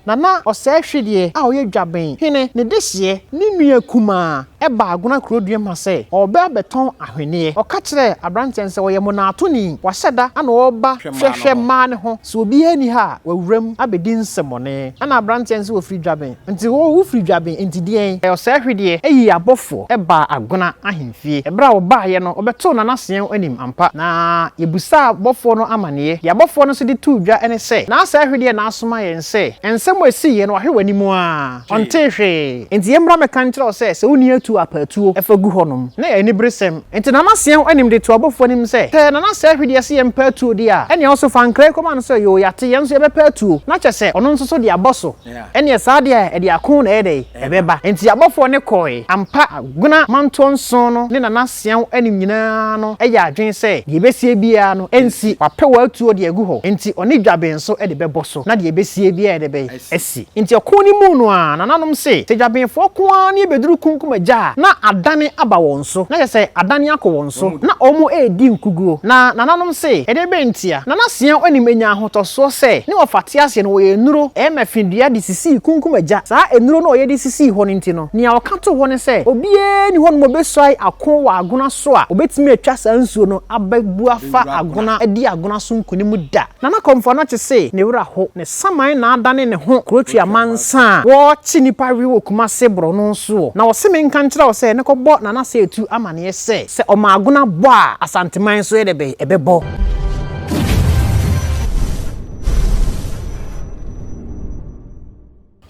Nana Ɔsɛɛhwedeɛ a ɔyɛ Dwaben hene ne dehyeɛ ne nua kumaa baa Agona kuroduam ha sɛ ɔrebɛ abɛtɔn ahweneɛ. Ɔka kyerɛɛ aberanteɛ no sɛ ɔyɛ monaatoni, wahyɛ da na ɔreba hwɛhwɛ mmaa no ho, sɛ obiara nni ha a wawura mu abɛdi nsɛmmɔne. Ɛna aberanteɛ no sɛ ɔfiri Dwaben. Nti wo wofiri Dwaben nti deɛn? Ɔsɛɛhwedeɛ yii abɔfoɔ baa Agona ahemfie. Ɛberɛ a wɔbaeɛ no, wɔbɛtoo Nana Seɛn anim ampa. Na yɛbisaa abɔfoɔ no amaneɛ. Deɛ abɔfoɔ no nso de too dwa ne sɛ, Naa Sɛɛhwedeɛ na asoma yɛn sɛ, nsɛm a ɛsiiɛ no wahwɛ w'anim ara, ɔntee hwee. Enti yɛmmra mmɛka nkyerɛ wo sɛ, sɛ wonni atuo a, pa atuo fa gu hɔnom. Na ɛyɛ aniberesɛm. Enti Nana Seɛn anim de too abɔfoɔ anim sɛ, Sɛ Nana Sɛɛhwedeɛ se yɛmpa atuo deɛ a, ɛnneɛ wo nso fa nkra yi kɔma no sɛ, Yoo, yɛate, yɛn nso yɛbɛpa atuo. Na kyerɛ sɛ, ɔno nso so de abɔ so. Ɛnneɛ saa deɛ a, ɛde ako na ɛyɛ dɛn? Ɛbɛba. Enti abɔfoɔ no kɔɔe. Ampa, Agona mantoɔ nson no ne Nana Seaw anim nyinaa no yɛ adwene sɛ, deɛ ɛbɛsie biara no, ɛnsi. Wapɛ w'atuo de agu hɔ, enti ɔne Dwaben nso de bɛbɔ so, na deɛ ɛbɛsie biara yɛ dɛbɛn? Asi. Enti ɔko no mu no ara, nananom se, sɛ Dwabenfoɔ ko ara ne ɛbɛduru Kunkum Agya a, na adane aba wɔn so. Na kyerɛ sɛ, adane akɔ wɔn so, na wɔn redi nkuguo. Na nananom se, ɛdeɛ bɛn ntia? Nana Seaw anim nya ahotɔsoɔ sɛ, ne wɔfa te aseɛ no, wɔyɛ nnuro, ɛma dua de sisii Kunkum Agya. Saa nnuro no a ɔyɛ de sisii hɔ no nti no, nea ɔka too hɔ ne sɛ, obiara nni hɔnom a obesuae ako wɔ agona so a obetumi atwa saa nsuo no abɛbu afa agona adi agona so nkonim da. Nana Kɔmfo Anokye se ne werɛ aho, ne saman na adane ne ho kurotua mansa a wɔrekye nnipa we wɔ Kumase borɔno soɔ. Na ɔse menka nkyerɛ wo sɛ ne kɔbɔ Nana Seetu amaneɛ sɛ, sɛ ɔma agona bɔ a, Asanteman nso yɛ dɛ bɛn? Ɛbɛbɔ.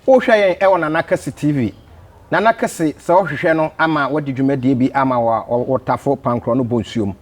Wohwɛ yɛn wɔ Nana Kese TV. Nana Kese, sɛ wohwehwɛ no ama wadi dwumadie bi ama wo a, ɔwɔ Tafo Pankorɔ no Bonsuom.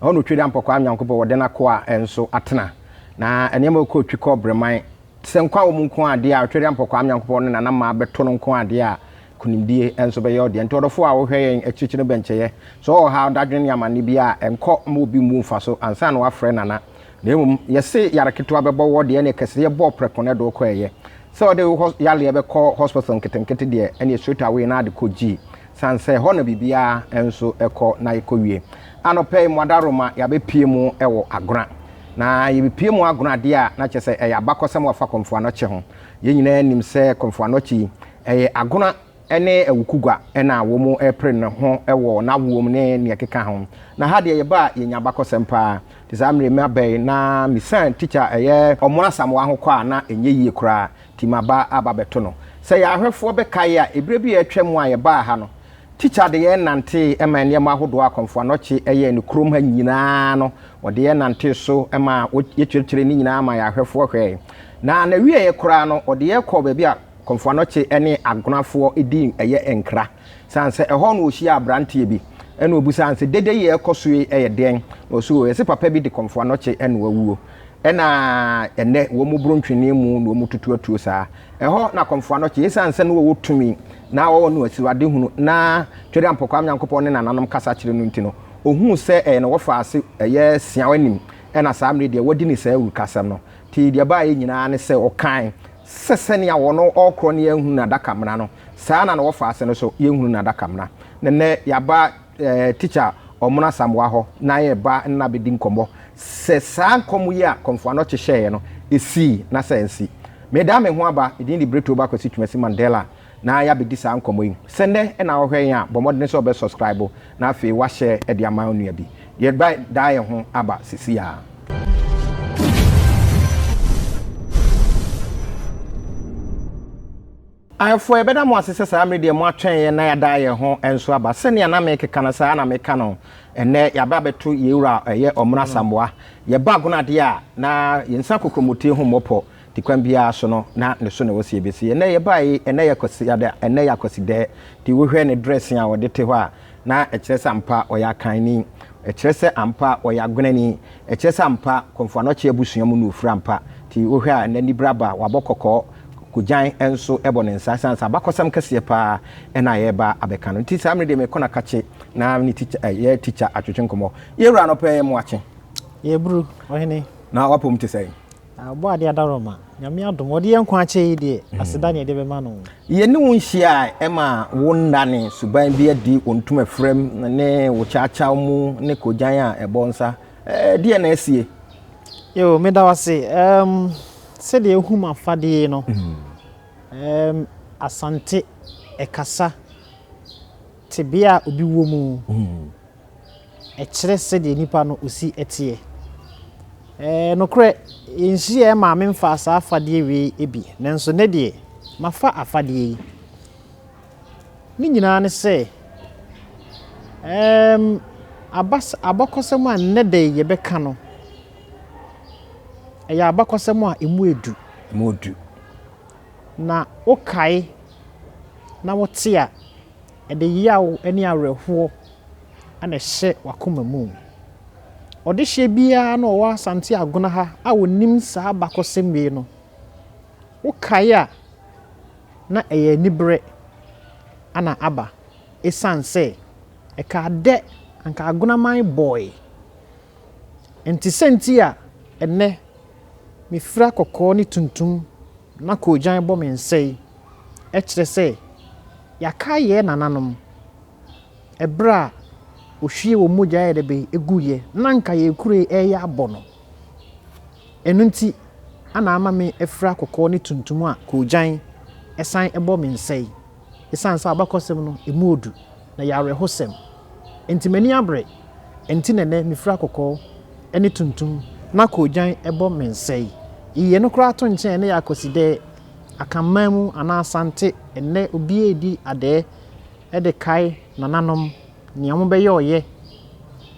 Ɛhɔ na Otweri Ampɔkwaa Nyankopɔn wɔde n'akoa nso atena. Na nneɛma ɔkɔ twi kɔ Breman. Sɛ nkwa wɔ mu nko ara deɛ a, Otweri Ampɔkwaa Nyankopɔn ne Nana Maa bɛto no nko ara deɛ a, nkonimdie nso bɛyɛ wo deɛ. Nti ɔdɔfoɔ a wohwɛ yɛn akyirikyiri no bɛnkyɛeɛ. Sɛ wowɔ ɔhaw, dadwene ne amanne bi a, nkɔ mma obi mmu mfa so ansa na woafrɛ Nana. Na mmom yɛse yare ketewa bɛbɔ wɔ deɛ ɛneɛ kɛseɛ bɔ prɛko na ɛde wo kɔ ɛyɛ sɛ ɔde wo yareɛ bɛkɔ hospital nketenkete deɛ ɛneɛ straight away na ade kɔ gyi sane sɛ ɛhɔ na biribiara nso ɛkɔ na yɛkɔ wie. Anɔpa yi Moadaroma yɛabɛpie mu wɔ Agona na yɛbɛpie mu Agona deɛ a na kyerɛ sɛ ɛyɛ abakɔsɛm wɔ afa Kɔmfo Anɔkye ho. Yɛn nyinaa nim sɛ Kɔmfo Anɔkye yi ɛyɛ Agona ne awukugua na wɔrepere ne ho wɔ n'awoɔ mu ne nea ɛkeka ho. Na ha deɛ yɛba a yɛnya abakɔsɛm paa. Nti saa mmerɛ yi maba yi na mesiane tikya a ɛyɛ Ɔmono Asamoah ho kɔ a na ɛnyɛ yie koraa nti maba aba abɛto no. Sɛ yɛn ahwɛfoɔ bɛkae a, ɛberɛ bi a atwa mu a yɛbaa ha no, tikya de yɛn nantee ma nneɛma ahodoɔ a Kɔmfo Anɔkye yɛɛ no kurom ha nyinaa no, ɔde yɛn nantee so ma yɛkyerɛkyerɛɛ ne nyinaa ma yɛn ahwɛfoɔ hwɛɛe. Na n'awieeɛ koraa no, ɔde yɛn kɔɔ baabi a Komfo Anokye ne Agonafoɔ dii ɛyɛ nkra. Sane sɛ ɛhɔ na ɔhyiaa abranteɛ bi ɛna ɔbisaa no sɛ dede yi a ɛrekɔ so yi yɛ deɛn? Na ɔse oo yɛse papa bi de Komfo Anokye na wawuo ɛna ɛnɛ wɔn boro ntwene mu na wɔn tutu atuo saa. Ɛhɔ na Komfo Anokye ɛsiane sɛ na ɔwɔ tumi na ɔwɔ no asiriwadehunu na Twereampɔ Kwame Nyankopɔn ne nananom kasa kyerɛ no nti no ɔhuu sɛ ɛyɛ ne wɔfa ase ɛyɛ Siaw anim ɛna saa mmerɛ deɛ wadi ne saa awurukasɛm no. Nti deɛ ɛbaeɛ nyinaa ne sɛ ɔkae Sɛ sɛnea wɔn ɔɔkorɔ no yɛnhunu n'adakamena no, saa ara na na wɔfa ase no nso yɛnhunu n'adakamena. Na nnɛ yɛaba eh, tikya Ɔmono Asamoah hɔ na yɛreba ne no abɛdi nkɔmmɔ. Sɛ saa nkɔm yi a Kɔmfo Anɔkye hyɛeɛ no, ɛsii na sɛ ansi. Medaa me ho aba, me din de Bretoba Kwasi Twumasi Mandela, na yɛabɛdi saa nkɔmmɔ yi. Sɛ nnɛ na wohwɛ yɛn a, bɔ mmɔdene sɛ wobɛ subscribe na afei woahyɛ de ama wo nua bi. Yɛbɛdaa yɛn ho aba seesei ara. Ahwɛfoɔ, yɛbɛda mo ase sɛ saa mmerɛ deɛ moatwɛn yɛn na yɛada yɛn ho nso aba. Sɛnea na merekeka no, saa ara na meka no ɛnnɛ. Yɛaba abɛto yɛn wura a ɛyɛ Ɔmono Asamoah. Yɛba agono adeɛ a, na yɛn nsa kokromotee ho mmɔ pɔ. Nti kwan biara so no, na ne so na ɛwɔ sɛ yɛbɛsi. Ɛnnɛ yɛbaeɛ yi, ɛnnɛ yɛ Kwasiada, ɛnnɛ yɛ Akwasidɛɛ. Nti wohwɛ ne dressing a ɔde te hɔ a, na ɛkyerɛ sɛ ampa ɔyɛ Akanni. Ɛkyerɛ sɛ ampa ɔyɛ Agwenani. Ɛkyerɛ sɛ ampa Komfo Anokye abusua mu na ɔfiri ampa. Nti wohwɛ a ɛnnɛ Nibra aba, wabɔ kɔkɔɔ, Kogyan nso bɔ ne nsa ɛsiane sɛ abakɔsɛm kɛseɛ pa ara na yɛreba abɛka no. Nti saa mmerɛ deɛ mekɔ Nakakye na me ne tikya, yɛ tikya atwetwe nkɔmmɔ. Yɛwura anɔpa yi moakye. Yɛburu, ɔhene. Na w'apom te sɛn? Ɔbɔadeɛ adaworoma, Nyame adom, ɔde yɛn nkwa akyɛ yi deɛ, aseda ne yɛde bɛma no. Yɛne wo nhyia a, ɛma wo nna ne suban bi adi wo ntoma firam ne wo kyaakyaw mu ne kogyan a ɛbɔ nsa. Ɛdeɛn na asie? Yoo, meda wo ase. Um, sɛdeɛ wohu m'afadeɛ yi no, mm. Ɛɛm, Asante ɛkasa tebea a obi wɔ mu. Ɛkyerɛ sɛdeɛ nipa no osi teɛ. Ɛɛ, nokorɛ, yɛnhyiaɛ maa memfaa saa afadeɛ wei bi, nanso nnɛ deɛ, mafa afadeɛ yi. Ne nyinaa ne sɛ, ɛɛm, abas abakɔsɛm a nnɛ da yi yɛbɛka no, ɛyɛ abakɔsɛm a ɛmu edu. Ɛmu edu. Na wokae na wote a, ɛde yaw ne awerɛhoɔ na ɛhyɛ w'akoma mu. Ɔdehyeɛ biara na ɔwɔ Asante Agona ha a ɔnim saa abakɔsɛm wei no, wokae a, na ɛyɛ aniberɛ na aba ɛsiane sɛ ɛkaa dɛ anka Agonaman bɔɔe. Nti sɛ nti a ɛnnɛ mefira kɔkɔɔ ne tuntum na koogyan bɔ me nsa yi kyerɛ sɛ yɛakae yɛn nananom ɛberɛ a wɔhwie wɔn mogya yɛ dɛ bɛn guiɛ na anka yɛn kuro yi reyɛ abɔ no. Ɛno nti na ama me afira kɔkɔɔ ne tuntum a koogyan san bɔ me nsa yi. Esiane sɛ abakɔsɛm no, emu odu, na ɛyɛ awerɛhosɛm nti, m'ani abere. Enti na ɛnnɛ mifura kɔkɔɔ ne tuntum na koogyan bɔ me nsa yi. Yiyi ɛno koraa to nkyɛn a, ɛnnɛ yɛ Akwasidɛɛ, Akanman mu anaa Asante, ɛnnɛ obiara redi adɛɛ de kae nananom, nea wɔbɛyɛ ɔyɛ,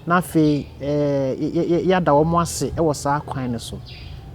na afei yɛada wɔn ase wɔ saa kwan no so.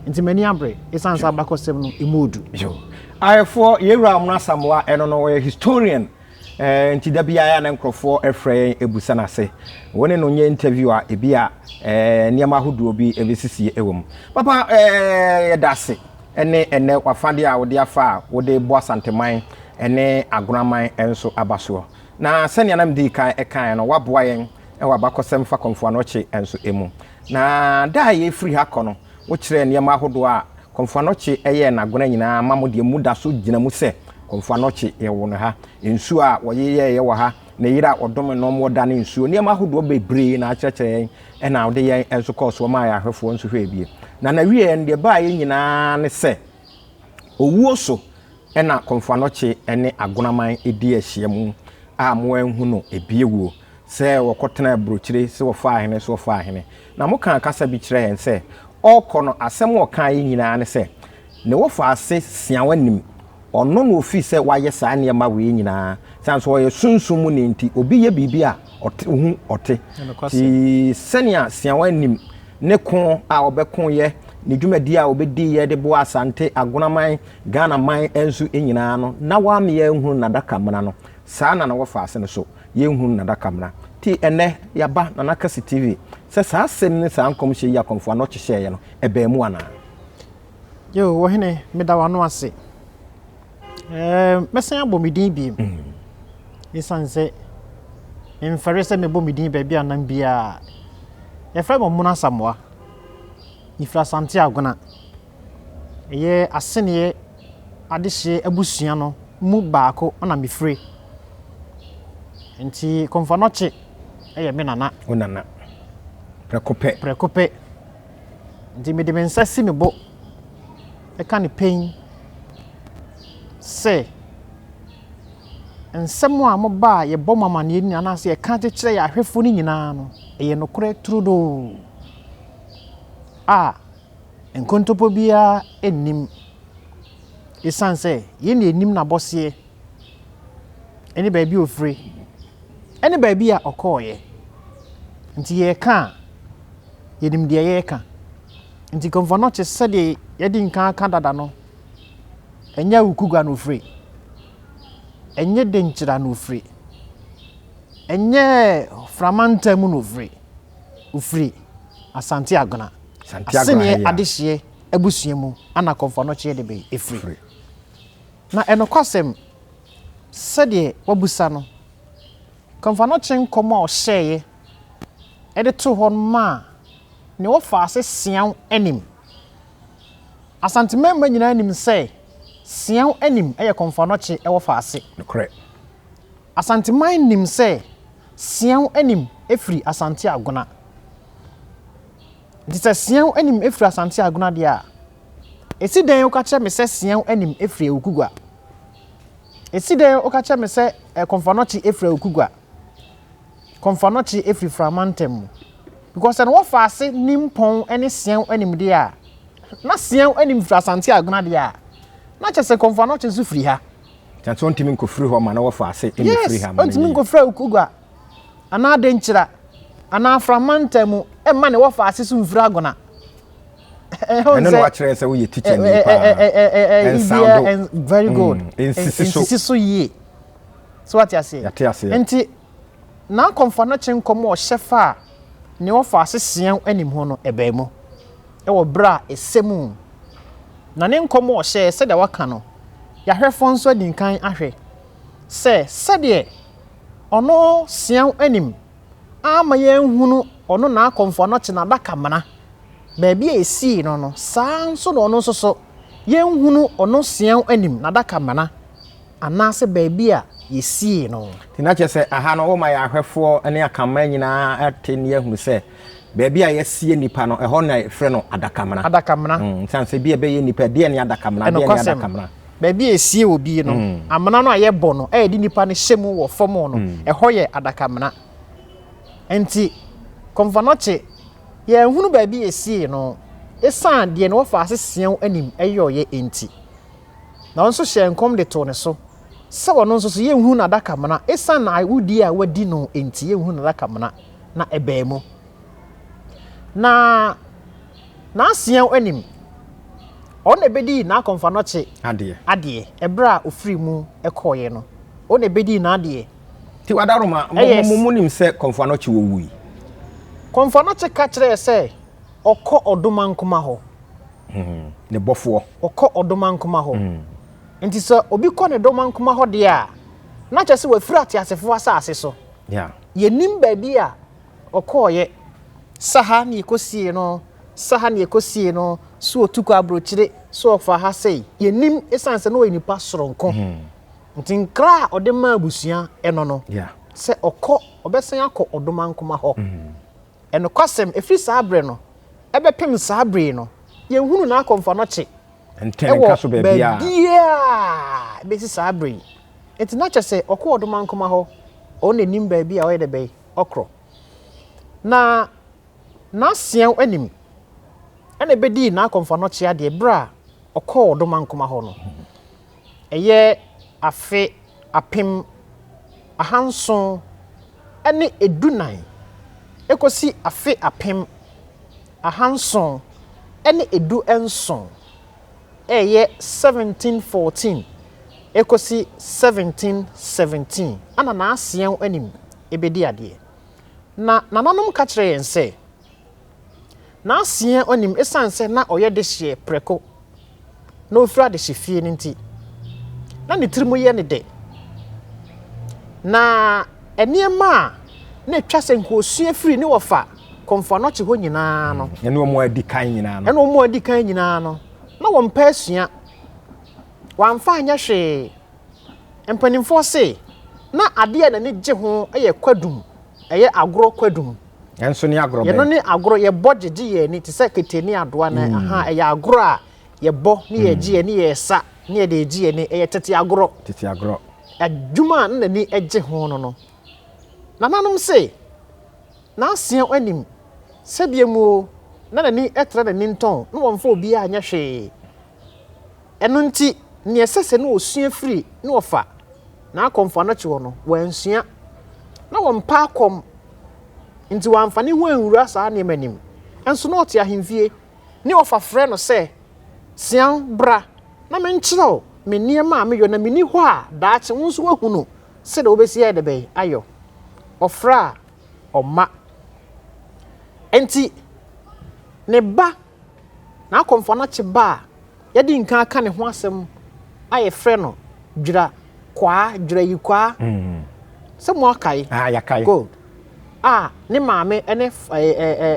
Nti m'ani abere esiane sɛ abakɔsɛm no emu odu. Yo. Ayɛfoɔ, yɛn wura Amona Asamoah, ɛno no ɔyɛ historian, eh, nti da biara na nkurɔfoɔ frɛ yɛn ɛbusa no ase. Wo ne no nyɛ interview a, ebi a eh, nneɛma ahodoɔ bi ɛbɛsisie ɛwɔ mu. Papa, eh, yɛda ase ɛne ɛnɛ wafadeɛ a wode afa a wode bɔ Asanteman ɛne Agonaman nso aba soɔ. Na sɛnea na medii kan kaeɛ no, woaboa yɛn wɔ abakɔsɛm fa Kɔmfo Anɔkye nso mu. Na da a yɛrefiri ha kɔ no, wokyerɛɛ nneɛma ahodoɔ a Kɔmfo Anɔkye yɛɛ n'agona nyinaa ma mo deɛ moda so gyina mu sɛ Kɔmfo Anɔkye yɛwoo no ha. Nsuo a wɔyeyɛeɛ wɔ ha, ne yere a ɔdome no ma ɔdane nsuo, nneɛma ahodoɔ bebree na akyerɛkyerɛ yɛn na wode yɛn nso kɔɔ soɔ maa yɛn ahwɛfoɔ nso hwɛɛ bie. Na n'awieɛ no, deɛ ɛbaeɛ nyinaa ne sɛ owuo so Ɛna Komfo Anokye ne Agonaman dii ahyiamu a moanhu no biowuo, sɛ wɔkɔtenaa aburokyire, sɛ wɔfaa hene, sɛ wɔfaa hene. Na mokaa kasa bi kyerɛɛ yɛn sɛ, ɔrekɔ no, asɛm a ɔkaeɛ nyinaa ne sɛ, ne wɔfa ase Siawa nim, ɔno na ɔfiri sɛ wayɛ saa nneɛma wei nyinaa, sane sɛ ɔyɛ sunsum mu ni nti, obi yɛ biribi a, ɔte, ɔhu, ɔte. Nti sɛnea Siawa nim ne ko a ɔbɛkoeɛ, ne dwumadie a ɔbɛdiiɛ de boaa Asante, Agonaman, Ghana man nso nyinaa no, na wama yɛanhunu n'adaka mena no. Saa na na wɔfa ase no so, yɛnhunu n'adaka mena. Nti ɛnnɛ, yɛaba Nana Kasi TV sɛ saa asɛm ne saa nkɔmhyɛ yi a Kɔmfo Anokye hyɛeɛ no, ɛbaa mu anaa? Yoo, Ɔhene, meda w'ano ase. Ɛɛ, mɛsan abɔ me din bio. Esiane sɛ memfɛre sɛ mebɔ me din baabi a nam biara. Yɛfrɛ me Ɔmono Asamoah. Mefiri Asante Agona. Ɛyɛ Aseneɛ adehyeɛ abusua no mu baako na mefire. Nti Komfo Anokye yɛ me nana. Wo nana. Prɛko pɛ. Prɛko pɛ. Nti mede me nsa si me bo ka no pen sɛ nsɛm a moba a yɛbɔ mo amanneɛ no anaasɛ yɛka de kyerɛ yɛn ahwɛfoɔ no nyinaa no, ɛyɛ nokorɛ turodoo a nkontompo biara nnim. Ɛsiane sɛ yɛn na yɛnim n'abɔseɛ ne baabi a ɔfire ne baabi a ɔkɔeɛ. Nti yɛreka a, yɛnim deɛ yɛreka. Nti Komfo-Anokye sɛdeɛ yɛadi nkan aka dada no, ɛnyɛ Awukugua na ɔfire, ɛnyɛ Denkyira na ɔfire, ɛnyɛ Framantam mu na ɔfire, ɔfiri Asante Agona. Aseneɛ adehyeɛ abusua mu ana Komfo-Anokye de bɛn ɛfiri. Na ɛnokwasɛm, sɛdeɛ wabusa no, Komfo-Anokye nkɔm a ɔhyɛeɛ de too hɔ no maa ne wɔfaa ase Siaw anim. Asante mmarima nyinaa nim sɛ Siaw anim yɛ Komfo-Anokye wɔ faase. Nokorɛ. Asanteman nim sɛ Siaw anim firi Asante Agona. Nti sɛ Siaw anim firi Asante Agona deɛ a, ɛsi dɛn woka kyerɛ me sɛ Siaw anim firi Awukugua? Ɛsi dɛn woka kyerɛ me sɛ Kɔmfoanɔkye firi Awukugua? Kɔmfoanɔkye firi Frama ntam mu. Because sɛ na wɔfa ase nim pɔn ne seɛw anim deɛ a, na seɛw anim firi Asante Agona deɛ a, na kyerɛ sɛ Kɔmfoanɔkye nso firi ha. Kyerɛ sɛ ɔntumi nkɔfiri hɔ ma na wɔfa ase mmɛfiri ha ma no yie. Yes, ɔntumi nkɔfiri Awukugua anaa Denkyira anaa Frama ntam mu mma ne wɔfa ase so mfiri Agona. Ɛno na wakyerɛ sɛ woyɛ teacher ni paa. Ɛnsando. Very good. Nsisi so. Nsisi so yie. So wate aseɛ? Yɛte aseɛ. Nti n'akɔmfoɔ no kye nkɔm a ɔhyɛ fa a nea ɔfa ase seɛn anim ho no ɛbaa mu wɔ berɛ a ɛsɛ mu. Na ne nkɔm a ɔhyɛɛ sɛdeɛ waka no, yɛahwɛfoɔ nso adi nkan ahwɛ sɛ sɛdeɛ ɔno seɛn anim amma yɛanhunu ɔno n'akɔmfoɔ no kye n'adakamena baabi a ɛsii no no, saa ara nso na ɔno nso so yɛnhunu ɔno seɛn anim n'adakamena anaasɛ baabi a yɛsiee no. Nti na kyerɛ sɛ aha no woma yɛn ahwɛfoɔ ne akanman nyinaa ate ne ahunu sɛ baabi a yɛasie nnipa no, ɛhɔ na yɛfrɛ no adakamena. Adakamena. Ɛsiane sɛ bi a ɛbɛyɛ nnipa, ɛdeɛn ne adakamena, ɛdeɛn ne Ɛnokwasɛm, adakamena? baabi a yɛsie obi no, amena no a yɛbɔ no a yɛde nnipa no hyɛ mu wɔ fam no, ɛhɔ yɛ adakamena. Nti Kɔmfanɔkye, yɛanhunu baabi a yɛsiee no, ɛsiane deɛ ne wɔfa ase seɛw anim yɔeɛ nti. Na ɔno nso hyɛɛ nkɔm de too ne so sɛ ɔno nso so yɛnhunu n'adakamena esiane awudie a wadi no nti, yɛnhunu n'adakamena, na ɛbaa mu. Na n'aseɛw anim, ɔno na ɛbɛdii n'akɔmfanɔkye adeɛ adeɛ ɛberɛ a ɔfiri mu kɔeɛ no, ɔno na ɛbɛdii n'adeɛ. Nti Wadaroma, mo mo nim sɛ Kɔmfoanɔkye wɔwui? Kɔmfoanɔkye ka kyerɛɛ sɛ ɔkɔ Ɔdomankoma hɔ. Ne bɔfoɔ. Ɔkɔ ɔdomankoma hɔ. Nti sɛ obi kɔ ne domankoma hɔ deɛ a, na kyerɛ sɛ wafiri ateasefoɔ asase so. Yɛnnim baabi a ɔkɔeɛ. Sɛ ha na yɛkɔsiee no, sɛ ha na yɛkɔsiee no, sɛ ɔtu kɔ aburokyire, sɛ ɔfa ha sei. Yɛnnim ɛsiane sɛ na ɔyɛ nipa soronko. Nti nkra a ɔde maa abusua no no, sɛ ɔkɔ, ɔbɛsan akɔ ɔdomankoma hɔ. Nokwasɛm, ɛfiri saa berɛ no bɛpem saa berɛ yi no, yɛnhunuu n'akɔmfoanɔkye wɔ baabiara bɛsi saa berɛ yi. Enti na kyerɛ sɛ ɔkɔ ɔdomankoma hɔ, ɔno na ɛnim baabi a ɔyɛ dɛ bɛn, ɔkorɔ. Na n'aseɛw anim na ɛbɛdii n'akɔmfoanɔkye adeɛ berɛ a ɔkɔɔ ɔdomankoma hɔ no. Ɛyɛ afe 1714 kɔsi afe 1717, ɛyɛ 1714 kɔsi 1717 na n'aseɛn anim bɛdi adeɛ. Na nananom ka kyerɛ yɛn sɛ, N'aseɛ ɔnim ɛsiane sɛ na ɔyɛ dehyeɛ prɛko na ɔfiri adehyefie no nti, na ne tirim yɛ no dɛ. Na nneɛma a na ɛtwa sɛ nka ɔsua firi ne wɔfa Kɔmfo Anɔkye hɔ nyinaa no, Ɛne wɔn a adi kan nyinaa no. ɛne wɔn a adi kan nyinaa no, na wɔmpɛ asua. Wɔamfa anyɛ hwee. Mpanimfoɔ se, na adeɛ a n'ani gye ho yɛ kwadum. Ɛyɛ agorɔ kwadum. Ɛnso ne agorɔ bɛn? Yɛno ne agorɔ yɛbɔ gyegye yɛn ani te sɛ kete ne adoa na mm. aha ɛyɛ agorɔ a yɛbɔ ne yɛgye yɛn ne yɛsa ne yɛde egye yɛn ani ɛyɛ tete agorɔ. Tete agorɔ. Adwuma a na n'ani gye ho no no. Nananom se n'aseɛ anim sɛdeɛ mu o na n'ani tra n'ani ntɔn na wɔmfa obiara nyɛ hwee. Ɛno nti, nea ɛsɛ sɛ na osua firi ne wɔfa n'akɔmfo anɔkye hɔ no, wansua. Na wɔmpa akɔm, nti wamfa ne ho anwura saa nneɛma no mu. Nso na ɔte ahemfie. Ne wɔfa frɛ no sɛ, Sian, bra na menkyerɛ wo me nneɛma a meyɔ, na menni hɔ a, daakye wo nso woahunu sɛdeɛ wobɛsi ayɛ dɛ bɛn ayɔ. Ɔfrɛ a, ɔmma. Enti ne ba N'akɔmfo anɔkye ba a yɛadi nkan aka ne ho asɛm a yɛfrɛ no Dwira Kwaa, Dwira Yikwaa, sɛ moakae? Ah, yɛakae. Good. A ne maame ne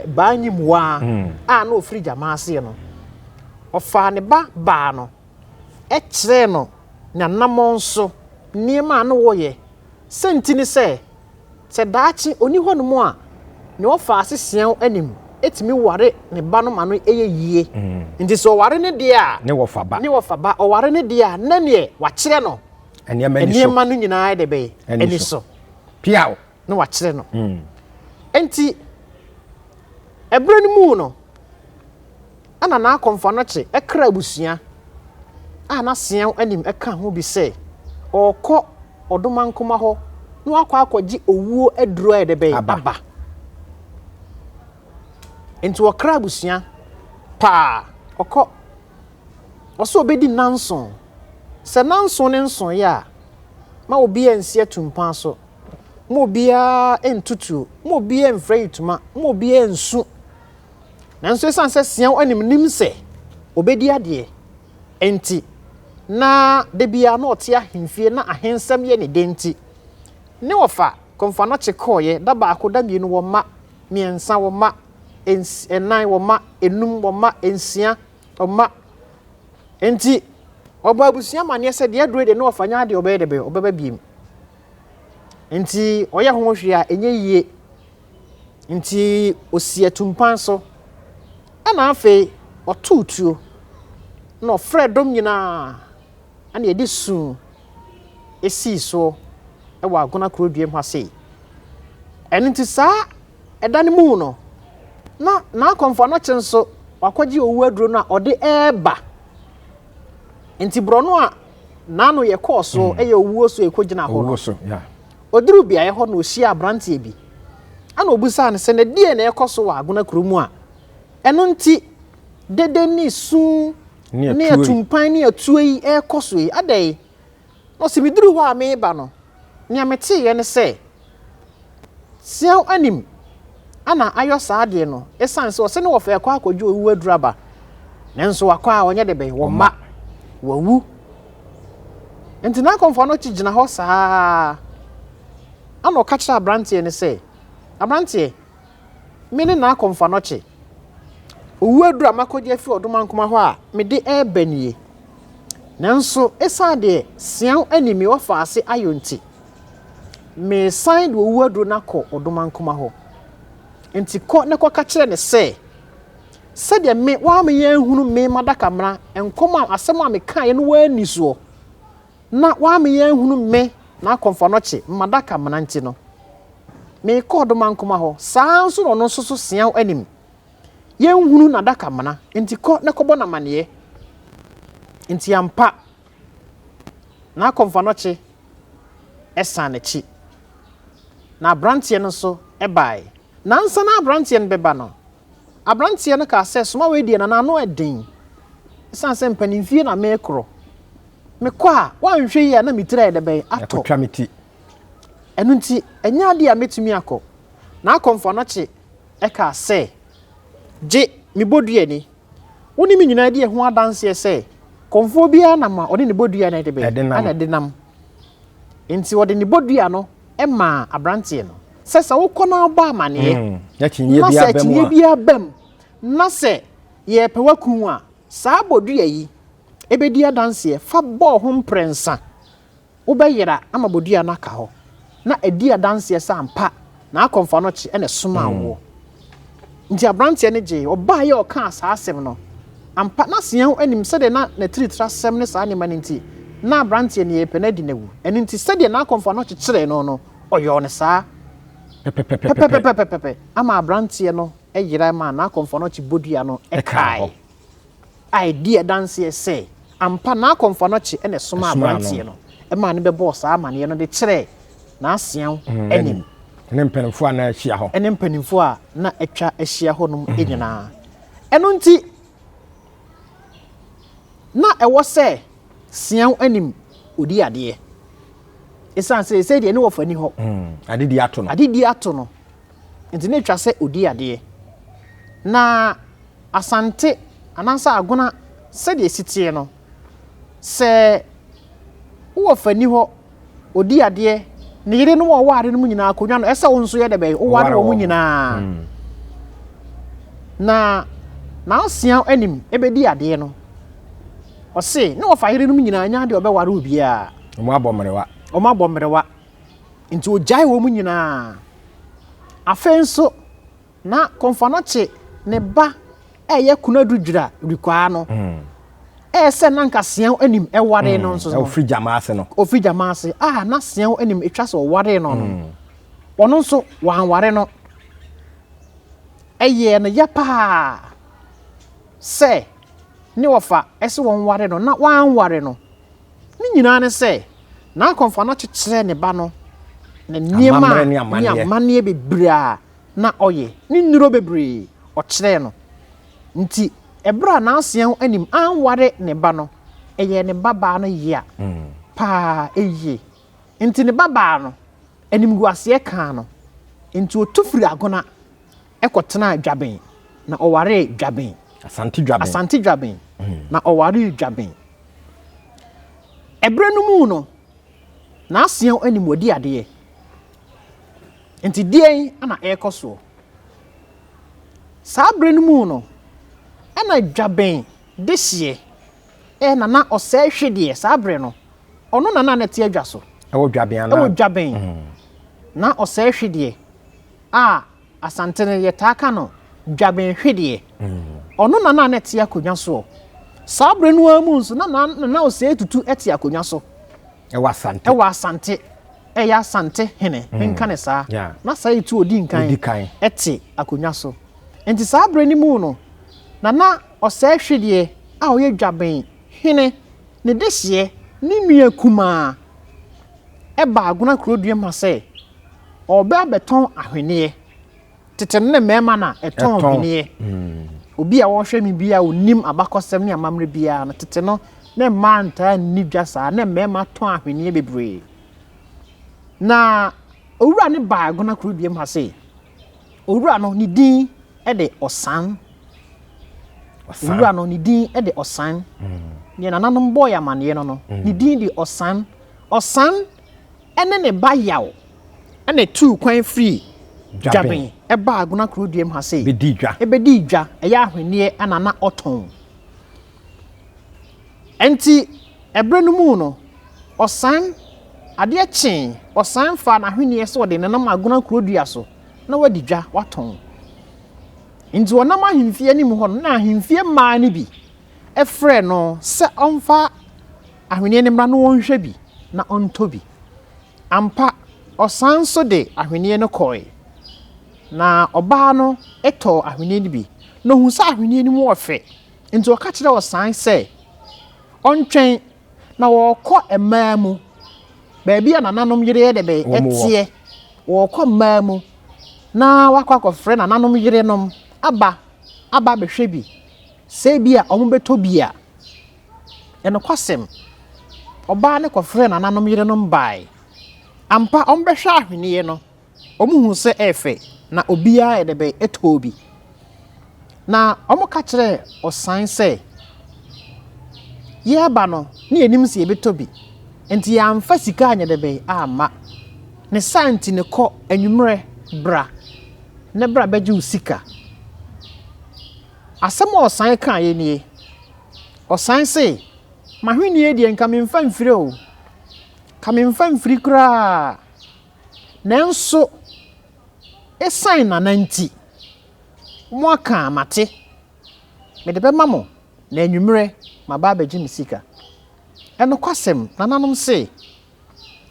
Baa Nyimuwaa a na ɔfiri Gyamaaseɛ no, ɔfaa ne ba baa no kyerɛɛ no n'anammɔn so nneɛma a na ɔreyɛ. Sɛ nti ne sɛ, Sɛ daakye onni hɔnom a, nea ɔfa ase seɛw anim tumi ware ne ba no ma no yɛ yie. Nti sɛ ɔware ne deɛ a, Ne wɔfa ba. Ne wɔfa ba. Ɔware ne deɛ a, na neɛ wakyerɛ no. Nneɛma no nyinaa de bɛyɛ ani so. Piaw. Na wakyerɛ no. Enti ɛberɛ no mu no, ɛna n'akɔmfoanɔkye kra abusua a na Seaw anim ka ho bi sɛ ɔrekɔ Ɔdomankoma hɔ na wakɔ akɔgye owuo aduro a ɛde bɛyɛ aba. Enti ɔkra abusua paa ɔkɔ. Ɔsɛ ɔbɛdi nnanson. Sɛ nnanson no nsoeɛ a, ma obiara nsi atumpan so, ma obiara nto tuo, ma obiara mfira ayitoma, ma obiara nsu. Nanso ɛsiane sɛ Seaw anim nim sɛ ɔbɛdi adeɛ nti, na da biara na ɔte ahemfie na ahensɛm yɛ ne dɛ nti, ne wɔfa Komfo-Anokye kɔeɛ, da baako, da mmienu, wɔmma, mmiɛnsa, wɔmma, nnan, wɔmma, enum, wɔmma, nsia, wɔmma. Enti ɔbɔ abusua amanneɛ sɛ deɛ aduro deɛ ne wɔfa nyɛ adeɛ ɔbɛyɛ dɛ ɔbɛba biem. Nti ɔyɛ ho hwee a ɛnyɛ yie. Nti ɔsi atumpan so. Ɛna afei ɔtoo tuo na ɔfrɛɛ dɔm nyinaa ɛna yɛde suu sii soɔ wɔ Agona kuroduam ha sei. Ɛno nti saa ɛda no mu no, na n'akɔmfo anɔkye nso wakɔgye owu aduro no a ɔde reba. Nti borɔno a n'ano yɛ kɔɔ soɔ ɛyɛ owuo so ɛkɔgyina hɔ no, ɔduruu beaeɛ hɔ na ɔhyiaa aberanteɛ bi. Ɛna ɔbisaa no sɛ, na deɛn na ɛrekɔ so wɔ Agona kuro mu a ɛno nti dede ne su ne atumpan ne atuo yi rekɔ so yi, adɛn? Na ɔse, meduruu hɔ a mereba no, nea meteeɛ ne sɛ, Siaw anim ana ayɔ saa adeɛ no, ɛsiane sɛ ɔse ne wɔfa ɛkɔ akɔgye owu aduru aba, nanso wakɔ a ɔnyɛ de bɛn, wɔmma, wawu. Nti n'akɔmfoɔ no gyina hɔ saa ana ɔka kyerɛ aberanteɛ no sɛ, aberanteɛ, Me ne n'akɔmfoanɔkye. Owu aduru a makɔgye afiri ɔdomankoma hɔ a mede reba nie. Nanso ɛsiane deɛ Siaw ani me wɔfaase ayɔ nti, meresan de owu aduro no akɔ ɔdomankoma hɔ. Enti kɔ na kɔka kyerɛ no sɛ, sɛdeɛ me, woama yɛahunu me m'adakamena nkɔm a asɛm a mekaeɛ no woanni soɔ, na woama yɛahunu me n'akɔmfoanɔkye m'adakamena nti no, Merekɔ ɔdomankoma hɔ, saa ara nso na ɔno nso so seaw anim. Yɛnhunu n'adakamena, enti kɔ na kɔbɔ no amanneɛ. Enti ampa, n'akɔmfoanɔkye san n'akyi, na aberanteɛ no nso baeɛ. Na ansa na aberanteɛ no bɛba no, aberanteɛ no kaa sɛ, Soma wei deɛ, na n'ano yɛ den, ɛsiane sɛ mpanimfie na merekorɔ. Mekɔ a, woanhwɛ yie a na me tiri ayɛ dɛ bɛn? Atɔ. Akɔtwa me ti. Ɛno nti, ɛnyɛ adeɛ a mɛtumi akɔ. N'akɔmfo anɔkye kaa sɛ, Gye me bodua ni. Wo ne me nyinaa di ɛho adanseɛ sɛ, kɔmfoɔ biara nam a ɔne ne bodua na ɛde bɛn? Na ɛde nam. Enti ɔde ne bodua no maa aberanteɛ no sɛ, sɛ wokɔ na wobɔ amaneɛ, na sɛ akyinnyeɛ biara ba mu, na sɛ yɛrepɛ wo aku wo a, saa bodua yi bɛdi adanseɛ. Fa bɔ wo ho mprɛnsa. Wobɛyera ama bodua no aka hɔ, na adi adanseɛ sɛ ampa n'akɔmfoɔ no kye na ɛsomaa woɔ. Nti aberanteɛ no gyee, ɔbaeɛ a ɔkaa saa asɛm no, ampa na Siaw nim sɛdeɛ na n'atiritirasɛm ne saa nneɛma no nti, na aberanteɛ no yɛrepɛ no adi no awu. Ɛno nti sɛdeɛ n'akɔmfoɔ no kyekyeree no no, ɔyɔɔ no saa pɛpɛpɛpɛpɛpɛ ama aberanteɛ no yera maa n'akɔmfoɔ no kye bodua no kae. a ɛdi adanseɛ sɛ ampa n'akɔmfoanɔkye na ɛsomaa aberanteɛ no maa no bɛbɔɔ saa amaneɛ no de kyerɛɛ n'aseaw anim. Ne mpanimfoɔ a na ahyia hɔ. Ne mpanimfoɔ a na atwa ahyia hɔnom nyinaa. Ɛno nti, na ɛwɔ sɛ Seaw anim ɔdi adeɛ. Ɛsiane sɛ seesei deɛ ne wɔfa ni hɔ. Adedie ato no. Adedie ato no. Nti na ɛtwa sɛ ɔdi adeɛ. Na Asante anaasɛ Agona sɛdeɛ ɛsi teɛ no, sɛ wo wɔfa nni hɔ, ɔdi adeɛ, ne yerenom a ɔware no mu nyinaa akonnwa no, ɛsɛ wo nso yɛ dɛ bɛn, woware wɔn nyinaa. Na n'asea anim ɛbɛdi adeɛ no, ɔse ne wɔfa yerenom nyinaa nyɛ adeɛ ɔbɛware obiara. Wɔn abɔ mmerewa. Wɔn abɔ mmerewa. Nti ɔgyae wɔn nyinaa. Afei nso, na Komfo-Anokye ne ba a ɛyɛ Konadu Dwira Rikwaa no. Ɛyɛ sɛ na anka Seaw anim waree no nso no. Ɔfiri Gyama ase no. Ɔfiri Gyama ase a na Seaw anim ɛtwa sɛ ɔwaree no no. Ɔno nso wanware no. Ɛyɛɛ no ya paa sɛ ne wɔfa sɛ wɔnware no na wanware no. Ne nyinaa ne sɛ, n'akɔmfoɔ no kyekyerɛɛ ne ba no ne nneɛma ne amanneɛ bebree a na ɔyɛ, ne nnuro bebree ɔkyerɛɛ no. Nti, ɛberɛ a n'asea anim anware ne ba no, ɛyɛɛ ne babaa no yea paa yie. Nti ne babaa no, animguaseɛ kaa no. Nti ɔtu firii Agona kɔtenaa Dwaben, na ɔwaree Dwaben. Asante Dwaben. Asante Dwaben, na ɔwaree Dwaben. Ɛberɛ no mu no, n'asea anim wadi adeɛ. Nti deɛn na ɛrekɔ soɔ? Saa berɛ no mu no, ɛna Dwaben dehyeɛ ɛ na na ɔsɛe hwedeɛ saa berɛ no. Ɔno na na ɛte adwa so. Ɛwɔ Dwaben anaa? Ɛwɔ Dwaben. Na ɔsɛe hwedeɛ a Asante no yɛtaa ka no Dwaben hwedeɛ. Ɔno na na ɛte akonnwa soɔ. Saa berɛ no ara mu nso na na ɔsɛe tutu te akonnwa so. Ɛwɔ Asante. Ɛwɔ Asante. Ɛyɛ Asante hene, menka no saa. Na saa Etu odi nkan te akonnwa so. Nti saa berɛ no mu no, na na Ɔsɛe Hwedeɛ a ɔyɛ Dwaben hene ne dehyeɛ ne nua kumaa baa Agona Kuroduam ha sɛ ɔrebɛ abɛtɔn ahweneɛ. Tete no ne mmarima na ɛtɔn hweneɛ. Obi a ɔrehwɛ me biara a ɔnim abakɔsɛm ne amammerɛ biara no, tete no ne mmaa ntaa nni dwa saa, na mmarima tɔn ahweneɛ bebree. Na owura no baa Agona Kuroduam ha sei. Owura no ne din de Ɔsan. Owura no ne din de Ɔsan. Deɛ nananom bɔɔ yɛ amaneɛ no no, ne din de Ɔsan. Ɔsan ne ne ba Yaw na ɛtuu kwan firii Dwaben baa Agona Kuroduam ha sei. Bɛdii dwa. Bɛdii dwa, ɛyɛ ahweneɛ na na ɔtɔn. Ɛnti ɛberɛ no mu no, Ɔsan, adeɛ kyee, Ɔsan faa n'ahweneɛ sɛ ɔde nenam Agona Kurodua so na wadi dwa, watɔn. Nti ɔnam ahemfie anim hɔ no, na ahemfie mmaa no bi frɛɛ no sɛ ɔmfa ahweneɛ no mmra na ɔnhwɛ bi na ɔntɔ bi. Ampa, ɔsan nso de ahweneɛ no kɔe, na ɔbaa no tɔɔ ahweneɛ no bi, na ɔhuu sɛ ahweneɛ no mu wɔ fɛ, nti ɔka kyerɛɛ ɔsan sɛ ɔntwɛn na wɔrekɔ mmaa mu, baabi a nananom yere yɛ dɛ bɛn ɛteɛ, wɔrekɔ mmaa mu na wakɔ akɔfrɛ nananom yerenom aba aba abɛhwɛ bi, sɛ ebi a wɔbɛtɔ bi a. Nokwasɛm, ɔbaa no kɔfrɛɛ nananom yerenom bae. Ampa, wɔbɛhwɛ ahweneɛ no, wɔhuu sɛ ɛyɛ fɛ, na obiara yɛ dɛ bɛn tɔɔ bi. Na wɔka kyerɛɛ ɔsan sɛ, Yɛreba no, na yɛnim sɛ yɛbɛtɔ bi, enti yɛamfa sika anyɛ dɛ bɛn amma. Ne saa nti no, kɔ anwummerɛ bra, na bra bɛgye wo sika. Asɛm a ɔsan kaeɛ nie, Ɔsan se, M'ahweneɛ deɛ nka memfa mfiri o, nka memfa mfiri koraa, nanso esiane Nana nti, moaka a mate, mede bɛma mo na anwummerɛ maba abɛgye me sika. Ɛnokwasɛm, nananom se,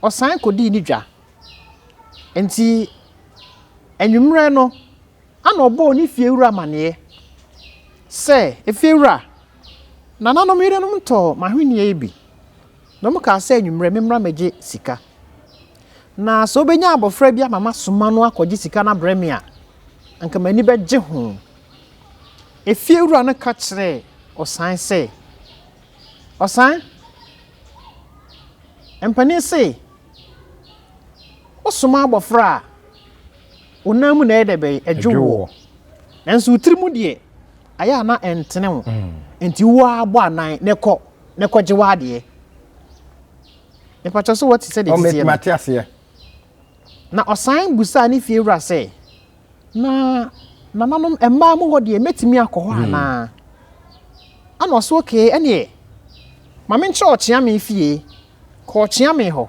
ɔsan kɔdii ne dwa. Enti anwummerɛ no, Ana ɔbɔɔ ne fiewura amanneɛ sɛ, Efiewura, nananom yerenom tɔɔ m'ahweneɛ yi bi, na wɔkaa sɛ anwummerɛ memmra mmɛgye sika. Na sɛ wobɛnya abɔfra bi ama masoma no akɔgye sika no abrɛ me a, anka m'ani bɛgye ho. Efiewura no ka kyerɛɛ Ɔsan sɛ, Ɔsan, mpanin se, Wosoma abɔfra a, wo nan mu na ɛyɛ dɛ bɛn ɛdwo woɔ. Nanso wo tiri mu deɛ, ayɛ a na ɛntene wo. Mm. Nti wo ara bɔ anan na kɔ na kɔgye w'adeɛ. Mepakyɛ so wɔte sɛ deɛ titeɛ no. Mate aseɛ. Na ɔsan busaa ne fie wura sɛ, na nananom mmaa mu hɔ deɛ mɛtumi akɔ hɔ hmm. anaa? Ana ɔso okay ɛneɛ ma menkyerɛ ɔkyeame fie Kɔ ɔkyeame hɔ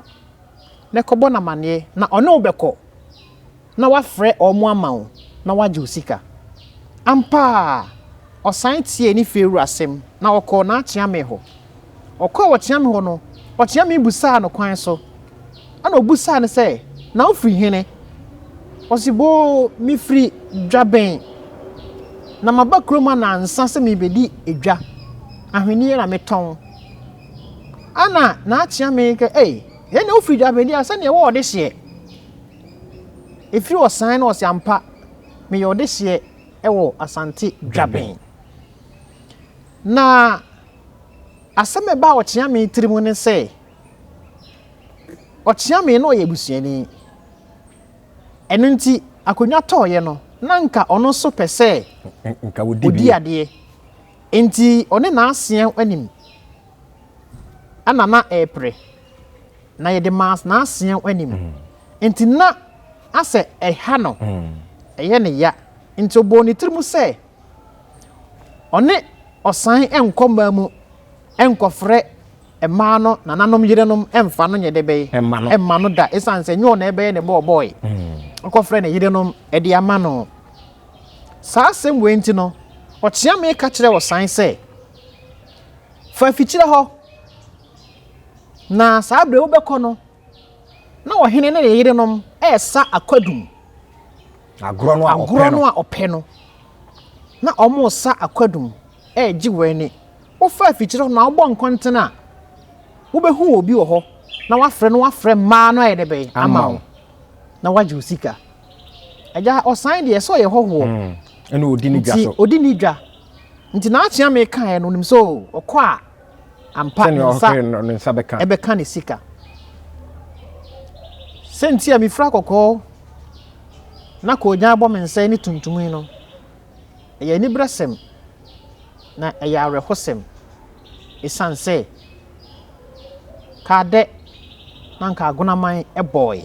na kɔbɔ no amaneɛ na ɔne wo bɛkɔ na wafrɛ wɔn ama wo na wagye wo sika. Ampa ara, Ɔsan tiee ne fiewura asɛm, na ɔkɔɔ n'akyeame hɔ. Ɔkɔɔ ɔkyeame hɔ no, ɔkyeame bisaa no kwan so. Ɛnna obisaa no sɛ, Na wofiri hene? Ɔse, Boo, mefiri Dwaben, na maba kurom ha nnansa sɛ merebɛdi dwa. Ahweneɛ na metɔn. Ɛnna n'akyeame ka, Ei, ɛnneɛ wofiri Dwaben deɛ a, sɛdeɛ ɛwɔ ɔdehyeɛ. Ɛfiri ɔsan no, ɔse, Ampa, meyɛ ɔdehyeɛ wɔ Asante Dwaben. Na asɛm a ɛbaa ɔkyeame tirim ne sɛ, Ɔkyeame na ɔyɛ abusuani. Ɛno nti, akonnwa tɔeɛ no, na anka ɔno nso pɛ sɛ ɔdi adeɛ. Enti ɔne n'asea anim na na ɛrepere. Na yɛde maa n'asea anim. Enti na asɛ ɛha no, ɛyɛ ne ya. Enti ɔbɔɔ ne tirim sɛ ɔne ɔsan nkɔ mmaa mu nkɔfrɛ mmaa no nananom yerenom mfa no nyɛ de bɛyɛ mma no da ɛsiane sɛ nyɛ ɔna ɛbɛyɛ ne bɔɔbɔɔe ɔkɔfrɛ ne yerenom de ama no. Saa asɛm wei nti no, ɔkyeame ka kyerɛɛ ɔsan sɛ, Fa afikyire hɔ, na saa berɛ wobɛkɔ no, na ɔhene ne ne yerenom resa akwadum. Agorɔ no a ɔpɛ no. Agorɔ no a ɔpɛ no. Na wɔresa akwadum regye wɔn ani. Wofa afikyire hɔ na wobɔ nkɔntene a, wobɛhu obi wɔ hɔ na wafrɛ no wafrɛ mmaa no ayɛ dɛ bɛn ama wo na wagye wo sika. Agya ɔsan deɛ sɛ ɔyɛ hɔhoɔ. Hmm. Ɛna ɔdi ne dwa so. Nti ɔdi ne dwa. Nti n'akyea mekaeɛ no onim sɛ ɔkɔ a ampa ne nsa ɛbɛka ne sika. Sɛ nti a mefira kɔkɔɔ na koogyan bɔ me nsa ne tuntum yi no, ɛyɛ aniberesɛm na ɛyɛ awerɛhosɛm esiane sɛ kaadɛ na anka Agonaman bɔe.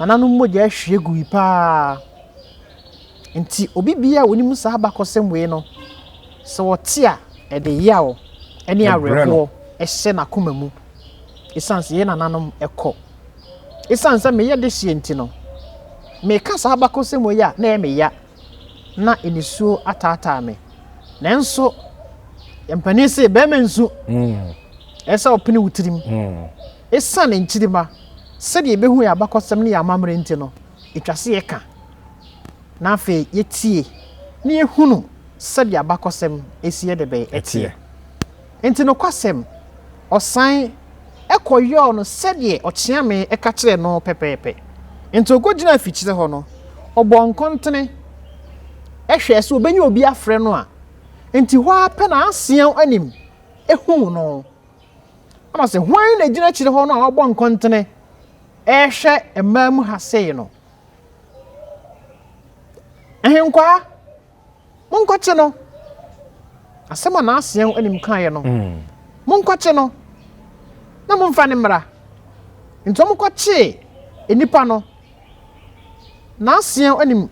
Nananom mogya ahwie gui paa. Nti obi biara a onim saa abakɔsɛm wei no, sɛ ɔte a, ɛde yaw ne awerɛhoɔ hyɛ n'akoma mu esiane sɛ yɛn nananom kɔ. Esiane sɛ meyɛ dehyeɛ nti no, meka saa abakɔsɛm wei a, na ɛyɛ me ya, na nisuo ataataa me. Nanso, mpanin se bɛrima nsu, ɛsɛ sɛ ɔpene wo tirim. Esiane nkyirimma, sɛdeɛ yɛbɛhu yɛn abakɔsɛm ne yɛn amammerɛ nti no, ɛtwa sɛ yɛka, na afei yɛtie, na yɛhunu sɛdeɛ abakɔsɛm si yɛ dɛ bɛn ɛteɛ. Enti nokwasɛm, ɔsan kɔyɔɔ no sɛdeɛ ɔkyeame ka kyerɛɛ no pɛpɛɛpɛ. Enti ɔkɔgyinaa afikyire hɔ no, ɔbɔɔ nkɔntene hwɛɛ sɛ ɔbɛnya obi afrɛ no a. Enti hɔ ara pɛ na aseaw anim huu no. Ɛna ɔse, Hwan na ɛgyina akyire hɔ no a wabɔ nkɔntene rehwɛ mmaa mu ha sei no? Ahenkwaa! Monkɔkye no! Asɛm a n'aseɛw anim kaeɛ no, mm. Monkɔkye no na momfa no mmra. Nti wɔkɔkyee nnipa no. N'aseɛw anim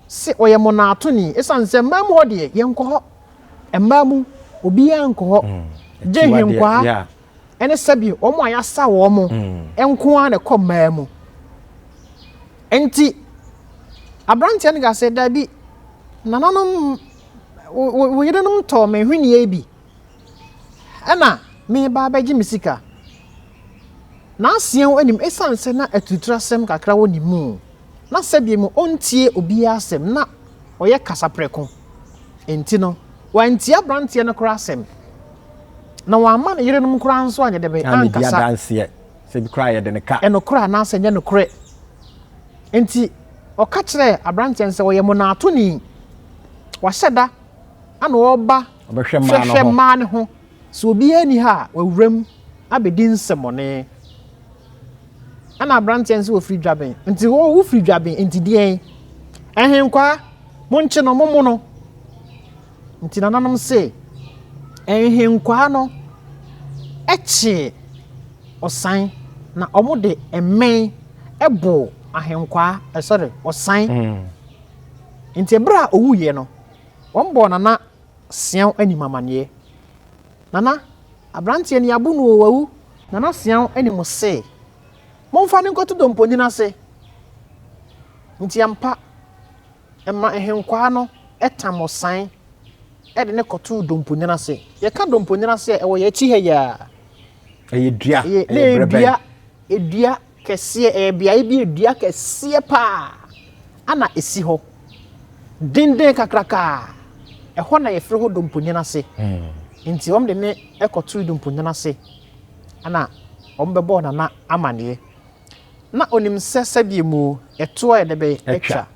se ɔyɛ mmonaatoni, ɛsiane sɛ mmaa mu hɔ deɛ yɛnkɔ hɔ. Mmaa mu obiara nkɔ hɔ. Mm. Gye nhenkwaa ɛne sɛbi wɔn a yɛasa wɔn mm. nko ara na ɛkɔ mmaa mu. Enti aberanteɛ no ka sɛ, Dabi, nananom, wo yerenom tɔɔ me nhweneɛ bi, ɛna mereba abɛgye me sika. N'aseɛ anim, ɛsiane sɛ na aturuturasɛm kakra wɔ ne mu, na sɛdeɛ mu ɔntie obiara asɛm, na ɔyɛ kasaprɛko nti no, wantie aberanteɛ no koraa asɛm, na wamma ne yerenom koraa nso anyɛ dɛ bɛn ankasa. Sɛ bi koraa yɛde no ka. Ɛnokorɛ anaasɛ ɛnyɛ nokorɛ. Enti ɔka kyerɛɛ aberanteɛ no sɛ ɔyɛ monaatoni. Wahyɛ da ana ɔreba hwehwɛ mmaa no ho. Sɛ obiara nni ha a, wawura mu abɛdi nsɛmmɔne. Ɛna aberanteɛ no sɛ ɔfiri Dwaben. Nti wofiri Dwaben, nti deɛn? Ɛhenkwaa, monkye no, mommo no. Nti nananom se, nhenkwaa no kyee ɔsan na wɔde mmɛn boo ahenkwaa, eh, sorry, ɔsan. Mm. Nti ɛberɛ a ɔwuiɛ no, wɔbɔɔ Nana Seaw anim amaneɛ. Nana, aberanteɛ no yɛabo no o, wawu. Nana Seaw anim se, momfa no nkɔto domponyin ase. Nti ampa, Ɛma nhenkwaa no tam ɔsan. de no kɔtoo Domponyin ase. Yɛka Domponyin ase a, ɛwɔ yɛn akyi ha yi ara. Ɛyɛ dua, Ɛyɛ, na ɛyɛ ɛyɛ brɛbɛn. dua, dua kɛseɛ, ɛyɛ beaeɛ bi a dua kɛseɛ paa ana ɛsi hɔ. Denden kakrakaa. Ɛhɔ na yɛfrɛ hɔ Domponyin ase. Nti wɔn de ne kɔtoo Domponyin ase ana wɔn bɛbɔɔ Nana amaneɛ. Na onim sɛ sɛdeɛ mu ɛtoɔ yɛ dɛbɛn atwa.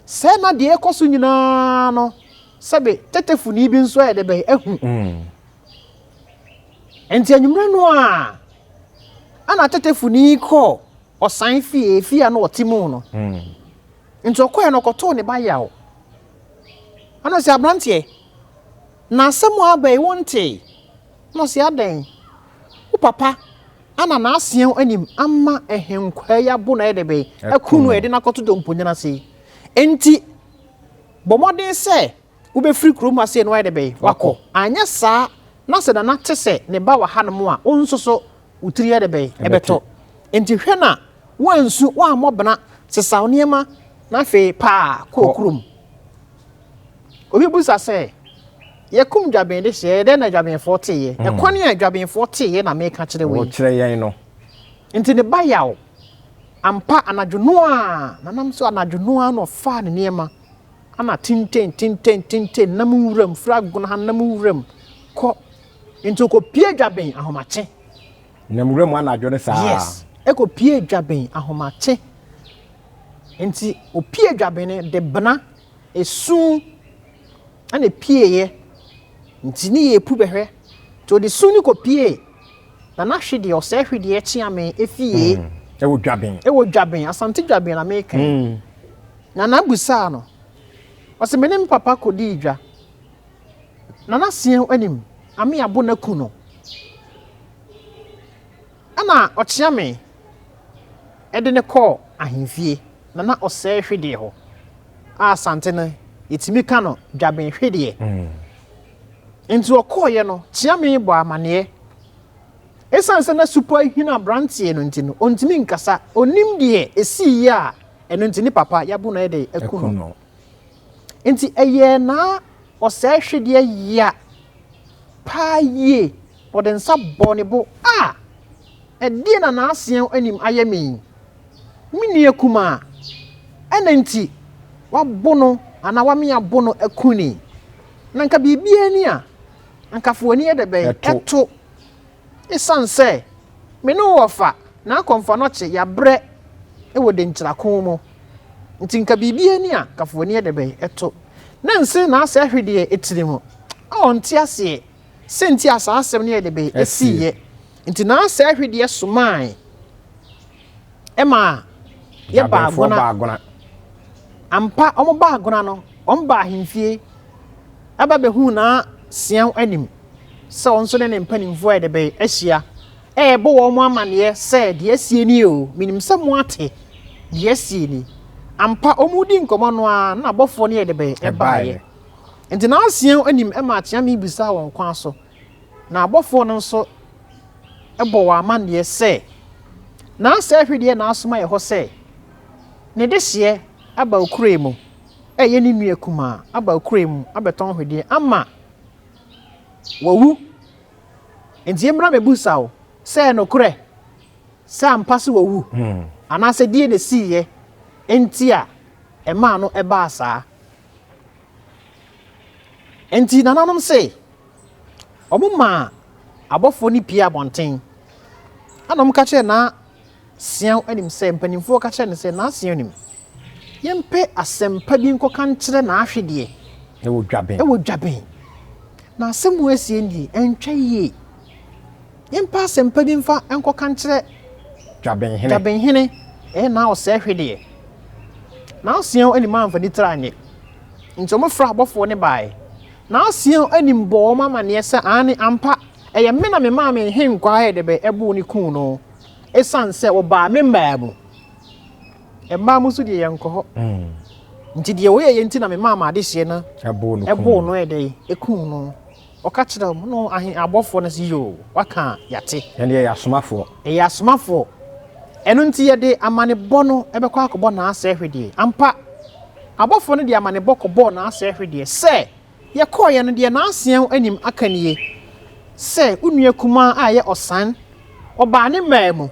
Sɛɛ na deɛ ɛrekɔ so nyinaa no, sɛbe tetefoni bi nso ayɛ dɛ bɛn ahu. Nti anwummerɛ no a, ɛna tetefoni kɔɔ ɔsan fie, fie a na ɔte mu no. Nti ɔkɔɛ no ɔkɔtoo ne ba yaw. Ɛna ɔsɛ aberanteɛ, na asɛm a aba yi wontee? Ɛna ɔsɛ adɛn? Wo papa Ana n'aseɛw anim ama ɛhenkwaa yi abo na ayɛ dɛ bɛn aku no a yɛde no akɔto domponyin ase yi? Enti bɔ mmɔden sɛ wobɛfiri kurom ha sei na woayɛ dɛ bɛn wakɔ. Anyɛ saa na sɛ Nana te sɛ ne ba wɔ hanom a, wo nso so wo tiri yɛ dɛ bɛn ɛbɛtɔ. Enti hwɛ na woansu, woammɔ bena, sesaw nneɛma na afei paa kɔ kurom. Obi bisa sɛ, Yɛkum dwaben de hyeɛ, dɛn na dwabenfoɔ teeɛ? Hmm. Ɛkwan a dwabenfoɔ teeɛ na meka kyerɛ wo yi. Wɔkyerɛ yɛn no. Nti ne ba yaw. Ampa anadwo no a, nanam so anadwo no a na ɔfaa ne nneɛma. Ana tinten tinten tinten nam nwuram firi agona ha nam nwuram kɔ. Nti ɔkɔpie dwaben ahomakye. Nam nwuram anadwo no saa. Yes, ɛkɔpie dwaben ahomakye. Nti opie dwaben no de bena esu na epieeɛ nti ne yɛ epu bɛhwɛ nti ɔde su no kɔpie Nana Hwedeɛ Ɔsɛe Hwedeɛ Kyeame efie. Mm, ɛwɔ Dwaben. Ɛwɔ Dwaben, Asante Dwaben na meka yi. Mm. Nana busaa no, ɔse me ne me papa kɔdii dwa. Nana seɛ anim, ame abo no aku no. Ɛna Ɔkyeame de no kɔɔ ahemfie na na ɔsɛe hwedeɛ hɔ a Asante no yɛtumi ka no dwaben hwedeɛ. Nti ɔkɔeɛ no Kyeame bɔɔ amaneɛ. Ɛsiane sɛ na supɔ ahini aberanteɛ no nti no ɔntumi nkasa, ɔnnim deɛ ɛsiiɛ a ɛno nti ne papa yɛabo no ayɛ dɛn aku no. Nti ɛyɛɛ naa ɔsɛe hwedeɛ ya paa yie. Ɔde nsa bɔɔ ne bo, A! Ɛdeɛn na n'aseɛ anim ayɛ me yi? Me nua kumaa, ɛna nti wabo no anaa wame abo no aku ni? Na anka biribiara ni a, anka fa w'ani yɛ dɛ bɛn? Ɛto. Esiane sɛ me ne wo wɔfa na akɔmfanɔkye yɛabrɛ wɔ denkyerako mu nti, nka biribiara ni a, anka fa w'ani yɛ dɛ bɛn? Ɛto. Na nse n'asɛ ahwedeɛ tiri mu a ɔnte aseɛ. Sɛ nti a saa asɛm no yɛ de bɛn esiiɛ nti n'asɛe hwedeɛ somaae ɛma yɛbaa agona. Ampa wɔn baa agona no, wɔn baa ahemfie ɛba bɛhuu n'aseaw anim sɛ wɔn nso ne ne mpanimfoɔ yɛ de bɛn ahyia ɛrebɔ wɔn amaneɛ sɛ deɛ asie nie o, menim sɛ mo ate deɛ asie ni. Ampa wɔn redi nkɔmmɔ no ara na abɔfoɔ no yɛ de bɛn ɛbaeɛ. Enti n'aseɛw anim ma akyeame bisaa wɔn kwan so, na abɔfoɔ no nso bɔɔ wɔn amanneɛ sɛ, N'asɛe hwedeɛ na asoma yɛ hɔ sɛ, ne dehyeɛ aba okuroe mu, ɛyɛ ne nua kumaa aba okuroe mu abɛtɔn hwedeɛ ama wawu. Enti yɛmmra mmɛbisa wo sɛ ɛyɛ nokorɛ sɛ ampa sɛ wawu, anaasɛ deɛn na ɛsiiɛ nti a ɛmaa no baa saa. Enti nananom se, wɔmaa abɔfoɔ no pue abɔnten, ɛna wɔka kyerɛɛ Naaseaw anim sɛ, mpanimfoɔ ka kyerɛɛ no sɛ, Naaseaw anim, yɛmpɛ asɛmpa bi nkɔka nkyerɛ n'ahwedeɛ. Ɛwɔ dwaben. Ɛwɔ dwaben. Na asɛm a asie nie, ɛntwa yie. Yɛmpɛ asɛmpa bi mfa nkɔka nkyerɛ Dwabenhene. Dwabenhene, ɛyɛ na ɔsɛe hwedeɛ. N'aseɛw anim amfa ne tiri anyɛ. Nti wɔfrɛɛ abɔfoɔ no baeɛ. N'aseɛw anim bɔɔ wɔn amaneɛ sɛ, Aane, ampa, ɛyɛ me na memaa me nhenkwaa yɛɛ dɛbɛ ɛboo no kuu no, ɛsiane sɛ wɔbaa me mmaa mu. Mmaa mu nso deɛ yɛnkɔ hɔ. Nti deɛ wɔyɛeɛ nti na memaa m'adehyeɛ no ɛboo no ɛdɛn, ɛkuu no. Ɔka kyerɛɛ wɔn no ahe abɔfoɔ no sɛ, Yoo, waka a, yɛate. Yɛn deɛ yɛyɛ asomafoɔ. Yɛyɛ asomafoɔ. Ɛno nti yɛde amanebɔ no bɛkɔ akɔbɔ n'asɛe hwedeɛ. Ampa, abɔfoɔ no de amanebɔ kɔbɔɔ n'asɛe hwedeɛ sɛ, Yɛkɔeɛ no, deɛ n'aseɛ anim aka nie, sɛ wo nua kumaa a ɛyɛ Ɔsan, ɔbaa ne mmaa mu,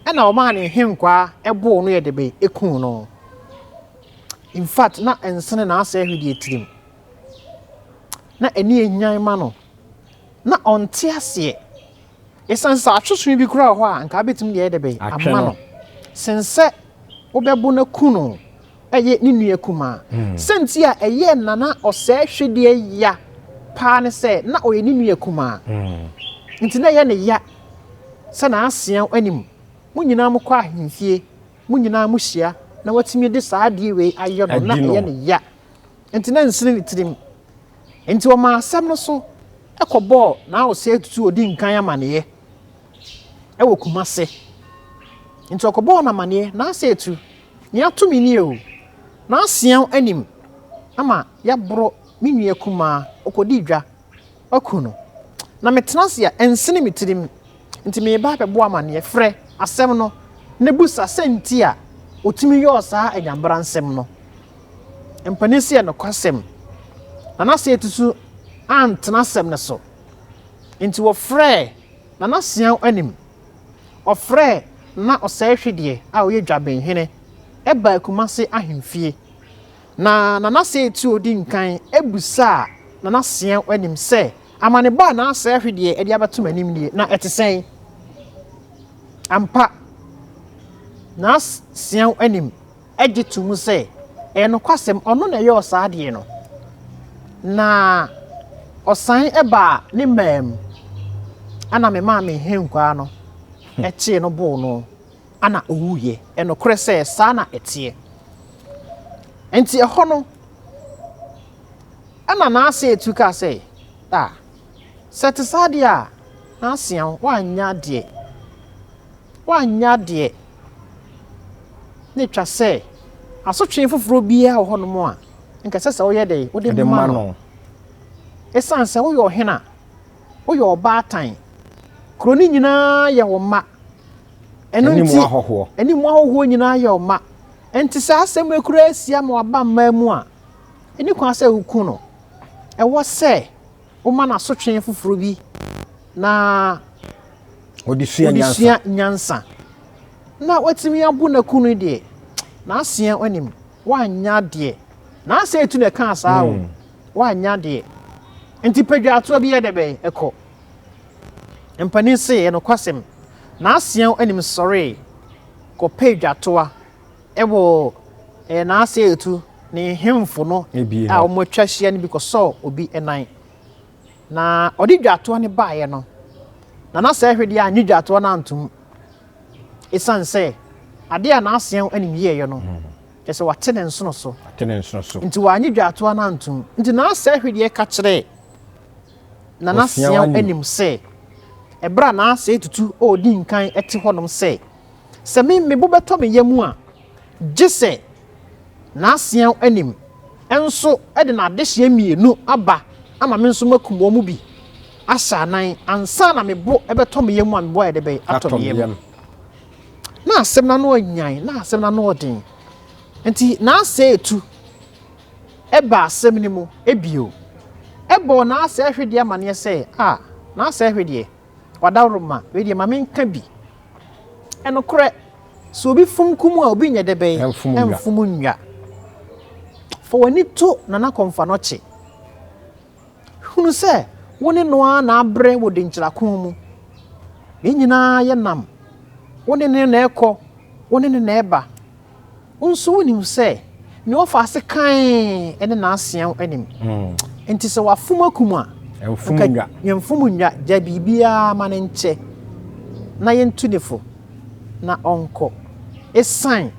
ɛna ɔmaa ne nhenkwaa boo no yɛ de bɛn kuu no. In fact, na ɛnsene n'asɛe hwedeɛ tirim. Na ani anyan ma no. Na ɔnte aseɛ. Ɛsiane sɛ atwesono bi koraa wɔ hɔ a, anka wobɛtumi de ayɛ dɛ bɛn ama no sen sɛ wobɛbo no aku no ɛyɛ ne nua kumaa. Hmm. Sɛnti a ɛyɛɛ Nana Ɔsɛe Hwedeɛ ya paa ne sɛ na ɔyɛ ne nua kumaa. Hmm. Nti na ɛyɛ ne ya sɛ n'asea anim mo nyinaa mokɔ ahemfie, mo nyinaa mohyia na watumi de saa adeɛ wei ayɛ no, na ɛyɛ ne ya. Nti na nsene ne tirim. Enti wɔmaa asɛm no so kɔbɔɔ N'Aosea Tutu a ɔdi nkan amaneɛ wɔ Kumase. Enti ɔkɔbɔɔ no amaneɛ, N'Asea Tu, nea ato me nie o, N'Asea anim ama yɛaboro me nua kumaa, ɔkɔdii dwa, waku no. Na metena ase a, ɛnsene me tirim. Enti mereba abɛbɔ amaneɛ. Frɛ asɛm no na bisa sɛ nti a ɔtumi yɔɔ saa anyambra nsɛm no. Mpanin se yɛ nokwasɛm. Nana Seetusu antena asɛm no so. Enti wɔfrɛɛ Nana Seaw anim. Ɔfrɛɛ Nana Ɔsɛehwedeɛ a ɔyɛ Dwabenhene baa Kumase ahemfie. Na Nana Seetuo di nkan bisaa Nana Seaw anim sɛ, Amanebɔ a Nana Asɛehwedeɛ de abɛto m'anim nie, na ɛte sɛn? Ampa, Nana Seaw anim gye to mu sɛ ɛyɛ nokwasɛm, ɔno na ɛyɔɔ saa adeɛ no. Na ɔsan baa ne mmaa mu, ɛna memaa me nhenkwaa no kyee no boo no, ɛna ɔwuiɛ. Ɛnokorɛ sɛ saa na ɛteɛ. Enti ɛhɔ no, ɛna n'ase etu kaa sɛ, ah, sɛ ɛte saa deɛ a, n'asea woanyɛ adeɛ. Woanyɛ adeɛ. Na ɛtwa sɛ asotwe foforɔ biara wɔ hɔnom a, nka ɛsɛ sɛ woyɛ dɛn? Wode ma no. Ɛsiane sɛ woyɛ ɔhene a, woyɛ ɔbaatan, kuro no nyinaa yɛ wo mma. Ɛno nti, ɛne mu ahɔhoɔ nyinaa yɛ wo mma. Ɛnti sɛ asɛm yi koraa asi ama waba mmaa mu a, ɛni kwan sɛ woku no. Ɛwɔ sɛ woma no asotwe foforɔ bi na Ɔde sua nyansa. sua nyansa. Na watumi abo n'aku no deɛ, n'asea anim, wanyɛ adeɛ. N'asea etu na ɛkaa saa o, hmm. wanyɛ adeɛ. Nti padwaatoa bi yɛ dɛ bɛn ɛkɔ. Mpanin se ɛnokwasɛm, n'asea anim sɔree kɔpɛɛ dwatoa ɛwɔ ɛɛ n'asea etu ne nhemfo no a wɔatwa ahyia no bi kɔsɔɔ obi nan. Na ɔde dwatoa no baeɛ no, Nana Sɛɛhwedeɛ annye dwatoa no antom. Ɛsiane sɛ adeɛ a n'aseɛ anim yɛeɛ no, kyerɛ sɛ wate ne nsono so. Wate ne nsono so. Nti wannye dwatoa no antom. Nti Nana Sɛɛhwedeɛ ka kyerɛɛ Nana Seaw anim sɛ, ɛberɛ a Nana Sɛɛ Tutu ɔredi nkan te hɔnom sɛ, Sɛ me me bo bɛtɔ me yam a, gye sɛ n'aseaw anim nso de n'adehyeɛ mmienu aba ama me nso makum wɔn mu bi ahyɛ anan ansa na me bo bɛtɔ me yam a me bo ayɛ dɛ bɛn atɔ me yam. Na asɛm no ano anyan, na asɛm no ano ɔden. Nti n'asɛe etu ɛba asɛm no mu ebio. Ɛbɔɔ n'asɛe hwedeɛ amaneɛ sɛ, a, n'asɛe hwedeɛ. Wadaworoma, wei deɛ ma menka bi. Ɛnokorɛ, sɛ obi fom kum a, obi nyɛ dɛ bɛn? Ɛmfom nnwa. Fa w'ani to Nana Kɔmfanɔkye. Hunu sɛ wo ne no ara na abrɛ wɔ denkyerako mu. Yɛn nyinaa yɛnam. Wo ne no na ɛkɔ, wo ne no na ɛba. Wo nso wunim sɛ nea ɔfa ase kann ne n'aseaw anim. Enti sɛ wafom akum a, anka yɛmfom nnwa, gyae biribiara ma no nkyɛ na yentu no fo na ɔnkɔ. Esiane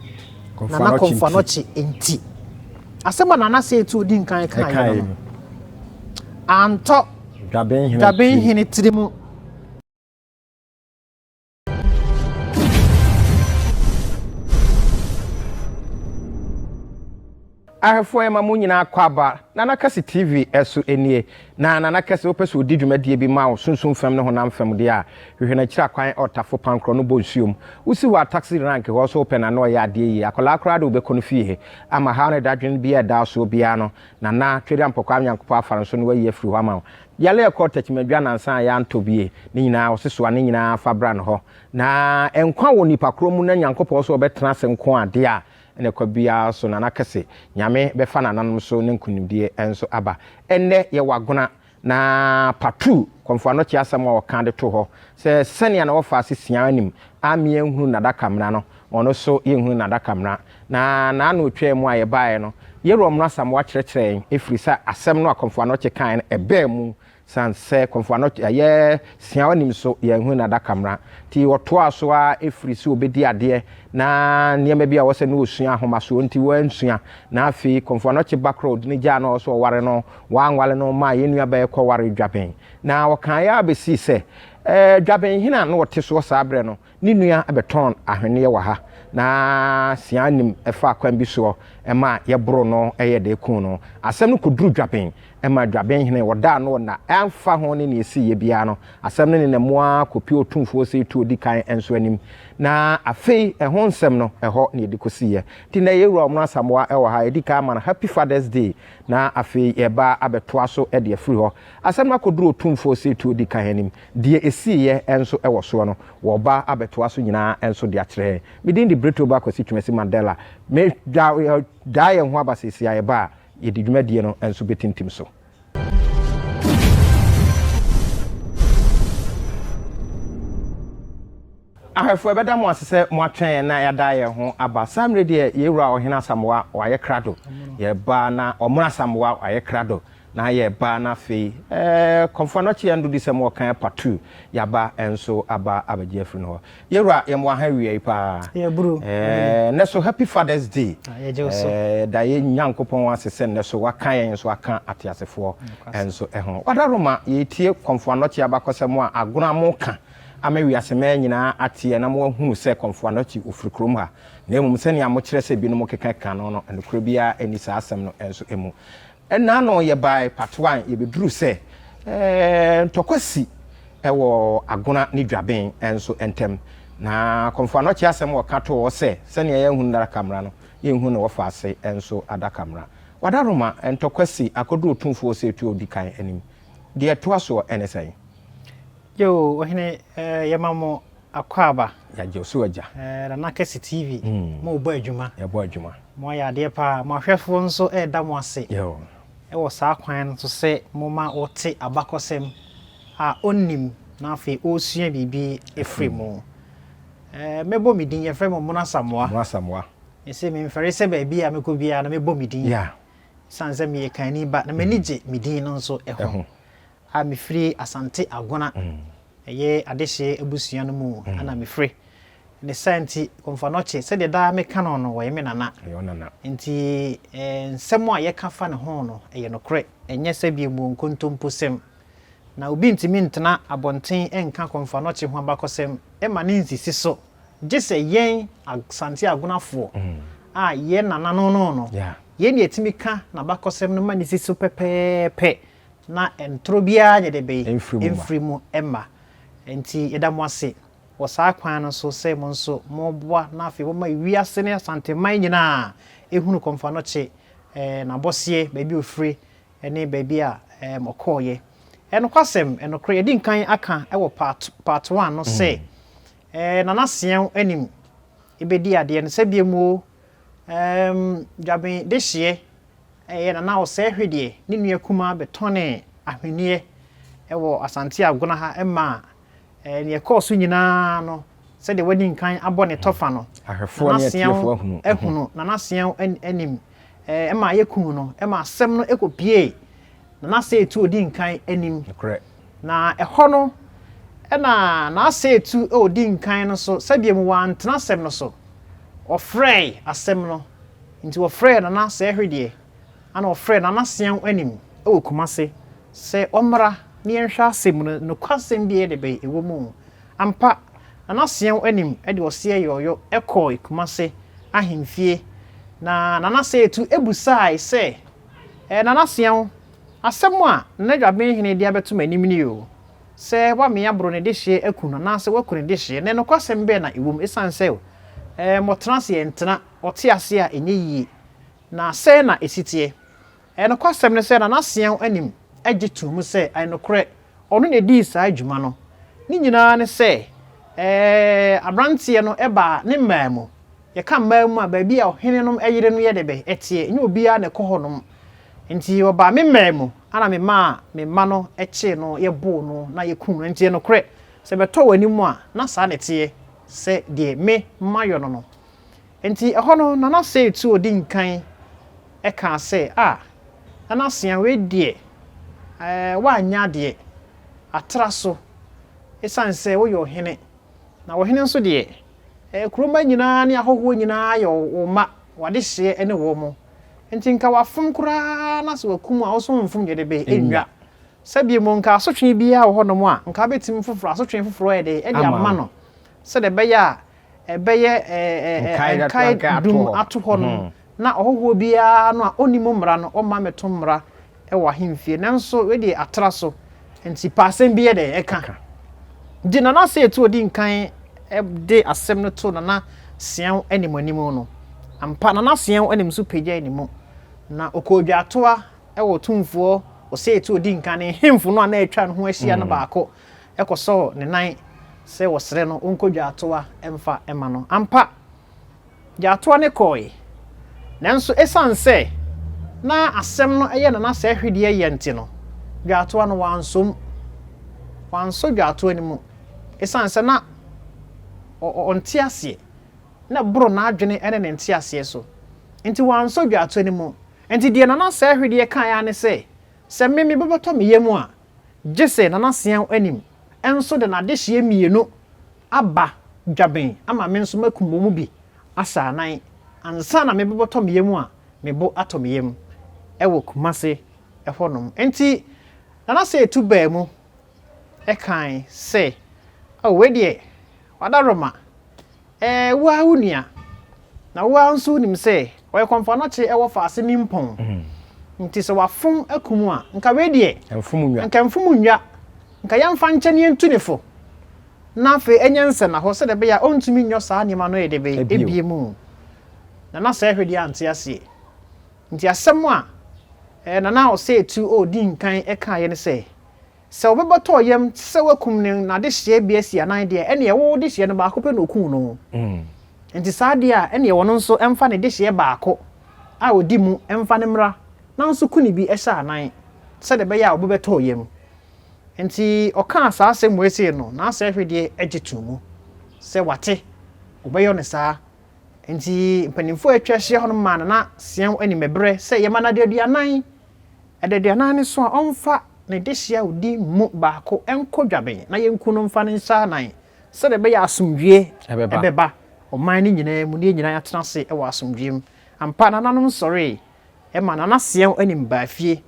Nana Komfo-Anokye nti. Asɛm a Nana Seetuo di nkan kaeɛ no no, antɔ Dwabenhene tirim. Ahwɛfoɔ yɛma mo nyinaa akwaaba, Nana Kɛse TV so nie. Na Nana Kɛse wopɛ sɛ ɔdi dwumadie bi ma wo sunsum fam ne honam fam deɛ a, hwehwɛ no akyiri akwan Ɔtafo Pankorɔ no bɔ nsuom. Wosi hɔ a taxi rank hɔ nso wopɛ Nana ɔyɛ adeɛ yie. Akwadaa koraa de wobɛkɔ no fie ama haw ne dadwene biara a ɛda wo soɔ biara no, Nana Twedeampɔ Kwame Nyankopɔn afa no so na wayi afiri hɔ ama wo. Yale ɛkɔɔ Takyimadwa nansa a yɛantɔ bie ne nyinaa ɔse soa ne nyinaa fa bra no hɔ. Na nkwa wɔ nipa korɔ mu na Nyankopɔn nso ɔbɛtena ase nko a deɛ a ɛna kwa biara so Nana kɛse Nyame bɛfa nananom so ne nkunimdie nso aba. Ɛnnɛ yɛwɔ Agona na Patu Kɔmfo Anɔkye asɛm a ɔka de to hɔ sɛ sɛnea na wɔfa ase sia anim ammea nhunu n'adaka mmara no ɔno so yɛnhunu n'adaka mmara. Na n'ano twaa mu a yɛbaeɛ no Yeroɔ Mmra Asamoah kyerɛkyerɛɛ yɛn ɛfiri sɛ asɛm no a Kɔmfo Anɔkye kaeɛ no ɛbaa mu San sɛ Kɔmfo Anɔkye ɛyɛ sia anim so yɛnhunu n'adaka mmara. Nti ɔtoaa so ara ɛfiri sɛ ɔbɛdi adeɛ na nneɛma bi a ɛwɔ sɛ na ɔsua ahomasoɔ nti wansua. Na afei Kɔmfo Anɔkye ba korɔ ɔde no gyaa no a ɔwɔ sɛ ɔware no wanware no maa yɛn nua baa yi kɔwaree Dwaben. Na ɔkaeɛ ara bɛsii sɛ ɛɛ Dwaben hene a na ɔte soɔ saa berɛ no Ne nua bɛtɔn ahweneɛ wɔ ha, na Sian nim faa kwan bi soɔ ma yɛboroo no yɛɛ dɛ kuu no. Asɛm no kɔduruu Dwaben ma Dwaben hene wɔdaa no nna. Ɛmfa ho ne nea ɛsiiɛ biara no, asɛm no nenam mu ara kɔpue Otumfoɔ Osei Tuo Ɔdi Kan nso anim. Na afei ɛho nsɛm no, ɛhɔ na yɛde kɔsiiɛ. Nti nnɛ yɛn Wura Ɔmono Asamoah wɔ ha, yɛdi kan ama no Happy Father's Day, na afei yɛreba abɛtoa so de afiri hɔ. Asɛm no akɔduru Otumfoɔ Osei Tuo Ɔdi Kan anim. Deɛ ɛsiiɛ nso wɔ soɔ no, wɔreba abɛtoa so nyinaa nso de akyerɛ yɛn. Me din de Bretoba Kwasi Twumasi Mandela. Me da daa yɛn ho aba seesei a yɛba a, yɛde dwumadie no nso bɛtintim so. Ahwɛfoɔ, yɛbɛda mo ase sɛ moatwɛn yɛn na yɛada yɛn ho aba. Saa mmerɛ deɛ, yɛn wura Ɔhene Asamoah, wayɛ krado. Yɛreba na Ɔmono Asamoah, wayɛ krado. Na yɛreba na afei, ɛɛ, Kɔmfoɔ Anɔkye yɛn dodisɛm ɔkan part 2, yɛaba nso aba abɛgye afiri no hɔ. Yɛn wura, yɛn mo aha awia yi paa. Yɛburu. Ɛɛ, nnɛ so Happy Father's Day. Ah, yɛgye wo so. Ɛɛ, da yɛn Nyankopɔn ase sɛ nnɛ so waka yɛn nso aka ateasefoɔ nso ho. Wadaroma, yɛretie Kɔmfoɔ Anɔkye abakɔsɛm a agorɔ a moka ama wiase mmaa nyinaa ateɛ na moahunu sɛ Kɔmfoɔ Anɔkye ɔfiri kurom ha. Na mmom sɛnea mokyerɛ sɛ binom keka ka no no, nokorɛ biara nni saa asɛm no nso mu. Nna ano yɛbae Patoan yɛbɛduruu sɛ ntɔkwa si wɔ Agona ne Dwaben nso ntam. Na Kɔmfo Anɔkye asɛm a ɔka too hɔ sɛ sɛnea yɛanhunu n'adaka mmara no, yɛnhunu ne wɔfaase nso adaka mmara. Wadaroma, ntɔkwa si akɔduru Otumfoɔ Osei-Tuo a ɔdi kan anim. Deɛ ɛtoa soɔ ne sɛn? Yoo, Ɔhene, yɛma mo akwaaba. Yɛagye wo so agya. Nana Kɛse TV, mo rebɔ adwuma. Yɛbɔ adwuma. Mo ayɛ adeɛ paa. Mo ahwɛfoɔ nso reda mo ase wɔ saa kwan no so sɛ moma wɔte abakɔsɛm a ɔnnim na afei ɔresua biribi afiri mu. Mɛbɔ me din, yɛfrɛ me Ɔmono Asamoah. Ɔmono Asamoah. Mese memfɛre sɛ baabi a mɛkɔ biara no mɛbɔ me din. Ɛsiane sɛ meyɛ Kanni ba na m'ani gye me din no nso ho. A mefiri Asante Agona, ɛyɛ adehyeɛ abusua no mu na mefiri. Ne saa nti, Komfo Anokye, sɛdeɛ daa meka no no, ɔyɛ me nana. Nti nsɛm a yɛka fa ne ho no, ɛyɛ nokorɛ, ɛnyɛ sɛdeɛ mmuo nkontomposɛm. Na obi ntumi ntena abɔnten nka Komfo Anokye ho abakɔsɛm ma no nsisi so, gye sɛ yɛn Asante Agonafoɔ a yɛn nana no no no, yɛn na yɛtumi ka n'abakɔsɛm no ma no si so pɛpɛɛpɛ. na ntoro biara nyɛ dɛ bɛyi mfiri mu mma. Enti yɛda mo ase wɔ saa kwan no so sɛ mo nso moboa na afei moma wiase ne Asanteman nyinaa hunu Komfo Anokye, n'abɔseɛ, baabi a ɔfiri ne baabi a ɔkɔeɛ. Nokwasɛm, nokorɛ, yɛadi nkan aka wɔ part, part one no sɛ Nana Seɛw anim bɛdi adeɛ no, sɛdeɛ mu o, Dwaben dehyeɛ Ɛyɛ Nana Osei Hwedeɛ ne nua kumaa bɛtɔnee ahweneɛ wɔ Asante Agona ha maa nea ɛkɔɔ so nyinaa no, sɛdeɛ wadi nkan abɔ ne tɔfa no, Ahwɛfoɔ Nana ne Seɛw atiefoɔ ahunu. ahunu, Nana Seɛw anim ma yɛkuu no ma asɛm no kɔpuee Nana Seetu a ɔdi nkan anim. Nokorɛ. Na ɛhɔ no na Nana Seetu a ɔdi nkan no nso, sɛdeɛ mu wantena asɛm no so, ɔfrɛe asɛm no. Nti wɔfrɛɛ Nana Sɛɛhwedeɛ ana wɔfrɛɛ Nana Seɛw anim wɔ Kumase sɛ ɔmmra na yɛnhwɛ asɛm no nokwasɛm bi a ɛyɛ dɛ bɛn ɛwɔ mu. Ampa, Nana Seɛw anim de ɔseɛ yɔɔyɔ kɔɔe Kumase ahemfie. Na Nana Seetu busaae sɛ, Ɛɛ Nana Seɛw, asɛm a Nana Dwabenhene de abɛto m'anim ni o, sɛ woamee aboro ne dehyeɛ aku no anaasɛ woaku ne dehyeɛ, na nokwasɛm bɛn na ɛwom? Esiane sɛ ɛɛ mɔtena ase ɛntena, ɔte ase a ɛnyɛ yie, na sɛn na ɛsi teɛ? Ɛyɛ nokwasɛm ne sɛ Nana Seɛw anim gye too mu sɛ ɛyɛ nokorɛ, ɔno na ɛdii saa dwuma no. Ne nyinaa ne sɛ ɛɛ aberanteɛ no baa ne mmaa mu. Yɛka mmaa mu a, baabi a ɔhene nom yere no yɛ de bɛ teɛ, ɛnyɛ obiara na ɛkɔ hɔ nom. Nti ɔbaa me mmaa mu, ɛna me maa me mma no kyee no, yɛboo no na yɛkuu no. Nti ɛyɛ nokorɛ, sɛ ɛbɛtɔ w'anim a, na saa na ɛteɛ, sɛ deɛ me mayɔ no no. Enti ɛhɔ no, Nana Seetu ɔdi nkan kaa sɛ, Ah, Nana Asean, wei deɛ, ɛɛ, woanyɛ adeɛ. Atra so, ɛsiane sɛ woyɛ ɔhene, na ɔhene nso deɛ, ɛɛ, kuro mma nyinaa ne ahɔhoɔ nyinaa yɛ wo mma, w'adehyeɛ ne wɔn. Enti nka wafom koraa na sɛ wakum a, wo nso womfom deɛ de bɛ, ɛnnwa. Sɛ bio mu, nka asotwe biara wɔ hɔnom a, nka wobɛtumi foforɔ, asotwe foforɔ ayɛ dɛn, de ama no, sɛdeɛ ɛbɛyɛ a ɛbɛyɛ nkae dum ato hɔ no, na ɔhɔhoɔ biara no a ɔnni mo mmara no, ɔmma mmɛto mmara wɔ ahemfie. Nanso wei deɛ atra so, nti pɛ asɛm bi yɛ dɛ ɛka. Nti Nana Seetu ɔdi nkan de asɛm no too Nana Seɛw anim anim no, ampa Nana Seɛw anim nso pagyae ne mu, na ɔkɔɔ Dwaatoa wɔ Otumfoɔ Oseetu ɔdi nkan ne nhemfo no a na atwa ne ho ahyia no baako kɔsɔɔ ne nan sɛ wɔsrɛ no ɔnkɔ dwaatoa mfa mma no. Ampa, dwaatoa no kɔe. Nanso esiane sɛ na asɛm no yɛ Nana Sɛhwedeɛ ya nti no, dwaatoa no wansɔ mu. Wansɔ dwaatoa no mu esiane sɛ na ɔnte aseɛ. Na ɛboro n'adwene ne ne nteaseɛ so. Nti wansɔ dwaatoa no mu. Nti deɛ Nana Sɛhwedeɛ kaeɛ ara ne sɛ, sɛ me mebɛbɛtɔ me yam a, Gye sɛ Nana Seaw anim nso de n'adehyeɛ mmienu aba dwaben ama me nso makum wɔn mu bi ahyɛ anan ansa na mebɛbɔtɔ me yam a me bo atɔ me yam wɔ Kumase hɔ nom. Enti Nana Seetu baa mu kae sɛ, Oh, wei deɛ Wadaroma Ɛɛ, wo ara wo nua. Na wo ara nso wonim sɛ ɔyɛ kɔmfoanɔkye wɔ faase nimpɔn. Nti sɛ wafom akum a, nka wei deɛ, nka mfom nnwa. Nka yɛmfa nkyɛ na yɛntu ne fo. Na afei ɛnyɛ nsɛnnahɔ sɛdeɛ ɛbɛyɛ a ɔntumi nyɔ saa nneɛma no de bɛ bie mu. Nana Sɛɛhwedeɛ ante aseɛ. Nti asɛm a Nana Ɔsɛetu ɔɔdi nkan kaeɛ ne sɛ, Sɛ wobɛbɔtɔ yam sɛ woakum no n'adehyeɛ bi asi anan deɛ, ɛnneɛ wo dehyeɛ no baako pɛ na ɔkuu no. Enti saa deɛ a, ɛnneɛ ɔno nso mfa ne dehyeɛ baako a ɔdi mu mfa no mmra na nso ku no bi hyɛ anan, sɛdeɛ ɛbɛyɛ a wobɛbɛtɔ yam. Enti ɔkaa saa asɛm wei sei no, n'asɛehwedeɛ gye too mu sɛ wate, wɔbɛyɔ no saa. Enti mpanimfoɔ a atwa ahyia hɔ no maa Nana Seaw animɛberɛ sɛ yɛma no adaduanan. Adaduanan no so a, ɔmfa ne dehye a odi mu baako nkɔ dwaben na yenku no mfa no nhyɛ anan, sɛdeɛ ɛbɛyɛ a asomdwoeɛ bɛba ɔman no nyinaa mu na yɛn nyinaa yɛatena ase wɔ asomdwoeɛ mu. Ampa, nananom sɔree ma Nana Seɛw anim baa fie.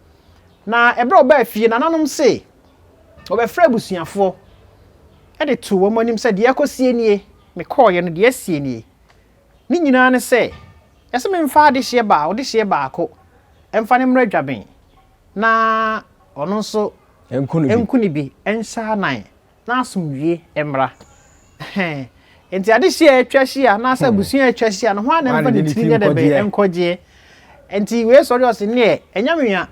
Na ɛberɛ a ɔbaa fie, nananom se wɔbɛfrɛ abusuafoɔ de too wɔn anim sɛ, Deɛ akɔsie nie, mekɔeɛ no, deɛ asie nie. Ne nyinaa ne sɛ, ɛsɛ memfa adehyeɛ baa, ɔdehyeɛ baako mfa no mmra dwaben na ɔno nso nku no bi nhyɛ anan na asomdwie mmra. Nti adehyeɛ a atwa ahyia anaasɛ hmm. abusua a atwa ahyia no ho a na mfa ne tiri nyɛ dɛ bɛn nkɔgyeɛ. Nti wei sɔre ɔse neɛ ɛnyɛ mea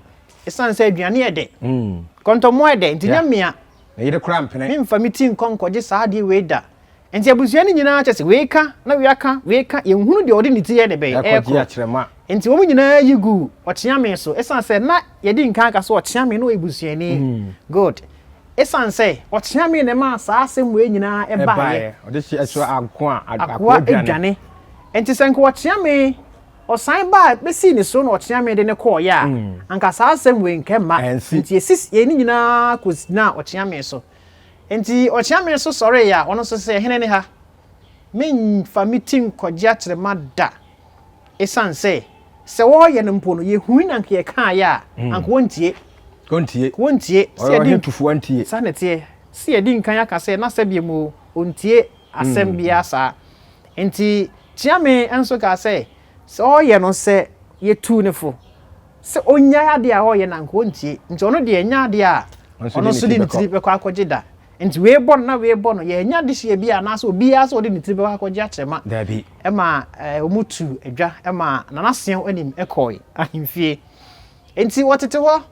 ɛsiane sɛ aduane yɛ dɛ. Hmm. Kɔntɔmmoa yɛ dɛ nti nyɛ mea. Memfa me ti nkɔ nkɔgye saa adeɛ wei da. Enti abusua no nyinaa kyɛ sɛ wei ka na wei aka, wei ka, yɛnhunu deɛ ɔde ne ti yɛ de bɛn ɛrekɔ. Enti wɔn nyinaa yi guu ɔkyeame so, ɛsiane sɛ na yɛdi nkan aka sɛ ɔkyeame no ɔyɛ busuani. Mm. Good. Ɛsiane sɛ ɔkyeame na ɛmaa saa asɛm wei nyinaa ɛbaeɛ. Ɔde hyɛ ɛso akoa akoa adwane. Enti sɛ nka ɔkyeame ɔsan baa bɛsii ne so na ɔkyeame de ne kɔɔeɛ a, mm. anka saa asɛm wei nka mma. Nti ɛsi yɛn nyinaa kɔgyinaa ɔkyeame so. Enti ɔkyeame nso sɔree a ɔno nso sɛ, Hene ne ha? Meremfa me ti nkɔgye akyerɛma da, esiane sɛ, sɛ wɔreyɛ no mpo no, yehui na anka yɛkaeɛ a, hmm. anka wɔntie. Wɔntie. Wɔntie. Sɛ yɛdi tufoɔ ntie. Saa na ɛteɛ. Sɛ yɛdi nkan aka sɛ, na sɛdeɛ mu ɔntie asɛm hmm. biara saa. Enti kyeame nso kaa sɛ, Sɛ ɔreyɛ no sɛ yɛtuu no fo sɛ ɔnnyae adeɛ a ɔreyɛ no anka ɔntie. Nti ɔno deɛ ɛnyɛ adeɛ a ɔno nso de ne tiri bɛkɔ akɔgye da. Nti wei bɔ no na wei bɔ no, yɛannya adehyeɛ bi anaasɛ obiara sɛ ɔde ne tiri bɛkɔ akɔgye akyerɛma. Daabi. Ɛma wɔn tuu dwa ma Nana Seɛw anim kɔe ahemfie. Nti wɔtete hɔ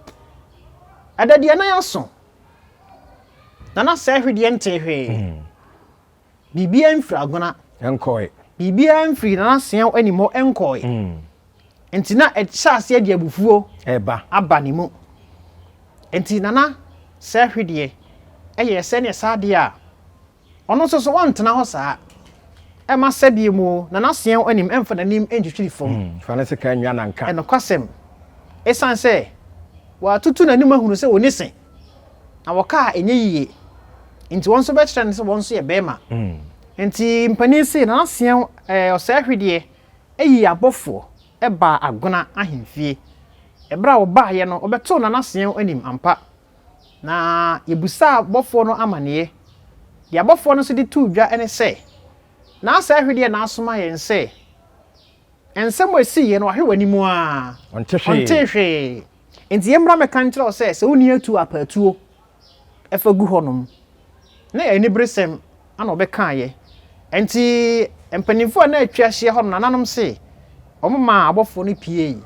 adaduanan aso. Nana Sɛɛhwe deɛ ntee hwee. Biribiara mfiri Agona. Nkɔe. Biribiara mfiri Nana Seɛw anim hɔ nkɔe. Nti na ɛhyɛ aseɛ de abufuo Ɛba. aba ne mu. Nti Nana Sɛɛhwe deɛ ɛyɛɛ sɛdeɛ saa deɛ a, ɔno nso so ɔntena hɔ saa. Ɛma sɛdeɛ mu o, Nana Seɛw anim ɛmfa n'anim ntwitwiri fam. Fa ne sekan nwa nanka. Ɛnokwasɛm, ɛsiane sɛ watutu n'anim ahunu sɛ ɔnni se, na wɔka a ɛnyɛ yiye nti wɔn nso bɛkyerɛ no sɛ wɔn nso yɛ bɛrima. Nti mpanin se Nana Seɛw ɛɛ Ɔsɛɛhwedeɛ yii abɔfoɔ baa Agona ahemfie. Ɛberɛ a wɔbaeɛ no, wɔbɛtoo Nana Seɛw anim ampa. Na yɛbusaa abɔfoɔ no amaneɛ. Deɛ abɔfoɔ no nso de too dwa ne sɛ, Naa Sɛɛhwedeɛ na asoma yɛn sɛ nsɛm a ɛsiiɛ no wahwɛ w'anim ara, ɔntee hwee. Enti yɛmmra mmɛka nkyerɛ wo sɛ, sɛ wonni atuo a, pɛ atuo fa gu hɔnom. Na ɛyɛ aniberesɛm na wɔbɛkaeɛ. Enti mpanimfoɔ a na atwa ahyia hɔ no, nananom se, wɔmaa abɔfoɔ no piei.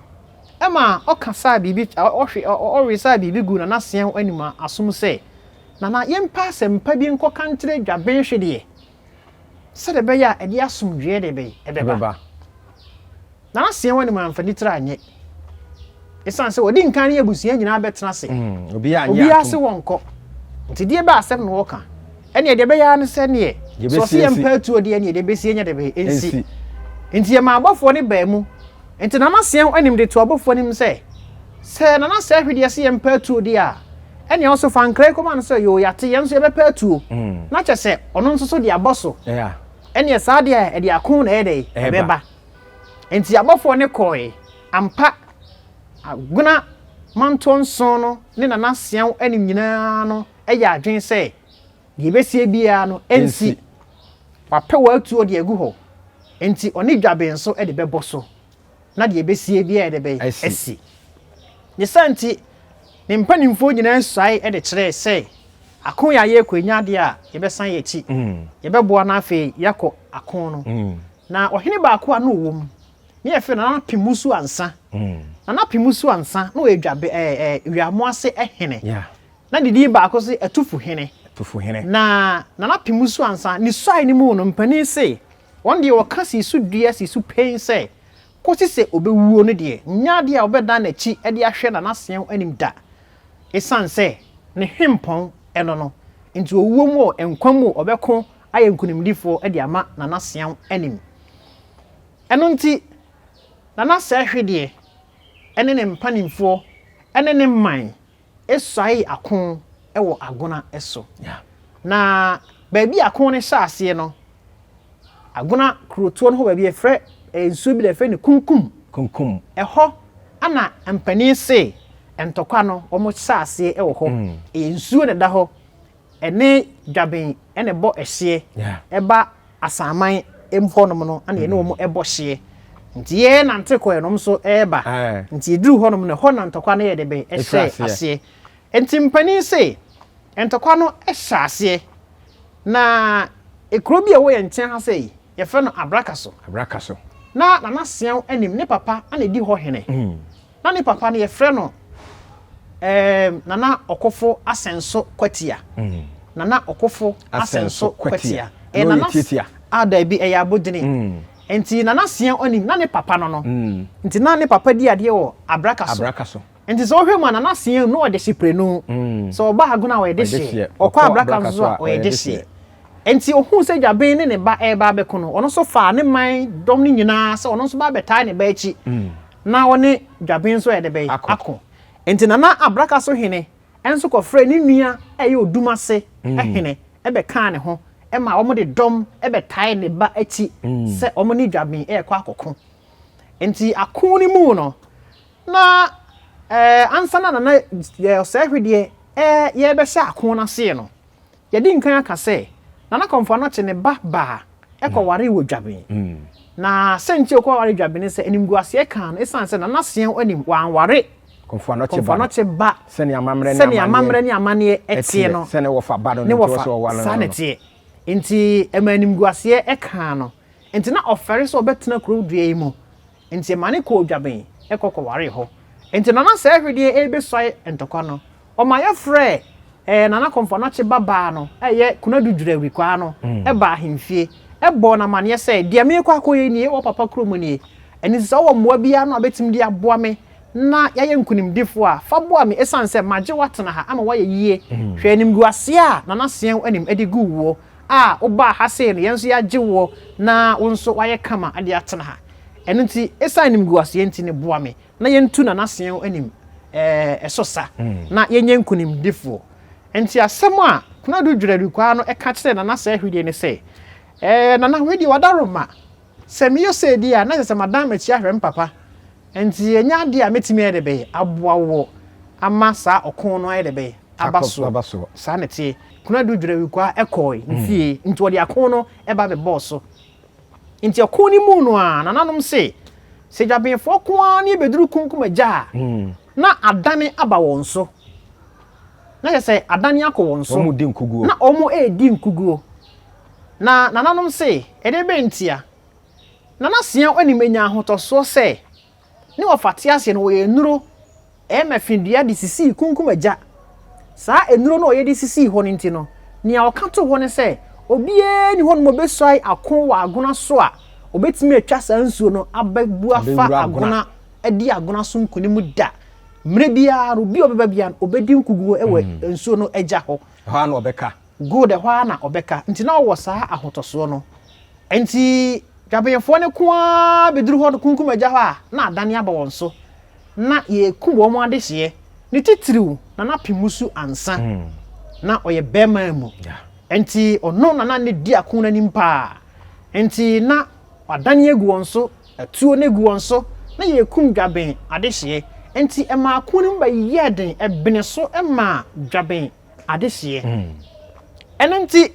Ɛma ɔkasaa biribi, ɔhwe, ɔwesaa biribi guu Nana Seɛw anim asom sɛ, Nana, yɛmpɛ asɛmpa bi nkɔka nkyerɛ Dwaben Hwedeɛ. Sɛdeɛ ɛbɛyɛ a ɛde asomdwoeɛ de bɛn? Ɛbɛba. Nana Seɛw anim amfa ne tiri anyɛ. Ɛsiane sɛ wɔdi nkan ne abusua nyinaa bɛtena ase. Mm, obiara se wɔnkɔ. Nti deɛ bɛ asɛm na wɔka. Ɛneɛ deɛ ɛbɛyɛ ara ne sɛ neɛ sɛ ɔse yɛ mpa atuo deɛ neɛ deɛ ɛbɛsi ɛnyɛ deɛ bɛyɛ ɛnsi. Nti yɛma abɔfoɔ no baa mu. Nti Nana Seɛw anim de to abɔfoɔ anim sɛ, sɛ Nana Sɛɛhwedeɛ se yɛmpɛ atuo deɛ a, ɛneɛ wo nso fa nkra yi kɔma no sɛ, yoo yɛate, yɛn nso yɛbɛpɛ atuo. Na kyerɛ sɛ ɔno nso so de abɔ so. Ɛneɛ saa deɛ a, ɛde ako na ɛyɛ dɛn? Ɛbɛba. Nti abɔfoɔ no kɔɔe. Ampa, Agona mantoɔ nson no ne Nana Seɛw anim nyinaa no yɛ adwene sɛ, Deɛ ɛbɛsie biara no, ɛnsi. Wapɛ w'atuo de agu hɔ, enti ɔne dwaben nso de bɛbɔ so, na deɛ ɛbɛsie biara de bɛn asi. Ne saa nti, ne mpanimfoɔ nyinaa suae de kyerɛɛ sɛ, ako yi a yɛrekɔ yi nyɛ adeɛ a yɛbɛsan yɛn akyi. Yɛbɛboa na afei yɛakɔ ako no. Na ɔhene baako a na ɔwɔ mu, ne yɛfrɛ no Nana Pemusu Ansa. Nana Pemusu Ansa, na ɔyɛ dwabe ɛɛ ɛɛ Wiamoase hene. Na ne din baako se Atufuhene. Atufuhene. Na Nana Pemusu Ansa, ne suae no mu no, mpanin se, wɔn deɛ wɔka sii so dua sii so pen sɛ, kosi sɛ ɔbɛwuo no deɛ, nyɛ adeɛ a ɔbɛdan n'akyi de ahwɛ Nana Seɛw anim da, esiane sɛ ne hempɔn no no nti, owuo mu o, nkwa mu o, ɔbɛko ayɛ nkunimdifoɔ de ama Nana Seɛw anim. Ɛno nti, Nana Sɛɛhwedeɛ ne ne mpanimfoɔ ne ne man suaee ako wɔ Agona so. Na baabi a ako no hyɛɛ aseɛ no, Agona kurotoɔ no hɔ baabi yɛfrɛ nsuo bi na yɛfrɛ no Kunkum. Kunkum. Ɛhɔ na mpanin se ntɔkwa no wɔhyɛɛ aseɛ wɔ hɔ. Ɛyɛ nsuo na ɛda hɔ. Ɛne Dwaben na ɛbɔ ɛhyeɛ ɛba Asaman mu hɔnom no na yɛne wɔn ɛbɔ hyeɛ. Nti yɛ nante kɔɛ nom nso ɛreba. Nti yɛduru hɔnom no ɛhɔ na ntɔkwa no yɛ de bɛn ɛhyɛɛ aseɛ. Nti mpanin se ntɔkwa no hyɛ aseɛ na ekuro bi a ɛwɔ yɛn nkyɛn ha sei yɛfrɛ no Abrakaso. Abrakaso. Na Nana Seaw anim ne papa na ɛdi hɔ hene. Na ne papa no yɛfrɛ no ɛɛm Nana Ɔkofo Asɛnso Kwatia. Nana Ɔkofo Asɛnso Kwatia. Ɛyɛ Nana Tietia. Ah daabi ɛyɛ abodini. Nti Nana Sia ɔnim na ne papa no no. Nti na ne papa di adeɛ wɔ Abraka so. Abraka so. Nti sɛ wohwɛ mu a Nana Sia no ɔde hye prenu. Sɛ ɔba Agona a ɔyɛ dehyeɛ. Ɔkɔ Abraka nso so a ɔyɛ dehyeɛ. Enti ohuu sɛ Jabin ne ne ba reba abɛko no, ɔno nso faa ne man dɔm no nyinaa sɛ ɔno nso ba abɛtaa ne ba akyi na ɔne Jabin nso ayɛ dɛ bɛn? Ako. Enti Nana Abraka so hene nso kɔfrɛɛ ne nua a ɛyɛ Odumase hene bɛkaa ne ho ma wɔde dɔm bɛtae ne ba akyi sɛ wɔne Jabin rekɔ akɔko. Enti ako no mu no, na ansa na Nana Ɔsɛehwedeɛ yɛrebɛhyɛ ako no aseɛ no, Yɛadi nkan aka sɛ, Nana Kɔmfo Anokye ne ba baa kɔwaree wɔ Dwaben. Na sɛ nti ɔkɔware Dwaben ne sɛ animguaseɛ kaa no ɛsiane sɛ Nana Seɛw anim wanware Kɔmfo Anɔkye ba no. Kɔmfo Anɔkye ba Sɛnea amammerɛ ne sɛnea amanneɛ amammerɛ ne amanneɛ teɛ no. Sɛ ne wɔfa ba no Ne no nti wɔfa, ɔsɛ ɔware no saa no na no. ɛteɛ. Nti ɛma animguaseɛ kaa no. Nti na ɔfɛre sɛ ɔbɛtena kuro dua yi mu. Nti ɛma no kɔɔ Dwaben kɔ kɔwaree hɔ. Nti Nana Sɛɛhwedeɛ rebɛsuae ntɔkwa no, ɔma yɛfrɛɛ ɛɛ Nana Kɔmfo Anɔkye ba baa no a ɛyɛ Konadu Dwirawirikwaa no baa ahemfie bɔɔ no amaneɛ sɛ, deɛ merekɔ akɔyɛ nie, wɔ papa kurom nie. Ɛno nti sɛ wowɔ mmoa biara no a wobɛtumi de aboa me na yɛayɛ nkunimdifoɔ a, fa boa me ɛsiane sɛ magye wo atena ha ama woayɛ yie. Hwɛ animguaseɛ a Nana Seɛw anim de guu woɔ a wobaa ha sei no, yɛn nso yɛagye woɔ na wo nso woayɛ kama de atena ha. Ɛno nti, ɛsiane animguaseɛ nti no, boa me na yɛntu Nana Seɛw anim so sa na yɛnyɛ nkunimdifoɔ. Enti asɛm a Konadu Dwerɛdukwaa no ka kyerɛɛ Nana Sɛɛhwedeɛ ne sɛ, Ɛɛ, Nana, wei deɛ w'adaworoma. Sɛ meyɛ sei deɛ a, na kyerɛ sɛ madan m'akyi ahwɛ me papa. Enti ɛnyɛ adeɛ a mɛtumi ayɛ dɛ bɛn aboa woɔ ama saa ɔko no ayɛ dɛ bɛn aba soɔ. Saa na ɛteɛ. Konadu Dwerɛdukwaa kɔɔe ne fie, nti ɔde ako no ba bɛbɔɔ so. Nti ɔko no mu no ara, nananom se, sɛ dwabenfoɔ ko ara ne ɛbɛduru Kunkum Agya a, na adane aba wɔn so. Na kyerɛ sɛ adane akɔ wɔn so. Wɔn redi nkuguo. Na wɔn redi nkuguo. Na nananom se, ɛdeɛ bɛn ntia? Nana Seaw anim anya ahotɔsoɔ sɛ, ne wɔfa te aseɛ no wɔyɛ nnuro ɛma fi dua de sisii Kunkum Agya. Saa nnuro no a ɔyɛ de sisii hɔ no nti no, nea ɔka too hɔ ne sɛ, obiara nni hɔnom a ɔbɛsuae ako wɔ agona so a ɔbɛtumi atwa saa nsuo no abɛbu afa agona adi agona so nkonim da. Mmerɛ biara no, obi a ɔbɛba biara no, ɔbɛdi nkuguo wɔ nsuo no agya hɔ. Ɛhɔ ara na ɔbɛka. Good, ɛhɔ ara na ɔbɛka. Nti na ɔwɔ saa ahotɔsoɔ no. Enti dwabɛnfoɔ no ko ara bɛduru hɔ no kunkum agya hɔ a, na adane aba wɔn so, na yɛrekum wɔn adehyeɛ. Ne titiriw, Nana Pemusu Ansah, na ɔyɛ barima mu. Enti ɔno na na ne di ako no anim paa. Enti na wadane agu wɔn so, atuo no agu wɔn so, na yɛrekum dwabɛn adehyeɛ. Enti ɛmaa ako no mu bɛyɛɛ den, ɛbene so maa dwabɛn adehyeɛ. Ɛno nti,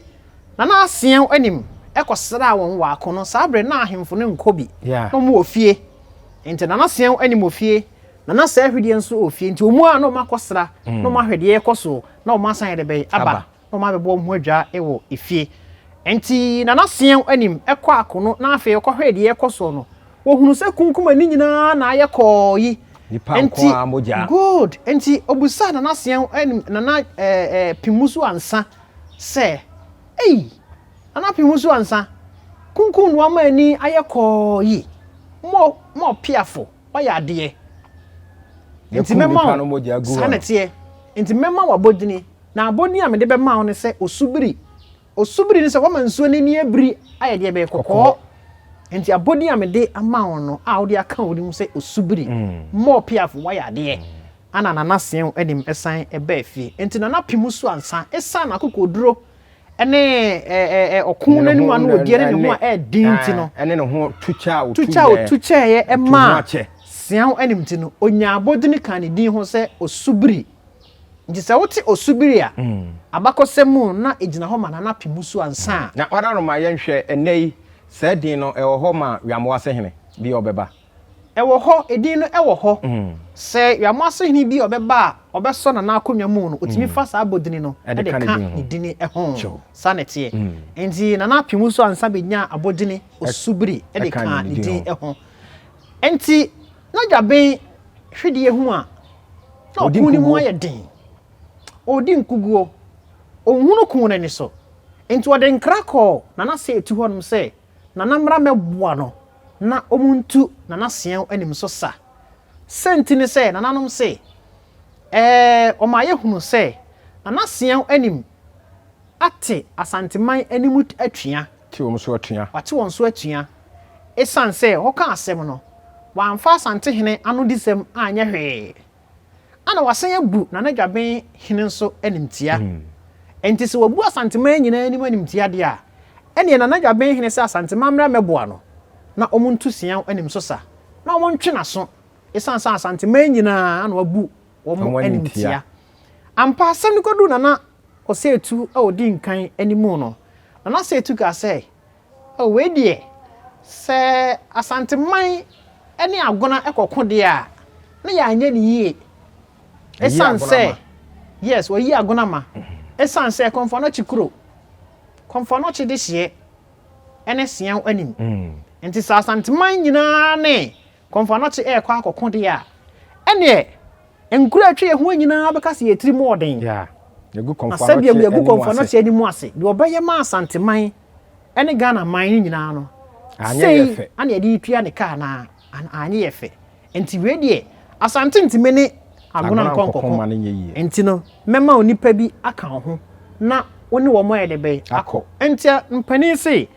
Nana Aseɛw anim kɔsraa wɔn wɔ akono. Saa bere no na ahemfo no nkɔ bi. Na wɔn wɔ fie. Nti Nana Aseɛw anim wɔ fie, Nana Sɛɛhwedeɛ nso wɔ fie. Nti wɔn a na wɔn akɔsra, na wɔn ahwɛ deɛ ɛrekɔ soɔ, na wɔn asan yɛ dɛ bɛn aba, na wɔn abɛbɔ wɔn ho adwaa wɔ efie. Nti Nana Aseɛw anim kɔ akono na afei ɔkɔhwɛɛ deɛ ɛrekɔ soɔ no, wɔhunu sɛ kunkum ani nyinaa na ayɛ kɔɔ yi. Nipa nko ara mogya. Good. Nti obisaa Nana Aseɛw anim, Nana ɛɛ ɛɛ Pimusu Ansa sɛ, Ei! Nana Pimusu Ansa, kunkum no ama ani ayɛ kɔɔ yi. Mo, mo ɔpeafo, wayɛ adeɛ. Nti mɛma wo, saa na ɛteɛ. Nti mɛma wo abɔdini, na abɔdini a mede bɛma wo ne sɛ osubiri. Osubiri ne sɛ wama nsuo no ani abiri ayɛ deɛ bɛyɛ kɔkɔɔ. Nti abɔdin a mede ama wo no a wode aka wo ho sɛ osubiri, mmɔɔ piafo, wayɛ adeɛ. Ana Nana Seɛw anim san baa fie. Nti Nana pem so ansa esiane n'akokoduro ne ɔko no anim a na ɔdi ne ne ho a ɛyɛ den nti no. Ɛne ne ho tukyɛ a ɔtu a ɔtu kyɛeɛ maa Seɛw anim nti no, ɔnyaa abɔdin kaa ne din ho sɛ Osubiri. Nti sɛ wote Osubiri a, abakɔsɛm mu no, na egyina hɔ ma Nana Apemusu ansa. Na Ɔdaroma yɛnhwɛ, ɛnnɛ yi, saa din no, ɛwɔ hɔ ma Wiamoase hene bi a ɔbɛba? Ɛwɔ hɔ, edin no wɔ hɔ. Sɛ Wiamoase hene bi a ɔbɛba a ɔbɛsɔ Nana akonnwa mu no, otumi fa saa abodini no de ka ne dini ho. Saa na ɛteɛ. Nti Nana Apemusu ansa benyaa abodini Osubiri de kaa ne din ho. Nti na Dwaben hwedeɛ hu a, na ɔko no mu ayɛ den. Ɔredi nkuguo. Ɔnhunu ko no ani so. Nti ɔde nkra kɔɔ Nana Seetu hɔnom sɛ Nana mmra mmɛboa no na wɔntu Nana Seɛw anim so sa. Sɛ nti ne sɛ nananom se, ɛɛ wɔma yɛhunu sɛ Nana Seɛw anim ate Asanteman anim atua. Te wɔn so atua. Wate wɔn so atua. Esiane sɛ wɔkaa asɛm no, wɔamfa Asantehene anodisɛm anyɛ hwee. Ɛna wɔasan abu Nana Dwaben hene nso animtia. Enti sɛ wɔabu Asanteman nyinaa anim animtia deɛ a, ɛneɛ Nana Dwaben hene sɛ Asanteman mmra mmɛboa no na wɔntu Siaw anim so sa na wɔntwe n'aso esiane sɛ Asanteman nyinaa na wɔabu wɔn animtia. Ampa, asɛm no kɔduu Nana Osei-Tutu a ɔdi nkan anim no, Nana Osei-Tutu kaa sɛ, Oh, wei deɛ, Sɛ Asanteman ne Agona kɔko deɛ a, na yɛanyɛ no yie. Ɛsiane sɛ, yes, wɔyi Agona ma. Ɛsiane sɛ Kɔmfoanɔkye kuro, Kɔmfoanɔkye dehyeɛ ne Seaw anim. Nti sɛ Asanteman nyinaa ne Kɔmfoanɔkye rekɔ akɔko deɛ a, ɛneɛ Nkuro a atwa yɛn ho nyinaa bɛka sɛ yɛn tirim wɔ den. Na sɛdeɛ yɛgu Kɔmfoanɔkye anim ase, deɛ ɔbɛyɛ ma Asanteman ne Ghana man no nyinaa no, sei ana yɛde retua ne ka anaa? Anyɛ yɛ fɛ. Nti wei deɛ, Asante ntumi ne Agona nkɔ nkɔko. Nti no, mɛma onipa bi aka wo ho na wo ne wɔn ayɛ dɛ bɛn? Akɔ. Nti mpanin se,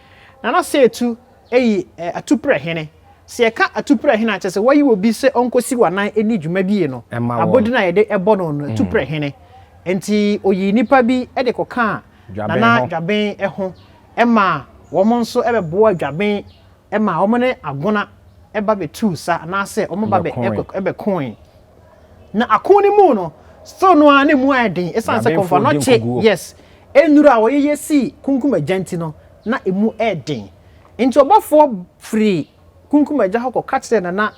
Nana Seetu Eyi ɛ atuprɛ hene. Sɛ yɛka atuprɛ hene a, kyerɛ sɛ wɔayi obi sɛ ɔnkɔsi w'anan nni dwuma bi no, abodin a yɛde bɔ no no, atuprɛ hene. Enti oyii nnipa bi de kɔkaa Nana Dwaben ho ma wɔn nso bɛboaa Dwaben ma wɔn ne Agona ba bɛtuu sa anaasɛ wɔn ba bɛkoe. Na ako no mu no, still no ara na emu ayɛ den esiane sɛ Kɔmfo Anɔkye, yes, nnuru a wɔyeyɛ sii Kunkum Agya nti no, na emu yɛ den. Enti ɔbɔfoɔ firii Kunkum Agya hɔ kɔka kyerɛɛ Nana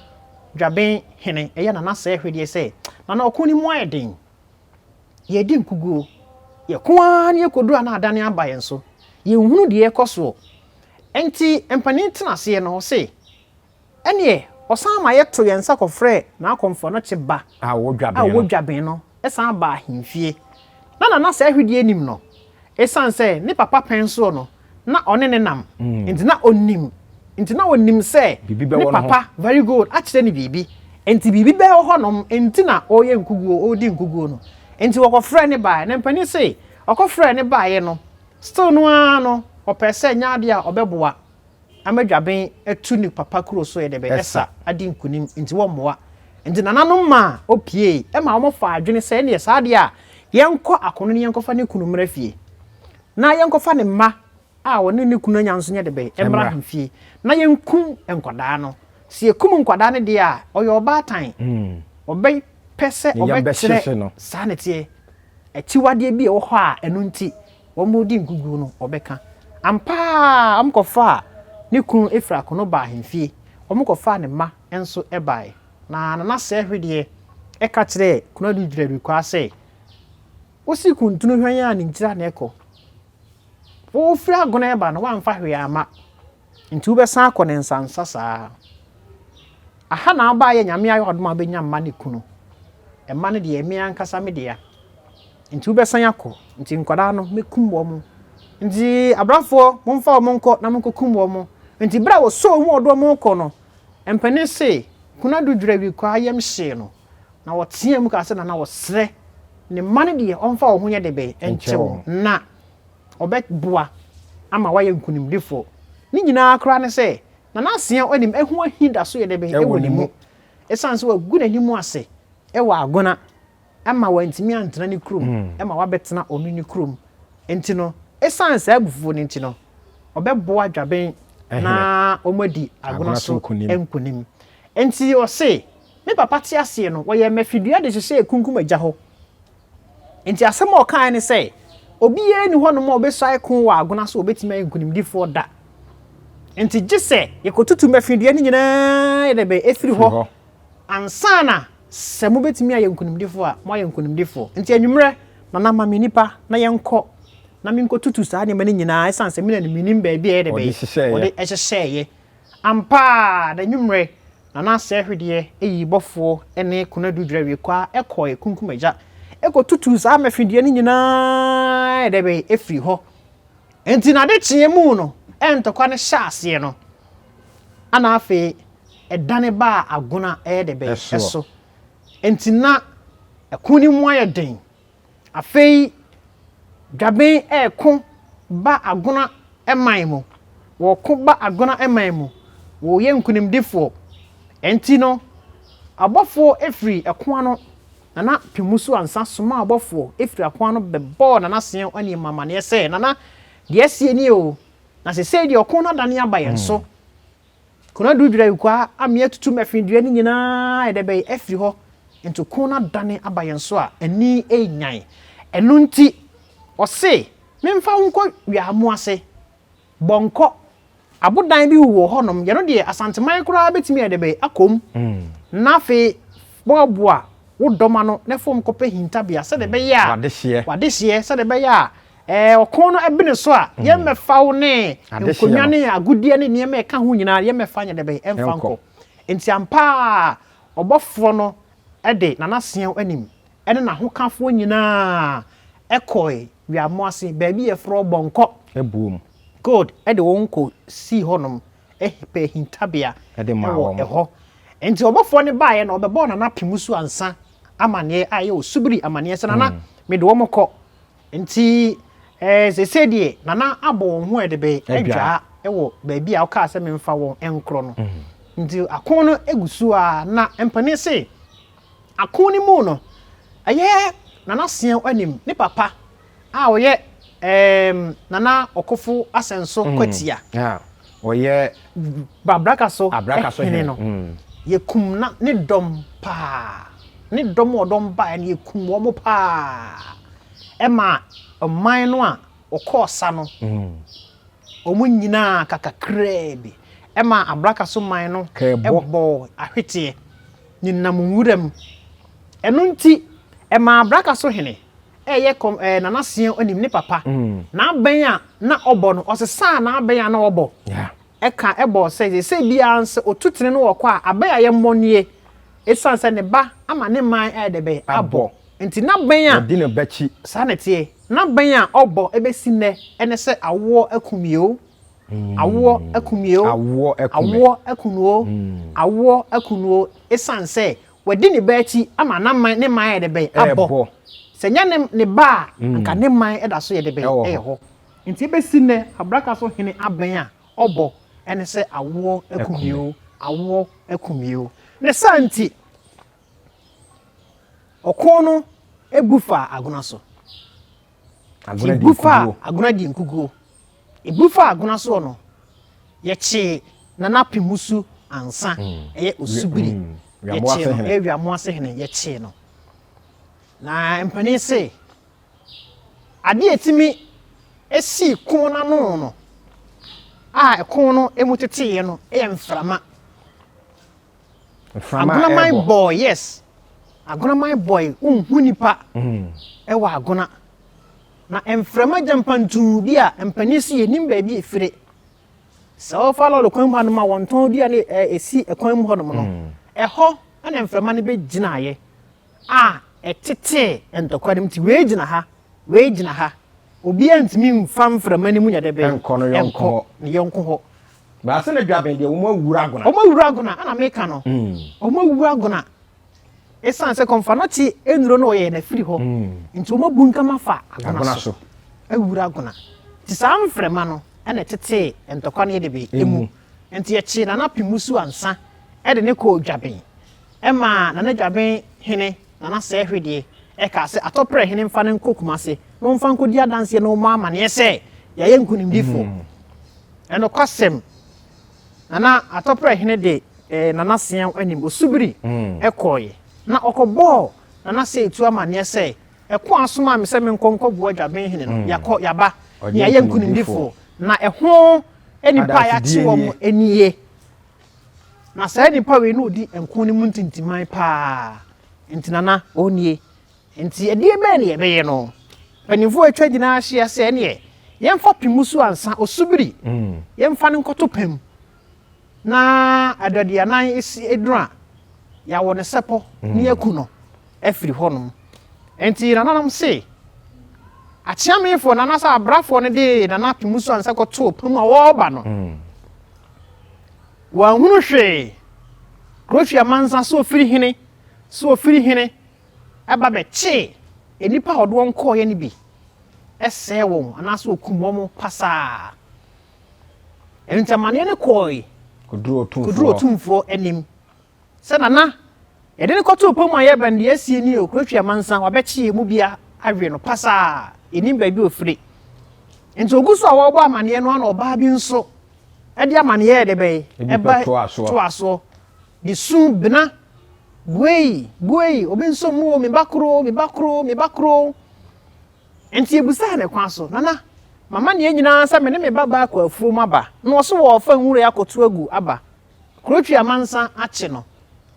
Dwaben hene, ɛyɛ Nana Sɛɛhwedeɛ sɛ, Nana ɔko no mu ayɛ den. Yɛredi nkuguo. Yɛko ara na yɛkɔduru a na adane aba yɛn so. Yɛnhunu deɛ ɛrekɔ soɔ. Enti mpanin tena aseɛ no, ɔse, Ɛnneɛ, ɔsan ma yɛtoo yɛn nsa kɔfrɛɛ n'akɔmfoanɔkye ba a ɔwɔ Dwaben no san baa ahemfie. Na Nana Sɛɛhwedeɛ nim no, ɛsiane sɛ ne papa pɛn soɔ no, na ɔne no nam, nti na ɔnim, nti na ɔnim sɛ ne papa, very good, akyerɛ no biribi, nti biribi bɛwɔ hɔnom nti na ɔreyɛ nkuguo, ɔredi nkuguo no. Nti wɔkɔfrɛɛ no baeɛ, na mpanin se ɔkɔfrɛɛ no baeɛ no, still no ara no, ɔpɛɛ sɛ nyɛ adeɛ a ɔbɛboa. ama dwaben atu ne papa kuro so yɛ dɛ bɛ ɛsa adi nkunim nti wɔmmoa. Nti nananom maa opiee ɛma wɔn faa adwene sɛ ɛneɛ saa deɛ a yɛnkɔ akono ne yɛnkɔfa ne kunu mmra fie na yɛnkɔfa ne mma a ɔne ne kunu anya nso nyɛ dɛ bɛ mmra ahemfie na yɛnkum nkwadaa no. Sɛ yɛkum nkwadaa no deɛ a ɔyɛ ɔbaatan ɔbɛ pɛ sɛ ɔbɛkyerɛ saa na ɛteɛ akyiwadeɛ bi a ɛwɔ hɔ a ɛno nti wɔredi nkoguo no, ɔbɛka. Ampa ara, wɔkɔfaa ne kunu firi akono baa ahemfie. Wɔkɔfaa ne mma nso baeɛ. Na Nana Sɛɛhwedeɛ ka kyerɛɛ Konadu Dwirawirikwaa sɛ, Wosi kuntunu hwan a ne ntira na ɛkɔ? Wofiri Agona reba no, woamfa hwee amma. Nti wobɛsan akɔ ne nsansa saa. Aha na wobaeɛ Nyame ayɛ w'adom a wobɛnya mma ne kunu. Mma no deɛ me ankasa me dea. Nti wobɛsan akɔ. Nti nkwadaa no mɛkum wɔn. Nti abrafoɔ momfa wɔn nkɔ na monkɔkum wɔn. Nti berɛ a wɔsɔɔ mu a wɔde wɔn rekɔ no, mpanin se Kunadu Dwirawirikwaa yam hyee no. Na wɔteaa mu kaa sɛ Nana wɔsrɛ ne mma no deɛ ɔmfa wɔn ho nyɛ debɛn nkyɛ wɔn. Na ɔbɛboa ama wayɛ nkonimdifoɔ. Ne nyinaa koraa ne sɛ, Nana Aseaw anim ɛho ahi da so yɛ dɛ bɛn wɔ ne mu. Ɛsiane sɛ wagu n'anim ase wɔ Agona ma wantumi antena ne kurom ma wabɛtena ɔno ne kurom nti no, ɛsiane saa abufuo no nti no, ɔbɛboa Dwaben na wɔadi Agona so nkonim. Nti ɔse, Me papa te aseɛ no, wɔyɛɛ me afidua de hyehyɛɛ Kunkum Agya hɔ. Enti asɛm a ɔkae ne sɛ, Obiara nni hɔnom a obesuae ko wɔ agona so a obetumi ayɛ nkonimdifoɔ da. Enti gye sɛ yɛkɔtutu mmɛfe dua no nyinaa yɛ dɛ bɛn afiri hɔ ansa na sɛ mobetumi ayɛ nkonimdifoɔ a, moayɛ nkonimdifoɔ. Enti anwummerɛ, Nana ma me nnipa na yɛnkɔ na menkɔtutu saa nneɛma no nyinaa ɛsiane sɛ me na menim baabi a ɛyɛ dɛ bɛn wɔde hyehyɛeɛ. Ampa ara, n'anwummerɛ, Nana Asɛɛhwedeɛ yii bɔfoɔ ne Konadu Dwirawiekwaa kɔɔe Kunkum Agya kɔtutuu saa mmɛfedeɛ no nyinaa dɛ bɛn firii hɔ. Enti n'adekyeeɛ mu no, ntɔkwa no hyɛɛ aseɛ no, ana afei ɛdane baa Agona ɛyɛ dɛ bɛn so. Enti na ɛko no mu ayɛ den. Afei Dwaben reko ba Agona man mu. Wɔreko ba Agona man mu. Wɔreyɛ nkunimdifoɔ. Ɛnti no, abɔfoɔ firi ɛko ano, Nana Pimusu Ansah somaa abɔfoɔ firi ako ano bɛbɔɔ Nana Seɛw Aniema amaneɛ sɛ, Nana, deɛ asie nie o, na sesei deɛ ɔko no adane aba yɛn so. Konadu dwira kwaa amea tutu mmɛfe dua no nyinaa ayɛ dɛ bɛn afiri hɔ nti ko no adane aba yɛn so a ani renyan. Ɛno nti ɔse memfa wo nkɔ wiamo ase, bɔnkɔ. Abodan bi wɔ hɔnom, yɛno deɛ Asanteman koraa bɛtumi ayɛ dɛ bɛn akɔ mu. Na afei boaboa wo dɔm ano na fam kɔpɛ hintabea sɛdeɛ ɛbɛyɛ a W'adehyeɛ. w'adehyeɛ sɛdeɛ ɛbɛyɛ a ɛɛ ɔko no ɛbene so a yɛmmɛfa wo ne Adehyeɛ nkonnwa no. ne agudeɛ ne nneɛma a ɛka ho nyinaa yɛmmɛfa nyɛ dɛ bɛn ɛmfa Ɛnkɔ. nkɔ. Nti ampa ara ɔbɔfoɔ no de Nana Seɛw anim ne n'ahokafoɔ nyinaa kɔe Wiamoase baabi a yɛfrɛ hɔ Bɔnkɔ. Abuom. God de wɔn kɔ sii hɔnom pɛɛ hintabea De maa wɔ wɔn. ɛhɔ. Nti ɔbɔfoɔ no baeɛ no ɔbɛbɔɔ Nana Apemusu Ansa amaneɛ a ɛyɛ Osubiri amaneɛ sɛ Nana mede wɔn kɔ. Nti eh, seesei deɛ Nana abɔ wɔn ho ɛde adwaa wɔ baabi a ɔkaa sɛ memfa wɔn nkorɔ no. Nti ako no gu so ara na mpanin se ako no mu no ɛyɛ Nana Seɛw anim ne papa a ɔyɛ ɛɛm Nana Ɔkofo Asɛnso Kwatia. A ɔyɛ Abraka so Abraka so hene hene no. Yɛkum na ne dɔm paa. Ne dɔm a ɔdɔm baeɛ no yɛkum wɔn paa. Ɛma ɔman no a wɔkɔɔ sa no wɔn nyinaa ka kakraa bi. Ɛma Abraka so man no Kɛɛbɔ. bɔɔ ahweteɛ nenam nwura mu. Ɛno nti ɛmaa Abraka so hene ɛyɛ kɔm ɛɛ Nana Seɛw anim ne papa n'abɛn a na ɔbɔ no ɔsesaa n'abɛn a na ɔbɔ ɛka ɛbɔɔ sɛ sɛ biara sɛ otu tene no wɔkɔ a abɛn a yɛmmɔ nie esiane sɛ ne ba ama ne man ayɛ dɛ bɛn abɔ nti n'abɛn a Wɔdi ne bɛkyi. saa na ɛteɛ n'abɛn a ɔbɔ ɛbɛsi nnɛ ɛne sɛ awoɔ akum yɛ o awoɔ akum yɛ o Awoɔ akum awoɔ aku no o awoɔ aku no o esiane sɛ wɔdi ne ba akyi ama n'aman ne man ayɛ dɛ bɛn abɔ Ɛɛbɔ. sɛ nyɛ ne ne ba a anka ne man ɛda so yɛ dɛ bɛn Ɛwɔ hɔ. ɛyɛ hɔ nti ebɛsi nnɛ Abraka so hene abɛn a ɔbɔ ɛne sɛ awoɔ akum yɛ o awoɔ akum yɛ o ne saa nti ɔko no ebu fa Agona so. Agona di ebu fa nkuguo. Agona di nkuguo. Ebu fa Agona soɔ no yɛkyee Nana Apemusu Ansa ɛyɛ Osubiri Wiamoase yɛkyee no hene. ɛyɛ Wiamoase hene yɛkyee no. Na mpanin se adeɛ a etimi esii ko n'ano no a ɛko no emu teteeɛ no yɛ mframa. Mframa a Agonaman ɛrebɔ. bɔɔ yes Agonaman bɔe wonhu nipa ɛwɔ Agona na mframa gyampantuu bi a mpanin si yɛnim baabi efire sɛ wɔfa lɔɔre kwan mu hanom a wɔntɔn dua ne ɛ esi kwan mu hɔnom no ɛhɔ ɛna mframa no bɛgyinaeɛ a ɛtetee ntɔkwa no mu nti wei gyina ha wei gyina ha obiara ntumi mfa mframa no mu nyɛ dɛ bɛn Ɛnkɔ no yɔnko hɔ. ne yɔnko hɔ. Baasa na Dwaben deɛ wɔn awura Agona. Wɔn awura Agona ɛna meka no wɔn awura Agona esan sɛ Komfo Anokye nnuro no ɔyɛ n'afiri hɔ nti wɔn abu nkama fa Agona Agona so so. awura Agona nti saa mframa no ɛna ɛtetee ntɔkwa no yɛ de bɛ emu nti yɛkyee Nana Apemusu Ansa ɛde ne kɔɔ Dwaben ɛma Nana Dwaben hene Nana Sɛɛhwedeɛ ɛkaa sɛ Atɔprɛ hene mfa no nkɔ Kumase na ɔmfa nkɔdi adanseɛ na ɔmmɔ amaneɛ sɛ yɛayɛ nkonimdifoɔ. Ɛnokwasɛm, Nana Atɔprɛ hene de eh, Nana Seɛw anim Osubiri ɛkɔeɛ na ɔkɔbɔɔ Nana Sɛɛtu amaneɛ sɛ ɛko a asomaa me sɛ menkɔ nkɔboa Dwaben hene no, yɛakɔ, yɛaba, na yɛayɛ nkonimdifoɔ, na ɛho nnipa a yɛakye wɔn nie. Na saa nipa wei na ɔdi nko no mu ntintiman paa, nti Nana ɔnie. Nti ɛdeɛ bɛn na yɛbɛyɛ no? Mpanimfoɔ atwa nyinaa ahyia sɛ ɛneɛ yɛmfa Pimusu Ansa Osubiri yɛmfa no nkɔto pam na adaduanan esi eduru a yɛawɔ ne sɛpɔ ne yɛaku no afiri hɔnom. Nti nananom se akyeamefoɔ no anaasɛ abrafoɔ no de Nana Pimusu Ansa kɔtoo pam a wɔreba no wɔanhunu hwee. Kurotwi amansa sɛ ofiri hene sɛ ofiri hene ɛba bɛkyee nnipa a ɔde wɔn kɔɔeɛ no bi sɛe wɔn anaasɛ ɔkum wɔn pasaa. Ɛno nti amanneɛ no kɔɔe Kɔduru kɔduru Otumfoɔ. Otumfoɔ anim sɛ Nana yɛde no kɔtoo pɔ mu a yɛba no deɛ asie nie o, Kurotwi amansa wabɛkye yɛn mu bi awe no pasaa, yɛnnim baabi a ɔfiri. Nti ɔgu so a wɔrebɔ amanneɛ no ara na ɔbaa bi nso de amanneɛ yɛ de bɛn Ebi ɛba bɛtoa soɔ. toa soɔ de su bena buei buei obi nso mu o me ba koro o me ba koro o me ba koro o. Nti ebusaa ne kwan so, Nana. M'amanneɛ nyinaa sɛ me ne me babaa kɔ afuom aba na ɔse wɔɔfa nwura akɔto agu aba. Kurotwi amansa akye no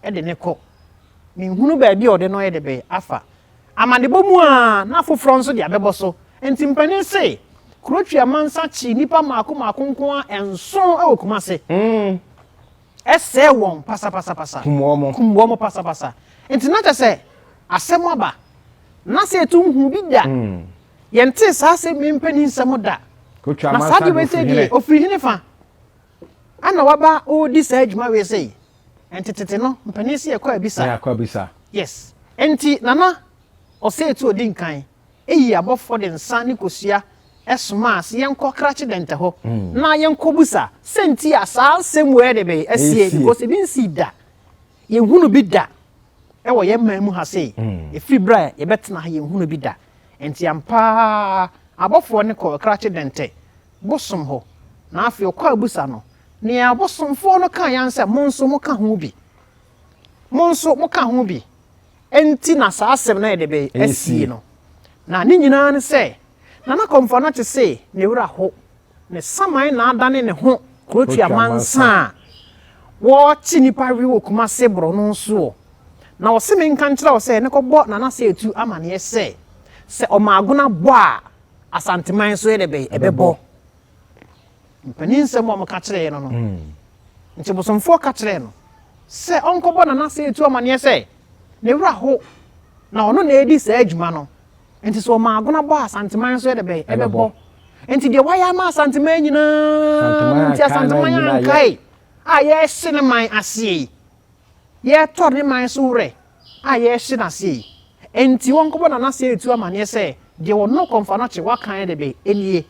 de no kɔ. Menhunu baabi a ɔde no de bɛ afa. Amanebɔ mu a na afoforɔ nso de abɛbɔ so. Nti mpanin se Kurotwi amansa kyee nnipa mmaako mmaako nko ara nson wɔ Kumase. Ɛsɛɛ wɔn pasapasapasa. Kum wɔn. Kum wɔn pasapasa. Nti na kyerɛ sɛ asɛm aba. Na sɛ yɛtu nhuu bi da. Yɛntee saa asɛm yi mpanin nsɛm da. Kurotwi Na saa amansa deɛ de wei sɛ ofiri deɛ hene. ofiri hene fa. Ana waba ɔredi saa adwuma wei sei. Nti tete no mpanin se yɛkɔ abisa. Yɛakɔ abisa. Yes. Nti Nana Osei odi nkan eyi abɔfoɔ de nsa ne kosua somaa se yɛnkɔ krakye dɛntɛ hɔ na yɛnkɔ busa sɛ nti a saa nsɛm wei de bɛn asie because ebi nsii da. Yɛnhunu bi da wɔ yɛn man mu ha sei. Ɛfiri berɛ a yɛbɛtena ha yɛnhunu bi da. Nti ampa ara abɔfoɔ no kɔɔ krakye dɛntɛ bosom hɔ, na afei ɔkɔɔ abisa no, nea abosomfoɔ no kaeɛ ara ne sɛ, Mo nso moka ho bi. Mo nso moka ho bi. Enti na saa asɛm no ayɛ dɛ bɛn asie no. Na ne nyinaa ne sɛ, Nana Kɔmfoanakye se ne werɛ aho, ne saman na adane ne ho kurotua mansa a wɔkye nnipa we wɔ Kumase borɔno soɔ. Na ɔse menka nkyerɛ wo sɛ ne kɔbɔ Nana Seetu amaneɛ sɛ, sɛ ɔma agona bɔ a, Asanteman nso yɛ dɛ bɛn? Ɛbɛbɔ. Mpanin nsɛm a wɔka kyerɛɛ no no, nti bosomfoɔ ka kyerɛɛ no sɛ ɔnkɔbɔ Nana Seetu amaneɛ sɛ ne werɛ aho na ɔno na ɛredi saa adwuma no. Nti sɛ ɔma agona bɔ a Asanteman nso yɛ dɛ bɛn? Ɛbɛbɔ. Nti deɛ wayɛ ama Asanteman nyinaa no nti Asanteman ankae a yɛrehye ne man aseɛ yi. Yɛretɔ ne man so werɛ a yɛrehye no aseɛ yi. Enti wɔnkɔbɔ Nana Seetu amaneɛ sɛ deɛ ɔno Kɔmfoanɔkye wakan de bɛ nie.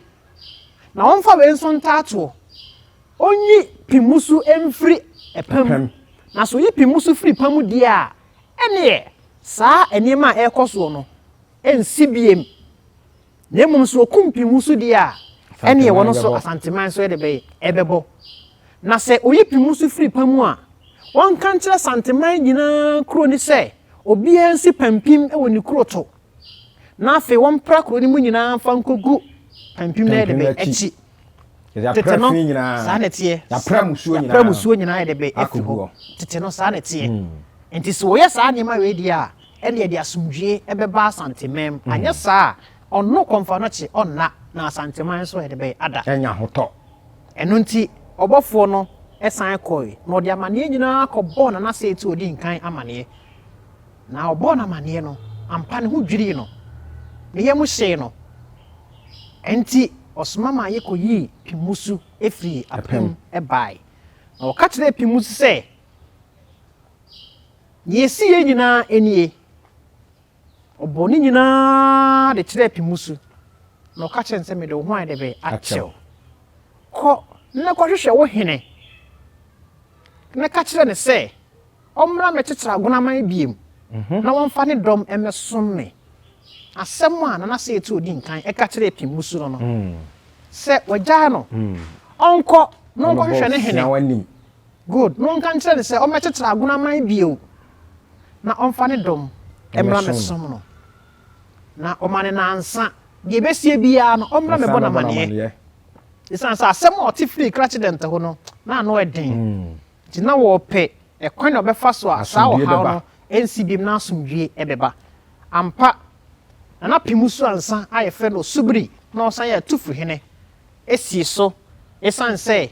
Na wɔmfa wei nso ntaatoɔ. Ɔnyi Pimusu mfiri ɛpa mu. Na sɛ ɔyi Pimusu firi pa mu deɛ a, ɛnneɛ saa nneɛma a ɛrekɔ soɔ no nsi biem. Na mmom sɛ ɔkum Pimusu deɛ a, ɛnneɛ wɔn nso Asanteman nso de bɛyɛ ɛbɛbɔ. Na sɛ ɔyi Pimusu firi pa mu a, wɔnka nkyerɛ Asanteman nyinaa kuro no sɛ obiara nsi pampim wɔ ne kuro to, na afei wɔmpra kuro no mu nyinaa mfa nkɔgu pampim no de bɛyɛ akyi. Tete no, saa na ɛteɛ. Yɛapra musuo nyinaa yɛde bɛ afiri hɔ. Tete no, saa na ɛteɛ. Nti sɛ wɔyɛ saa nneɛma wei deɛ a, ɛnneɛ ɛde asomdwie bɛba Asanteman mu. Anyɛ saa a, ɔno Kɔmfoanɔkye ɔnna, na Asanteman nso yɛde bɛ ada. Anya ahotɔ. Ɛno nti, ɔbɔfoɔ no san kɔe, na ɔde amaneɛ nyinaa kɔbɔɔ Nana Seetu a ɔdi nkan amaneɛ. Na ɔbɔɔ no amaneɛ no, ampa ne ho dwirii no, ne yam hyee no. Enti ɔsoma maa yɛkɔyii Pimusu firii apam baeɛ. Na ɔka kyerɛɛ Pimusu sɛ, Deɛ ɛsiiɛ nyinaa nie. Ɔbɔɔ ne nyinaa de kyerɛɛ Pimusu, na ɔka kyerɛɛ no sɛ, Mede wo ho ayɛ dɛ bɛn akyɛ wo. Kɔ na kɔhwehwɛ wo hene, na ka kyerɛ no sɛ ɔmmra mmɛkyekyere Agonaman bio, na wɔmfa ne dɔm mmɛsom me. Asɛm a Nana Seetu odi nkan ka kyerɛɛ Pimusu no no, sɛ wagyaa no, ɔnkɔ na ɔnkɔhwehwɛ ne hene. Good, na ɔnka nkyerɛ no sɛ ɔmmɛkyekyere Agonaman bio, na ɔmfa ne dɔm mmra mmɛsom no. Na ɔma no nnansa, deɛ ɛbɛsie biara no, ɔmmra mmɛbɔ no amaneɛ. Ɛsiane sɛ asɛm a ɔte firii Krakye Dɛntɛ hɔ no, na ano yɛ den. Nti na wɔrepɛ ɛkwan a wɔbɛfa so a saa Asomdwoeɛ ɔhaw bɛba. no nsi biom na asomdwoeɛ bɛba. Ampa, Nana Pimusu Ansah a yɛfrɛ no Osubiri na ɔsan yɛ Atufuhene sii so esiane sɛ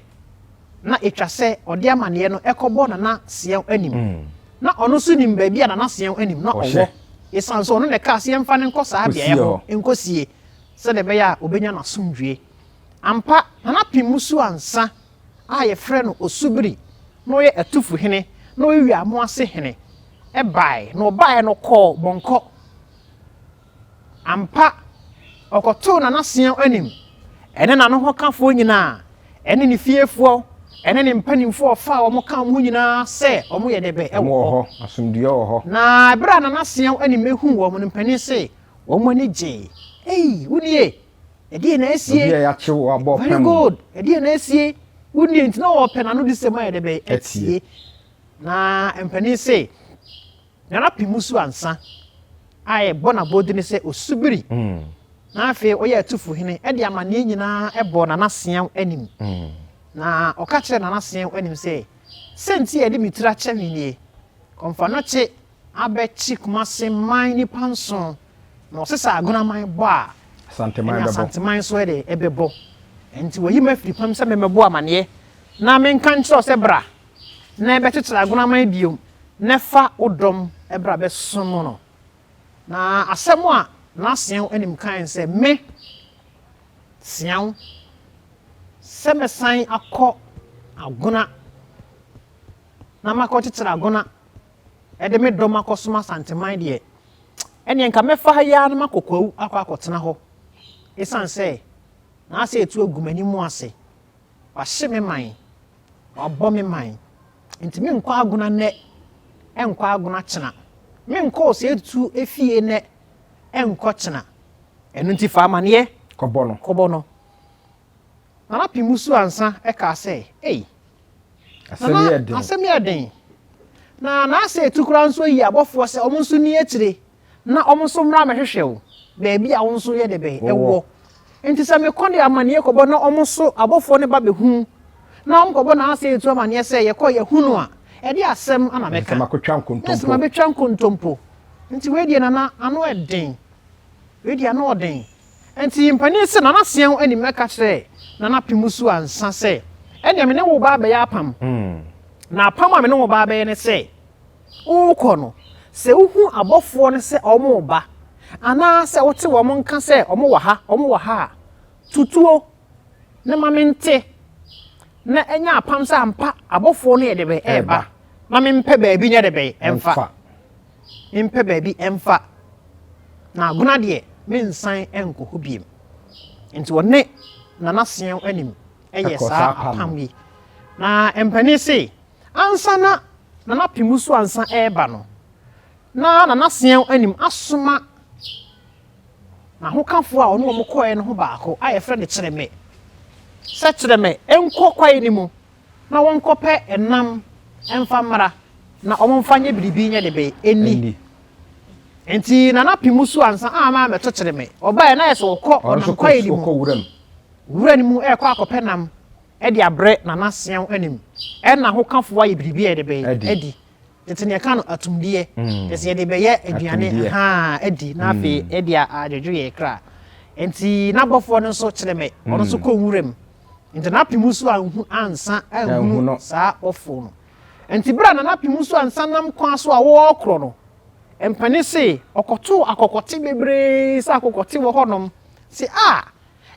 na etwa sɛ ɔde amaneɛ no kɔbɔ Nana Seɛw anim. Na ɔno nso nim baabi a Nana Seɛw anim na ɔwɔ Ɔhyɛ. esiane sɛ ɔno na ɛkaa sɛ yɛmfa no nkɔ saa Kɔsie beaeɛ hɔ. hɔ nkɔsie sɛdeɛ ɛbɛyɛ a ɔbɛnya n'asomdwoeɛ. Ampa, Nana Pimusu Ansah a wɔfrɛ no Osubiri na ɔyɛ Atufu hene na ɔyɛ Wiamoase hene bae, na ɔbaeɛ no ɔkɔɔ Bɔnkɔ. Ampa, ɔkɔtoo Nana Seaw anim, ɛne n'anohokafoɔ nyinaa, ɛne ne fiefoɔ, ɛne ne mpanimfoɔ a ɔfaa wɔn kaa wɔn ho nyinaa sɛ wɔyɛ dɛ bɛ Wɔn wɔ wɔ hɔ. hɔ, asomdwoeɛ wɔ hɔ. Na ɛberɛ a Nana Seaw anim huu wɔn no, mpanin se wɔn ani gyee. Ei, wo nie! Ɛdeɛn na asie? Obi a yɛakye wo abɔ Very pam. good. Ɛdeɛn na asie? Wo nie nti na wɔpɛ n'anodisɛm ayɛ dɛ bɛn Atie. atie. Na mpanin se, Nana Pimusu Ansa a yɛbɔ n'abɔdini sɛ Osubiri. Na afei ɔyɛ atufohene de amanneɛ nyinaa bɔɔ Nana Seaw anim. Na ɔka kyerɛɛ Nana Seaw anim sɛ, Sɛ nti a yɛde me tiri akyɛ me nie. Kɔmfanɔkye abɛkye Kumase man nnipa nson, na ɔse sɛ Agonaman bɔ a, Asanteman ɛne bɛbɔ. Asanteman nso de ɛbɛbɔ. Ɛnti wayi me afiri pam sɛ memmɛbɔ amanneɛ na menka nkyerɛ wo sɛ bra na bɛkyekyere Agonaman bio na fa wo dɔm bra bɛsom no. Na asɛm a n'aseaw anim kae ne sɛ, Me, seaw, sɛ mɛsan akɔ Agona na makɔkyekyere Agona de me dɔm akɔsom Asanteman deɛ, ɛnneɛ nka mɛfa ha yi ara na makɔ Kwawu akɔ akɔtena hɔ, ɛsiane sɛ n'ase retu agu m'anim ase, wahye me man, wabɔ me man, nti menkɔ Agona nnɛ, nkɔ Agona kyena, menkɔ Osei-Tutu efie nnɛ, nkɔ kyena. Ɛno nti fa amaneɛ Kɔbɔ no. kɔbɔ no. Nana Pimusu Ansah kaa sɛ, Ei, Asɛm Nana, yɛ den. asɛm yɛ den. Na n'Asei-Etu koraa nso ayi abɔfoɔ sɛ wɔn nso nni akyire na wɔn nso mmra mmɛhwehwɛ wo baabi a wo nso yɛ de bɛn Wowɔ. wɔ. Nti sɛ mekɔ de amaneɛ kɔbɔ na wɔn nso abɔfoɔ no ba bɛhu na wɔn kɔbɔ n'Asei-Etu amaneɛ sɛ yɛkɔ yɛhu no a, ɛde asɛm na Ɛsɛ mɛka. sɛ makɔtwa Na ɛsɛ nkontompo. mabɛtwa nkontompo. Nti wei deɛ Nana, ano ɛden. Wei deɛ ano ɔden. Enti mpanin se Nana Seɛw anim mɛka kyerɛɛ Nana Pimusu ansa sɛ, ɛnneɛ me ne wo ba abɛyɛ apam. Na apam a me ne wo ba abɛyɛ ne sɛ, worekɔ no, sɛ wohu abɔfoɔ no sɛ wɔreba, anaa sɛ wote wɔn nka sɛ wɔwɔ ha, wɔwɔ ha a, to tuo na ma mente, na ɛnyɛ apam sɛ ampa abɔfoɔ no yɛ de bɛn ɛreba, na mempɛ baabi nyɛ de bɛn ɛmfa. Mempɛ baabi mfa, na agona deɛ mensan nkɔ hɔ bio. Nti ɔne Nana Seɛw anim yɛɛ saa apam yi. Na mpanin se, ansa na Nana Pimusu ansa reba no, na Nana Seɛw anim asoma n'ahokafoɔ a ɔne wɔn kɔeɛ no ho baako a yɛfrɛ no Kyerɛmɛ sɛ Kyerɛmɛ nkɔ kwaeɛ no mu na wɔnkɔpɛ nam mfa mmra na wɔmfa nyɛ biribi nyɛ de bɛ nni. Nti Nana Pimusu ansa amma ammɛto kyere me. Ɔbaeɛ na ayɛ sɛ ɔkɔ ɔnam kwaeɛ no mu, wura no mu rekɔ akɔpɛ nam de abrɛ Nana Seaw anim. Ɛna hokafoɔ ayɛ biribi a yɛde bɛ adi. Tete no yɛka no atumdeɛ. Kyerɛ sɛ yɛde bɛyɛ aduane ahaa adi na afei yɛde adwodwo yɛn kra. Nti n'abɔfoɔ no nso kyere me, ɔno nso kɔ nwura mu. Nti Nana Pimusu anhu ansa anhunu saa bɔfoɔ no. Nti berɛ a Nana Pimusu ansa nam kwan so a wɔrekorɔ no, mpanin se ɔkɔtoo akɔkɔte bebree sɛ akɔkɔte wɔ hɔnom. Se a,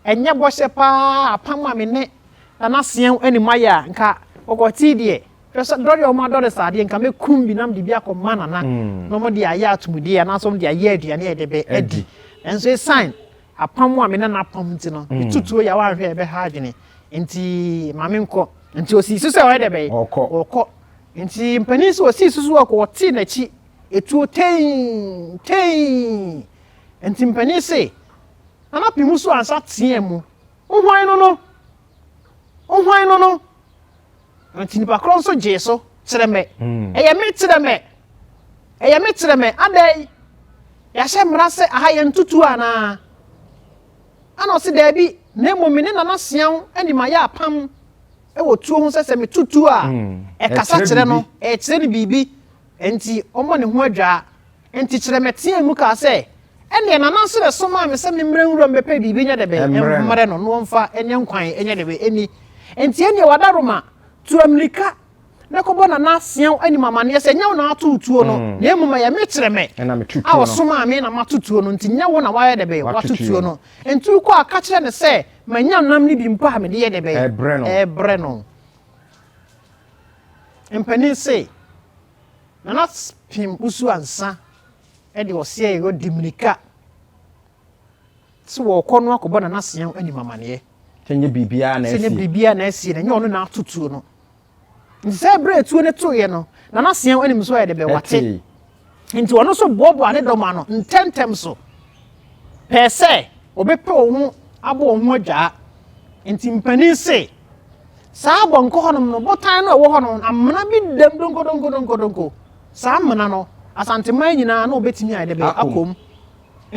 ɛnyɛ bɔhyɛ paa apam a me ne Nana Seɛw anim ayɛ a, nka kɔkɔte yi deɛ, hwɛ sɛ dɔre a wɔadɔre saa deɛ, nka mɛkum bi na mede bi akɔma Nana na wɔde ayɛ atomdeɛ anaasɛ wɔde ayɛ aduane a yɛde bɛ adi. Nanso ɛsiane Apam a me ne no apam nti no, me tutuo yɛ a woanhwɛ a ɛbɛha adwene. Nti ma menkɔ. Nti osii so sɛ ɔyɛ dɛ bɛn? Ɔkɔ. Ɔkɔ. Nti mpanin sɛ osii so so ɔkɔ, ɔtee n'akyi etuo tein, tein. Nti mpanin se, Nana Pimusu ansa teɛɛ mu, Wo hwan no no? Wo hwan no no? Nti nipa korɔ nso gyee so, Kyerɛ mɛ. Ɛyɛ me kyerɛ mɛ. Ɛyɛ me kyerɛ mɛ. Adɛn? Yɛahyɛ mmara sɛ aha yɛ ntutuo anaa? Ɛna ɔse daabi, na mmom me ne Nana Seaw anim ayɛ apam wɔ tuo ho sɛ sɛ meto tuo a, ɛkasa kyerɛ no, ɛkyerɛ no biribi, enti ɔmmɔ ne ho adwaa. Enti Kyerɛmɛ teaa mu kaa sɛ, Ɛnneɛ Nana nso na ɛsomaa me sɛ memmrɛ nwura mmɛpɛ biribi nyɛ dɛbɛ mmrɛ no na ɔmfa nyɛ nkwan nyɛ dɛbɛ nni. Enti ɛnneɛ Wadaroma, tu ammirika na kɔbɔ Nana Seaw anim amanneɛ sɛ ɛnyɛ wo na woatoo tuo no, na mmom ɛyɛ me Kyerɛmɛ a ɔsomaa me na mato tuo no, nti nyɛ wo na woayɛ dɛbɛ woato tuo no. Enti wokɔ a, ka kyerɛ no sɛ manya nam no bi mpo a mede yɛ dɛbɛ rebrɛ no. Mpanin se, Nana pem wusu ansa de ɔseɛ yɛ di mmirika sɛ wɔrekɔ no akɔbɔ Nana Seaw anim amaneɛ. Sɛ nyɛ biribiara na Sɛ nyɛ asie. biribiara na asie na nyɛ ɔno na ato tuo no. Nti sɛ berɛ a tuo no toeɛ no, Nana Seaw anim nso ayɛ de bɛ wate. Ɛtee. Nti ɔno nso boaboa ne dɔm ano ntɛmntɛm so pɛɛ sɛ ɔbɛpɛ wɔn ho abɔ wɔn ho adwaa. Nti mpanin se, saa abɔnkɔ hɔnom no, botan no a ɛwɔ hɔ no, amena bi dam donkodonkodonkodonko. Saa amena no, Asanteman nyinaa na wɔbɛtumi ayɛ de bɛ Akɔ mu. akɔ mu.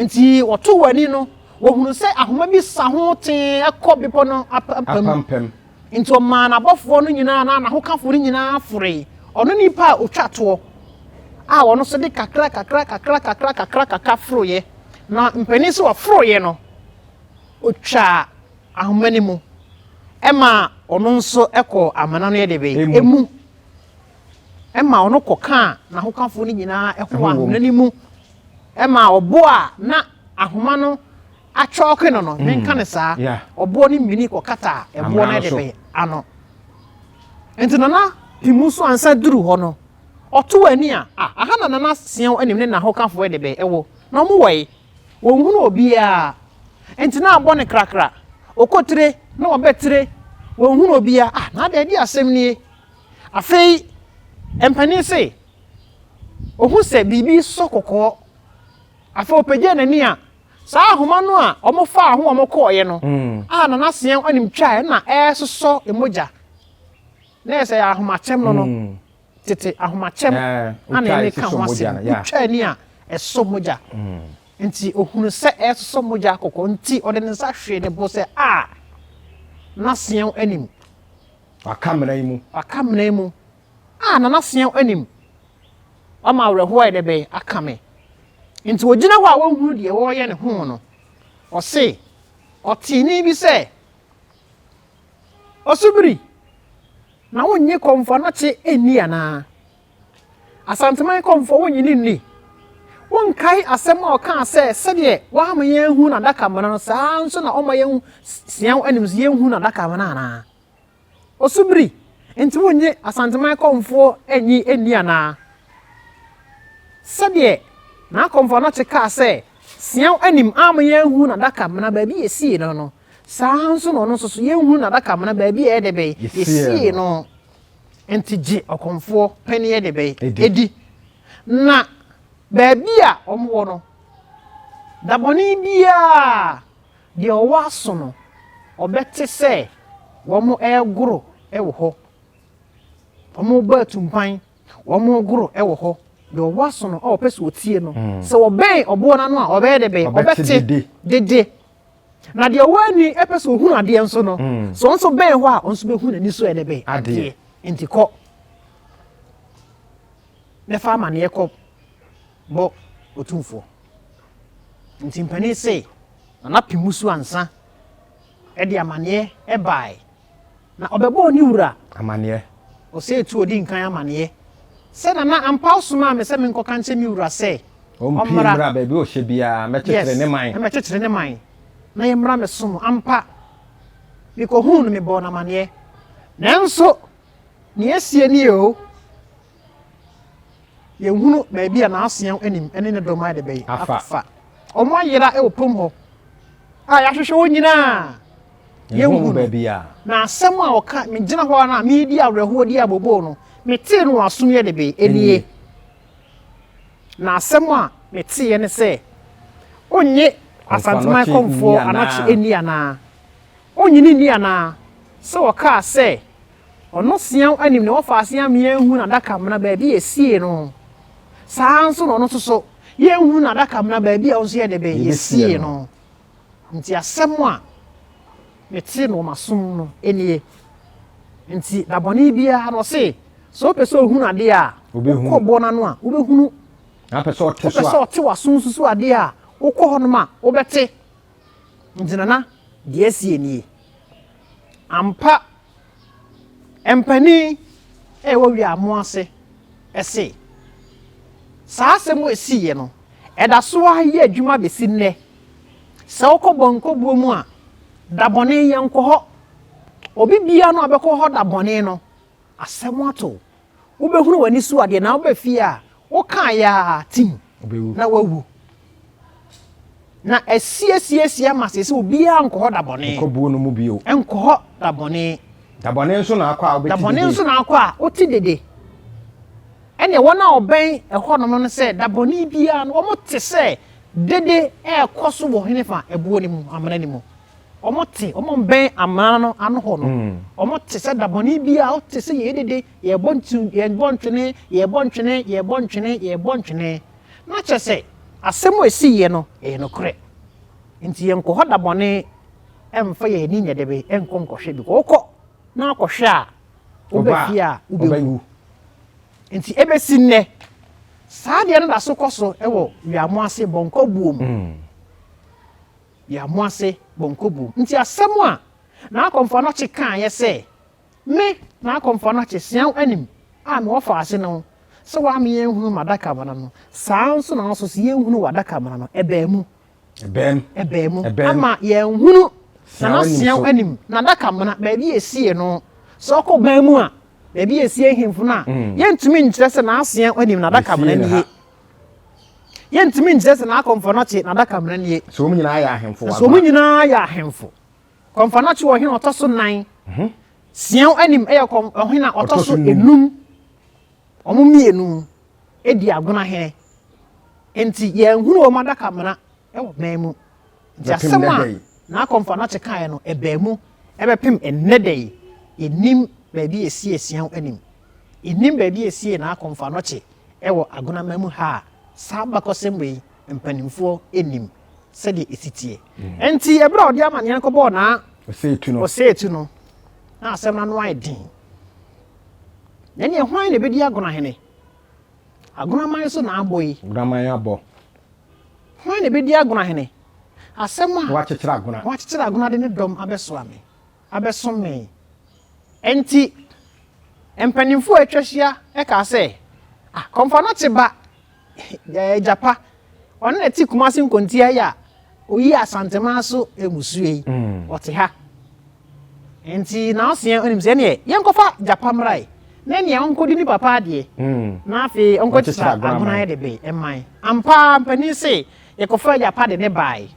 Nti wɔtoo wɔn ani no, Wɔhunuu sɛ ahoma bi sa ho tee kɔ bepɔ no apampam. Enti ɔmaa n'abɔfoɔ no nyinaa anaa n'ahokafoɔ no nyinaa foroe. Ɔno ne nipa a ɔtwa toɔ a ɔno nso de kakra kakra kakra kakra kakra kakra foroeɛ. Na mpanin sɛ ɔforoeɛ no, ɔtwaa ahoma no mu ma ɔno nso kɔɔ amena no yɛ de bɛn? Emu. Ɛma ɔno kɔkaa n'ahokafoɔ no nyinaa ho wɔ ahoma no mu. Ɛma ɔboɔ a na ahoma no atwɔɔke no no, menka no saa, ɔboɔ no mini kɔkataa ɛboɔ no yɛ de bɛn? Ano. Nti Nana Pimu nso ansa duru hɔ no, ɔtoo ani a, ah, aha na Nana Seɛw anim ne n'ahokafoɔ yɛ de bɛn? Ɛwɔ. Na wɔn wɔ he? Wɔnhunu obiara. Enti na abɔ no krakra. Ɔkɔ tire na waba tire. Wɔnhunu obiara. Ah, na adɛn, ɛdeɛn asɛm nie? Afei mpanin se, ɔhu sɛ biribi resɔ kɔkɔɔ. Afei ɔpagyaa n'ani a, saa ahoma no a wɔfaa ho a wɔkɔeɛ no, a Nana Seɛn anim twaeɛ na ɛresosɔ mogya. Na ɛyɛ sɛ ɛyɛ ahomakyɛm no no. Tete ahomakyɛm a na yɛne ka ho asɛm. Wotwa ani a, ɛsɔ mogya. Nti ohunu sɛ ɛresosɔ mogya kɔkɔɔ nti ɔde ne nsa hwee ne bo sɛ, A! Nana Seɛw anim. Waka mmena yi mu. Waka mmena yi mu. A! Nana Seɛw anim. Wama awerɛhoɔ ayɛ dɛ bɛn aka me. Nti ogyina hɔ a wɔnhunu deɛ wɔreyɛ ne ho no, ɔse ɔtee nne bi sɛ, Ɔsobiri! Na wonnye kɔmfoɔ anɔkye nni anaa? Asanteman kɔmfoɔ wonnye no nni? Wonkae asɛm a ɔkaa sɛ sɛdeɛ wamma yɛanhu n'adakamena no saa ara nso na ɔmma yɛn siaw anim nso yɛnhu n'adakamena anaa? Osubiri, enti wonnye Asanteman kɔmfoɔ nnye nni anaa? Sɛdeɛ n'akɔmfoɔ anɔkye kaa sɛ siaw anim amma yɛanhu n'adakamena baabi a yɛsiee no no, Saa ara nso na ɔno nso so, yɛnhunu n'adakamena baabi a ɛyɛ dɛ bɛn, yɛsiee no. Enti gye ɔkɔmfoɔ panin yɛ dɛ bɛn, di. Na baabi a wɔwɔ no, da bɔne biara, deɛ ɔwɔ aso no, ɔbɛte sɛ wɔregoro wɔ hɔ. Wɔrebɔ atumpan, wɔregoro wɔ hɔ. Deɛ ɔwɔ aso no a ɔpɛ sɛ ɔtie no, sɛ ɔbɛn ɔboɔ no ano a, ɔbɛyɛ dɛ bɛn, ɔbɛte dede. Na deɛ ɔwɔ ani pɛ sɛ ɔhunu adeɛ nso no, mm. sɛ ɔnso bɛn hɔ a, ɔnso bɛhu n'ani so ɛdɛ bɛn adeɛ. Nti kɔ na fa amaneɛ kɔ bɔ otumfoɔ. Nti mpanin se, Nana Pimusu ansa ɛde amaneɛ ɛbae. Na ɔbɛbɔɔ ne wura. Amaneɛ. Ɔsɛe tu ɔdi nkan amaneɛ. Sɛ Nana ampa wosomaa me sɛ menkɔka nkyerɛ me wura sɛ Ɔmpue ɔmmra. mmra baabi a ɔhyɛ biara, mmɛkyekyere ne man. Yes, mmɛkyekyere ne man, na yɛmmra mmɛsom no. Ampa, mekɔhuu no, mebɔɔ no amaneɛ. Nanso nea asie nie o. Yɛnhunu baabi a n'aseɛw anim ne ne dɔm ayɛ dɛ bɛn afa. Wɔayera wɔ pom hɔ a yɛahwehwɛ wɔn nyinaa yɛnhu no. Na asɛm a ɔka megyina hɔ ara a meredi awerɛhoɔ di abooboo no, metee no wɔ asom yɛ de bɛn nie. Na asɛm a meteeɛ ne sɛ, Onnye Asanteman kɔmfoɔ Anokye nni anaa? Onnye no nni anaa? Sɛ ɔkaa sɛ, Ɔno seaw anim na wɔfaa ase ama yɛahu n'adakamena baabi a yɛsiee no. Saa ara nso na ɔno nso so, yɛnhunu n'adakamena baabi a ɔno nso yɛ de bɛn yɛsiee no. Nti asɛm a metee no wɔ m'asom no nie. Nti da bɔne biara no ɔse, sɛ wopɛ sɛ ohunu adeɛ a, wokɔ boɔ no ano a, wobɛhunu. Wopɛ sɛ ɔte w'asom nso so adeɛ a, wokɔ hɔnom a, wobɛte. Nti Nana, deɛ asie nie. Ampa, mpanin a ɛwɔ wiamo ase se, saa asɛm a ɛsiiɛ no, ɛda so ara yɛ adwuma bɛsi nnɛ. Sɛ wokɔ bɔnkɔbuo mu a, da bɔne yɛnkɔ hɔ. Obi biara no a ɔbɛkɔ hɔ da bɔne no, asɛm ato wo. Wobɛhunu w'ani so adeɛ na woba fie a, wokaeɛ ara tim na woawu. Na asiesiesie ama seesei obiara nkɔ hɔ da bɔne. Nkɔ buo no mu bio. Nkɔ hɔ da bɔne. Da bɔne nso na akɔ a wobɛte dede. Da bɔne nso na akɔ a wote dede. Ɛnneɛ wɔn a wɔbɛn ɛhɔnom no sɛ da bɔne biara no wɔte sɛ dede rekɔ so wɔ henefa ɛboɔ no mu, amena no mu. Wɔte, wɔn bɛn amena no ano hɔ no, wɔte sɛ da bɔne biara, wote sɛ yɛyɛ dede, yɛrebɔ ntu, yɛrebɔ ntwene, yɛrebɔ ntwene, yɛrebɔ ntwene, yɛrebɔ ntwene. Na kyerɛ sɛ, asɛm a ɛsiiɛ no, ɛyɛ nokorɛ. Nti yɛnkɔ hɔ da bɔne mfa yɛn ani nyɛ dɛbɛ nkɔ nkɔhwɛ bi. Wokɔ na akɔhwɛ a, woba fie a wobɛwu. Nti ɛbɛsi nnɛ, saa adeɛ no da so kɔ so wɔ Wiamoase Bɔnkɔ buo mu. Wiamoase Bɔnkɔ buo mu. Nti asɛm a N'akɔmfoanɔkye kaeɛ sɛ, Me, N'akɔmfoanɔkye, sea wo anim a mewɔ faase no sɛ woama yɛnhunu m'adakamena no, saa ara nso na wo nso sɛ yɛnhunu w'adakamena no. Ɛbaa mu. Ɛbaa mu. Ɛbaa mu. Ama yɛnhunu Nana Seaw anim, n'adakamena, baabi a ɛsie no. Sɛ ɔkɔ ban mu a, baabi a ɛsie ahemfo no a, yɛntumi nkyerɛ sɛ N'Aseaw anim n'adakamena nie. Yɛntumi nkyerɛ sɛ N'Akɔmfoanɔkye n'adakamena nie. Sɛ wɔn nyinaa yɛ ahemfo. Sɛ wɔn nyinaa yɛ ahemfo. Kɔmfoanɔkye wɔ ɔhene a ɔtɔ so nan. Seaw anim yɛ ɔhene a ɔtɔ so enum. Wɔn mmienu di agona hene. Enti yɛnhunu wɔn adakamena wɔ man mu. Nti asɛm a N'Akɔmfoanɔkye kaeɛ no, ɛbaa mu bɛpem ɛnnɛ da yi. Yɛnnim baabi a ɛsiee Seaw anim. Yɛnnim baabi a ɛsiee N'Akɔmfoanɔkye wɔ agonaman mu ha a saa abakɔsɛm wei mpanimfoɔ nnim sɛdeɛ ɛsi teɛ. Enti ɛberɛ a ɔde amaneɛ no kɔbɔɔ Naa Ɔsɛetu no, na asɛm no ano ayɛ den. Na ɛneɛ hwan na ɛbɛdi Agonahene? Agonaman so na abɔ yi. Agonaman abɔ. Hwan na ɛbɛdi Agonahene? Asɛm a. Wakyekyere Agona. Wakyekyere Agona de ne dɔm abɛsoa me, abɛsom me. Enti mpanimfoɔ a atwa ahyia kaa sɛ, Ah, Kɔmfoanɔkye ba Gyapa, ɔno na ɛte Kumasi Nkontia yi a ɔyi Asanteman so mmusuo yi, ɔte ha. Enti Naosea onim sɛ ɛneɛ yɛnkɔfa Gyapa mmra yi, na ɛneɛ ɔnkɔdi ne papa adeɛ, na afei ɔnkɔkyekye Agona de be mman. Ampa ara mpanin se yɛkɔfaa Gyapa de ne bae.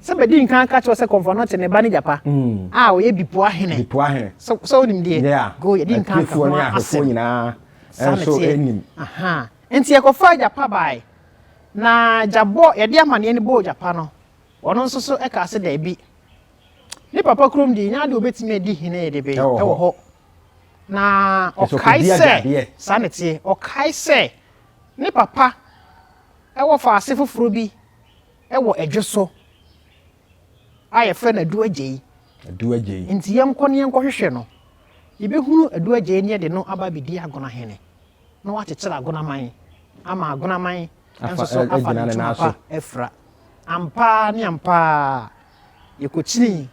Sɛ bɛdi nkan ka kyerɛ wo sɛ Kɔmfoanɔkye ne ba ne Gyapa a ɔyɛ Bipoa hene. Sɛ wonim deɛ, go yɛdi nkan ka ho asɛm. Saa na ɛteɛ. Ahaa. Enti yɛkɔfaa Gyapa bae, na Gyabɔ, yɛde amaneɛ no bɔɔ Gyapa no, ɔno nso so kaa sɛ daabi. Ne papa kurom deɛ, ɛnyɛ adeɛ ɔbɛtumi adi hene de be wɔ hɔ. Na ɔkae sɛ, saa na ɛteɛ, ɔkae sɛ ne papa wɔ faase foforɔ bi wɔ Ɛdwe so a yɛfrɛ no Adu Agyei. Adu Agyei. Enti yɛnkɔ na yɛnkɔhwehwɛ no. Yɛbɛhunu Adu Agyei na yɛde no aba abɛdi Agona hene. na wakyekyere Agonaman ama Agonaman nso so afa ne ntoma pa afira. Ampa ara ne ampa ara, yɛkɔkyinii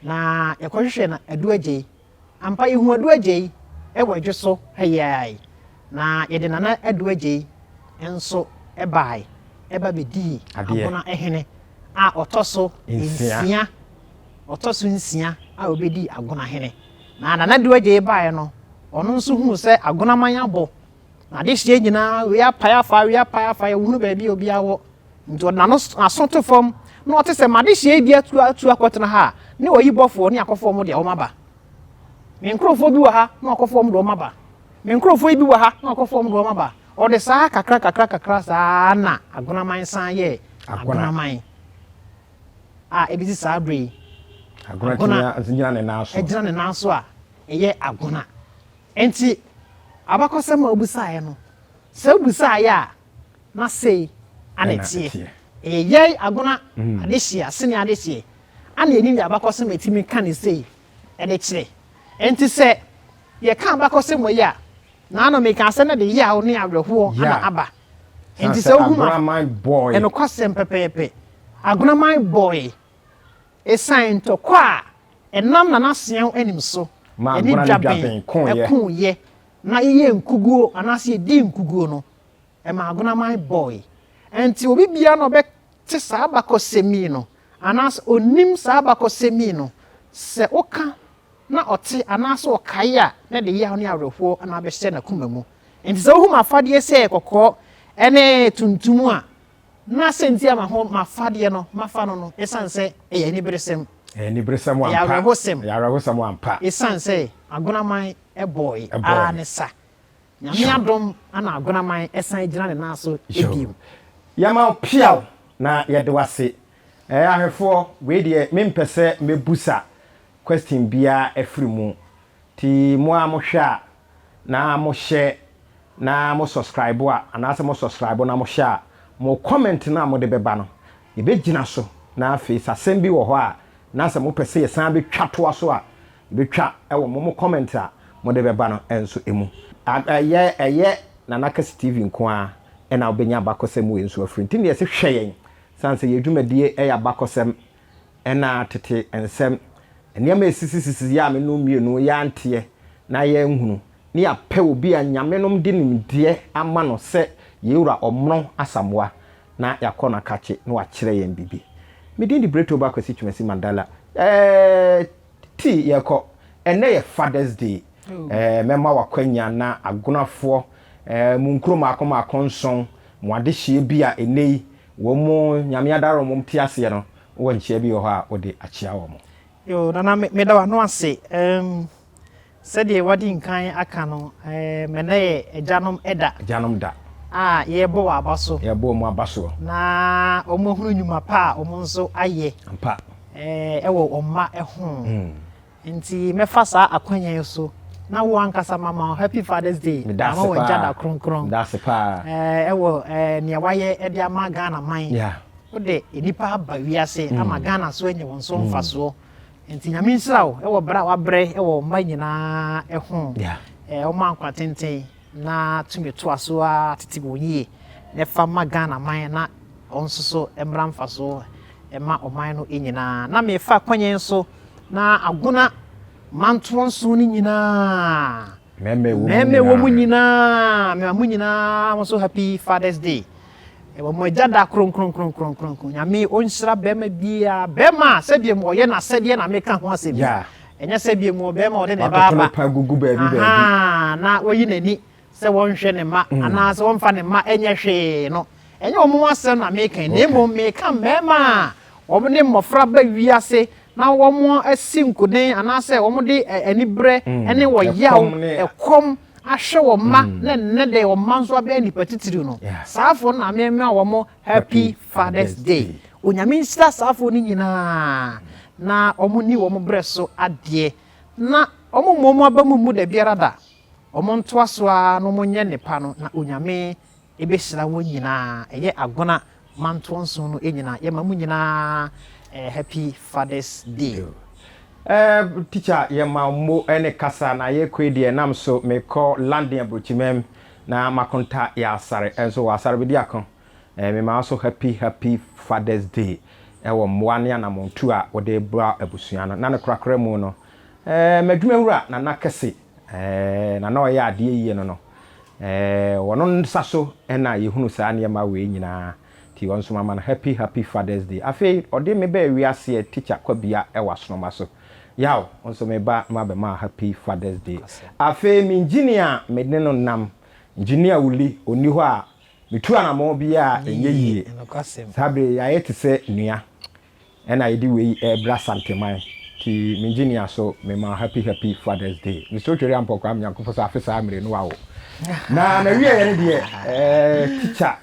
na yɛkɔhwehwɛɛ na Adu Agyei. Ampa yɛhuu Adu Agyei wɔ Adwo so ha yi ara yi, na yɛde Nana Adu Agyei nso bae ba bɛdii Agona hene a ɔtɔ so nsia, ɔtɔ so nsia a ɔbɛdii Agona hene. Na Nana Adu Agyei baeɛ no, ɔno nso huu sɛ Agonaman abɔ, na adehyeɛ nyinaa, wei apae afa, wei apae afa, yɛnhunu baabi a obiara wɔ. Nti ɔde n'ano n'aso to fam, na ɔte sɛ m'adehyeɛ yi bi atu atu akɔtena ha a, ne wayi bɔfoɔ ne akɔfoɔ wɔn de wɔn aba. Me nkurɔfoɔ bi wɔ ha, na wakɔfoɔ wɔn de wɔn aba. Me nkurɔfoɔ yi bi wɔ ha, na wakɔfoɔ wɔn de wɔn aba. Ɔde saa kakra kakra kakra saa na Agonaman san yɛɛ Agonaman. a ebesi saa bere yi, Agona gyina ne nan so. Gyina ne nan so a ɛyɛ agona. Enti abakɔsɛm a wobisaeɛ no, sɛ wobisaeɛ a, na sei ana ɛteɛ. Ɛyɛ yɛn agona adehyeɛ, asene adehyeɛ, ana yɛnim yɛn abakɔsɛm a ɛtumi ka ne sei de kyerɛ. Enti sɛ yɛka abakɔsɛm wei a, Naano mekaa sɛ na de yaw ne awerɛhoɔ na aba. Enti sɛ wohu ma ɛnokwasɛm pɛpɛɛpɛ, Agonaman bɔe esiane ntɔkwa a ɛnam Nana Seaw anim so ne Dwaben koeɛ na yɛyɛɛ nkuguo anaasɛ yɛdii nkuguo no, ɛmaa Agonaman bɔe. Enti obi biara na ɔbɛte saa abakɔsɛm yi no anaasɛ ɔnim saa abakɔsɛm yi no, sɛ woka na ɔte anaasɛ ɔkae a, na ɛde yaw ne awerɛhoɔ na abɛhyɛ n'akoma mu. Enti sɛ wohu m'afadeɛ sɛ kɔkɔɔ ne tuntum a, na sɛ nti a maho m'afadeɛ no mafa no no, ɛsiane sɛ ɛyɛ aniberesɛm. Ɛyɛ aniberesɛm ampa. Ɛyɛ awerɛhosɛm. Ɛyɛ awerɛhosɛm ampa. Ɛsiane sɛ Agonaman bɔɔe ara ne sa. Nyame adom na Agonaman san gyina ne nan so bio. Yɛma wo peaw na yɛde wo ase. Ɛɛ ahwɛfoɔ, wei deɛ mempɛ sɛ mɛbusa question biara afiri mu nti mo ara mo hwɛ a na mo hyɛ na mo subscribe a anaasɛ mo subscribe na mo hyɛ a mo comment no a mode bɛba no yɛbɛgyina so. Na afei sɛ asɛm bi wɔ hɔ a na sɛ mopɛ sɛ yɛsan bɛtwa toa so a, yɛbɛtwa wɔ mo mo comment a mode bɛba no nso mu. Ɛyɛ ɛyɛ Nana Kɛse TV nko ara na wobɛnya abakɔsɛm wei nso afiri. Nti na yɛse hwɛ yɛn, sane sɛ yɛn dwumadie yɛ abakɔsɛm ɛna tete nsɛm, nneɛma a ɛsisisisi yɛ a me ne wo mmienu yɛanteɛ na yɛanhunu, ne yɛapɛ obi a Nyame nom de nimdeɛ ama no sɛ yɛn Wura Ɔmono Asamoah na yɛakɔ no akakye na wakyerɛ yɛn biribi. Me din de Bretoba Kwasi Twumasi Mandala. Ɛɛ tii yɛkɔ. Ɛnnɛ yɛ Father's Day. Ɛɛ mɛma w'akwanya na Agonafoɔ ɛɛ mo nkuro mmaako mmaako nson, mo adehyeɛ bi a ɛnnɛ yi wɔn mo Nyame adaworo wɔn te aseɛ no, wowɔ nkyea bi wɔ hɔ a wode akyea wɔn. Yoo Nana meda w'ano ase. Ɛɛm Sɛdeɛ wadi nkan aka no, ɛnnɛ yɛ Agyanom da. Agyanom da. A yɛrebɔ wɔn aba so. Yɛrebɔ wɔn aba soɔ. Na wɔahunu nnwuma pa a wɔn nso ayɛ. Ampa. Wɔ wɔn mma ho. Nti mɛfa saa akwanya yi so na wo ankasa mama wo Happy Father's Day. Meda ase paa. Mama wo Agya da kronkron. Meda ase paa. Ɛwɔ nea wayɛ de ama Ghana man. Yeah. Wode nnipa aba wiase ama Ghana so anya wɔn so mfasoɔ. Nti Nyame nhyira wo wɔ brɛ a wabrɛ wɔ wo mma nyinaa ho. Ɔma nkwa tenten na tumi toa so ara tete wɔn yie na fa ma Ghana man na wɔn nso so mmra mfasoɔ ma ɔman no nyinaa. Na mefa akwanya yi so na Agona mantoɔ nson no nyinaa, mmarima ɛwɔ mu nyinaa, mema mo nyinaa mo nso happy Father's Day. Ɛwɔ mo agya da kronkronkronkronkron. Nyame ɔnhyira bɛrima biara. Bɛrima a sɛdeɛ mu ɔyɛ n'asɛdeɛ na meka ho asɛm yi. Ɛnyɛ sɛdeɛ mu ɔbɛrima ɔde ne ba aba. Gugu baabi baabi. Ahaa, na wayi n'ani sɛ wɔnhwɛ ne mma mm. anaasɛ wɔmfa ne mma nyɛ hwee no. Ɛnyɛ wɔn ho asɛm na meka yi, na mmom meka mmarima a wɔn ne mmɔfra ba wiase na wɔasi nkoden anaasɛ wɔde aniberɛ mm. ne wɔyaw ɛkɔm ahwɛ wɔn mma na nnɛ de wɔn mma nso abɛyɛ nnipa titiriw no, saafoɔ no na mema wɔn Happy Father's Day. Onyame nhyira saafoɔ no nyinaa na wɔn nni wɔn berɛ so adeɛ na wɔn mmɔ wɔn aba mu mmu da biara da. Wɔn ntoa so ara na wɔn nyɛ nnepa no na Onyame ɛbɛhyira wɔn nyinaa. Ɛyɛ Agona mantoɔ nson no nyinaa. Yɛma mo nyinaa Happy Father's Day. Eh teacher yɛma wo mmo ne kasa na yɛkɔ yi deɛ nam so mekɔ London abrokyimam na makonta yɛ asare nso wɔ asare bɛdi ako eh mema wo so happy happy father's day wɔ mmoa ne anamontu a wode boa abusua no na ne korakora mu no eh m'adwuma wura Nana Kɛse eh Nana ɔyɛ adeɛ yie no no eh ɔno nsa so na yɛhunu saa nneɛma wei nyinaa Nti ɔno nso mama no happy happy father's day. Afei ɔde me baa wiaseɛ teacher Kwabia wɔ Asonoma so. Yaw, wo nso me ba na mabɛma wo happy father's day. Afei me engineer a me ne no nam, Engineer Wuli, ɔnni hɔ a metu anamɔn biara a ɛnyɛ yie. Saa berɛ yi yɛayɛ te sɛ nua. Ɛna yɛde wei ɛɛbrɛ Asanteman nti me engineer so me ma wo happy happy father's day Mister Otweri Ampɔn Kwame Nyankopɔn sɛ afe saa mmere no wawo na na wieɛ no deɛ ɛɛ teacher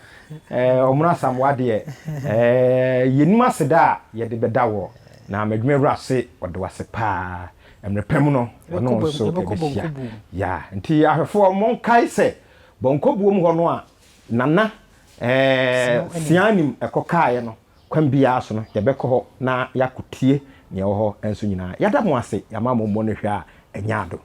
ɛɛ Ɔmono Asamoah deɛ ɛɛ yɛnim aseda a yɛde bɛda wɔ na m'adwuma wura se ɔde wase paa mmerɛ pa mu no ɔne wo nso ɛbɛhyia ya nti ahwɛfoɔ monkae sɛ bɔnkɔbuom hɔ no a Nana ɛɛ Sianim ɛkɔ kaeɛ no Kwan biara so no, yɛbɛkɔ hɔ na yɛakotie nea ɛwɔ hɔ nso nyinaa. Yɛada mo ase, yɛama mo mmɔ no hwɛ a, ɛnyɛ ado.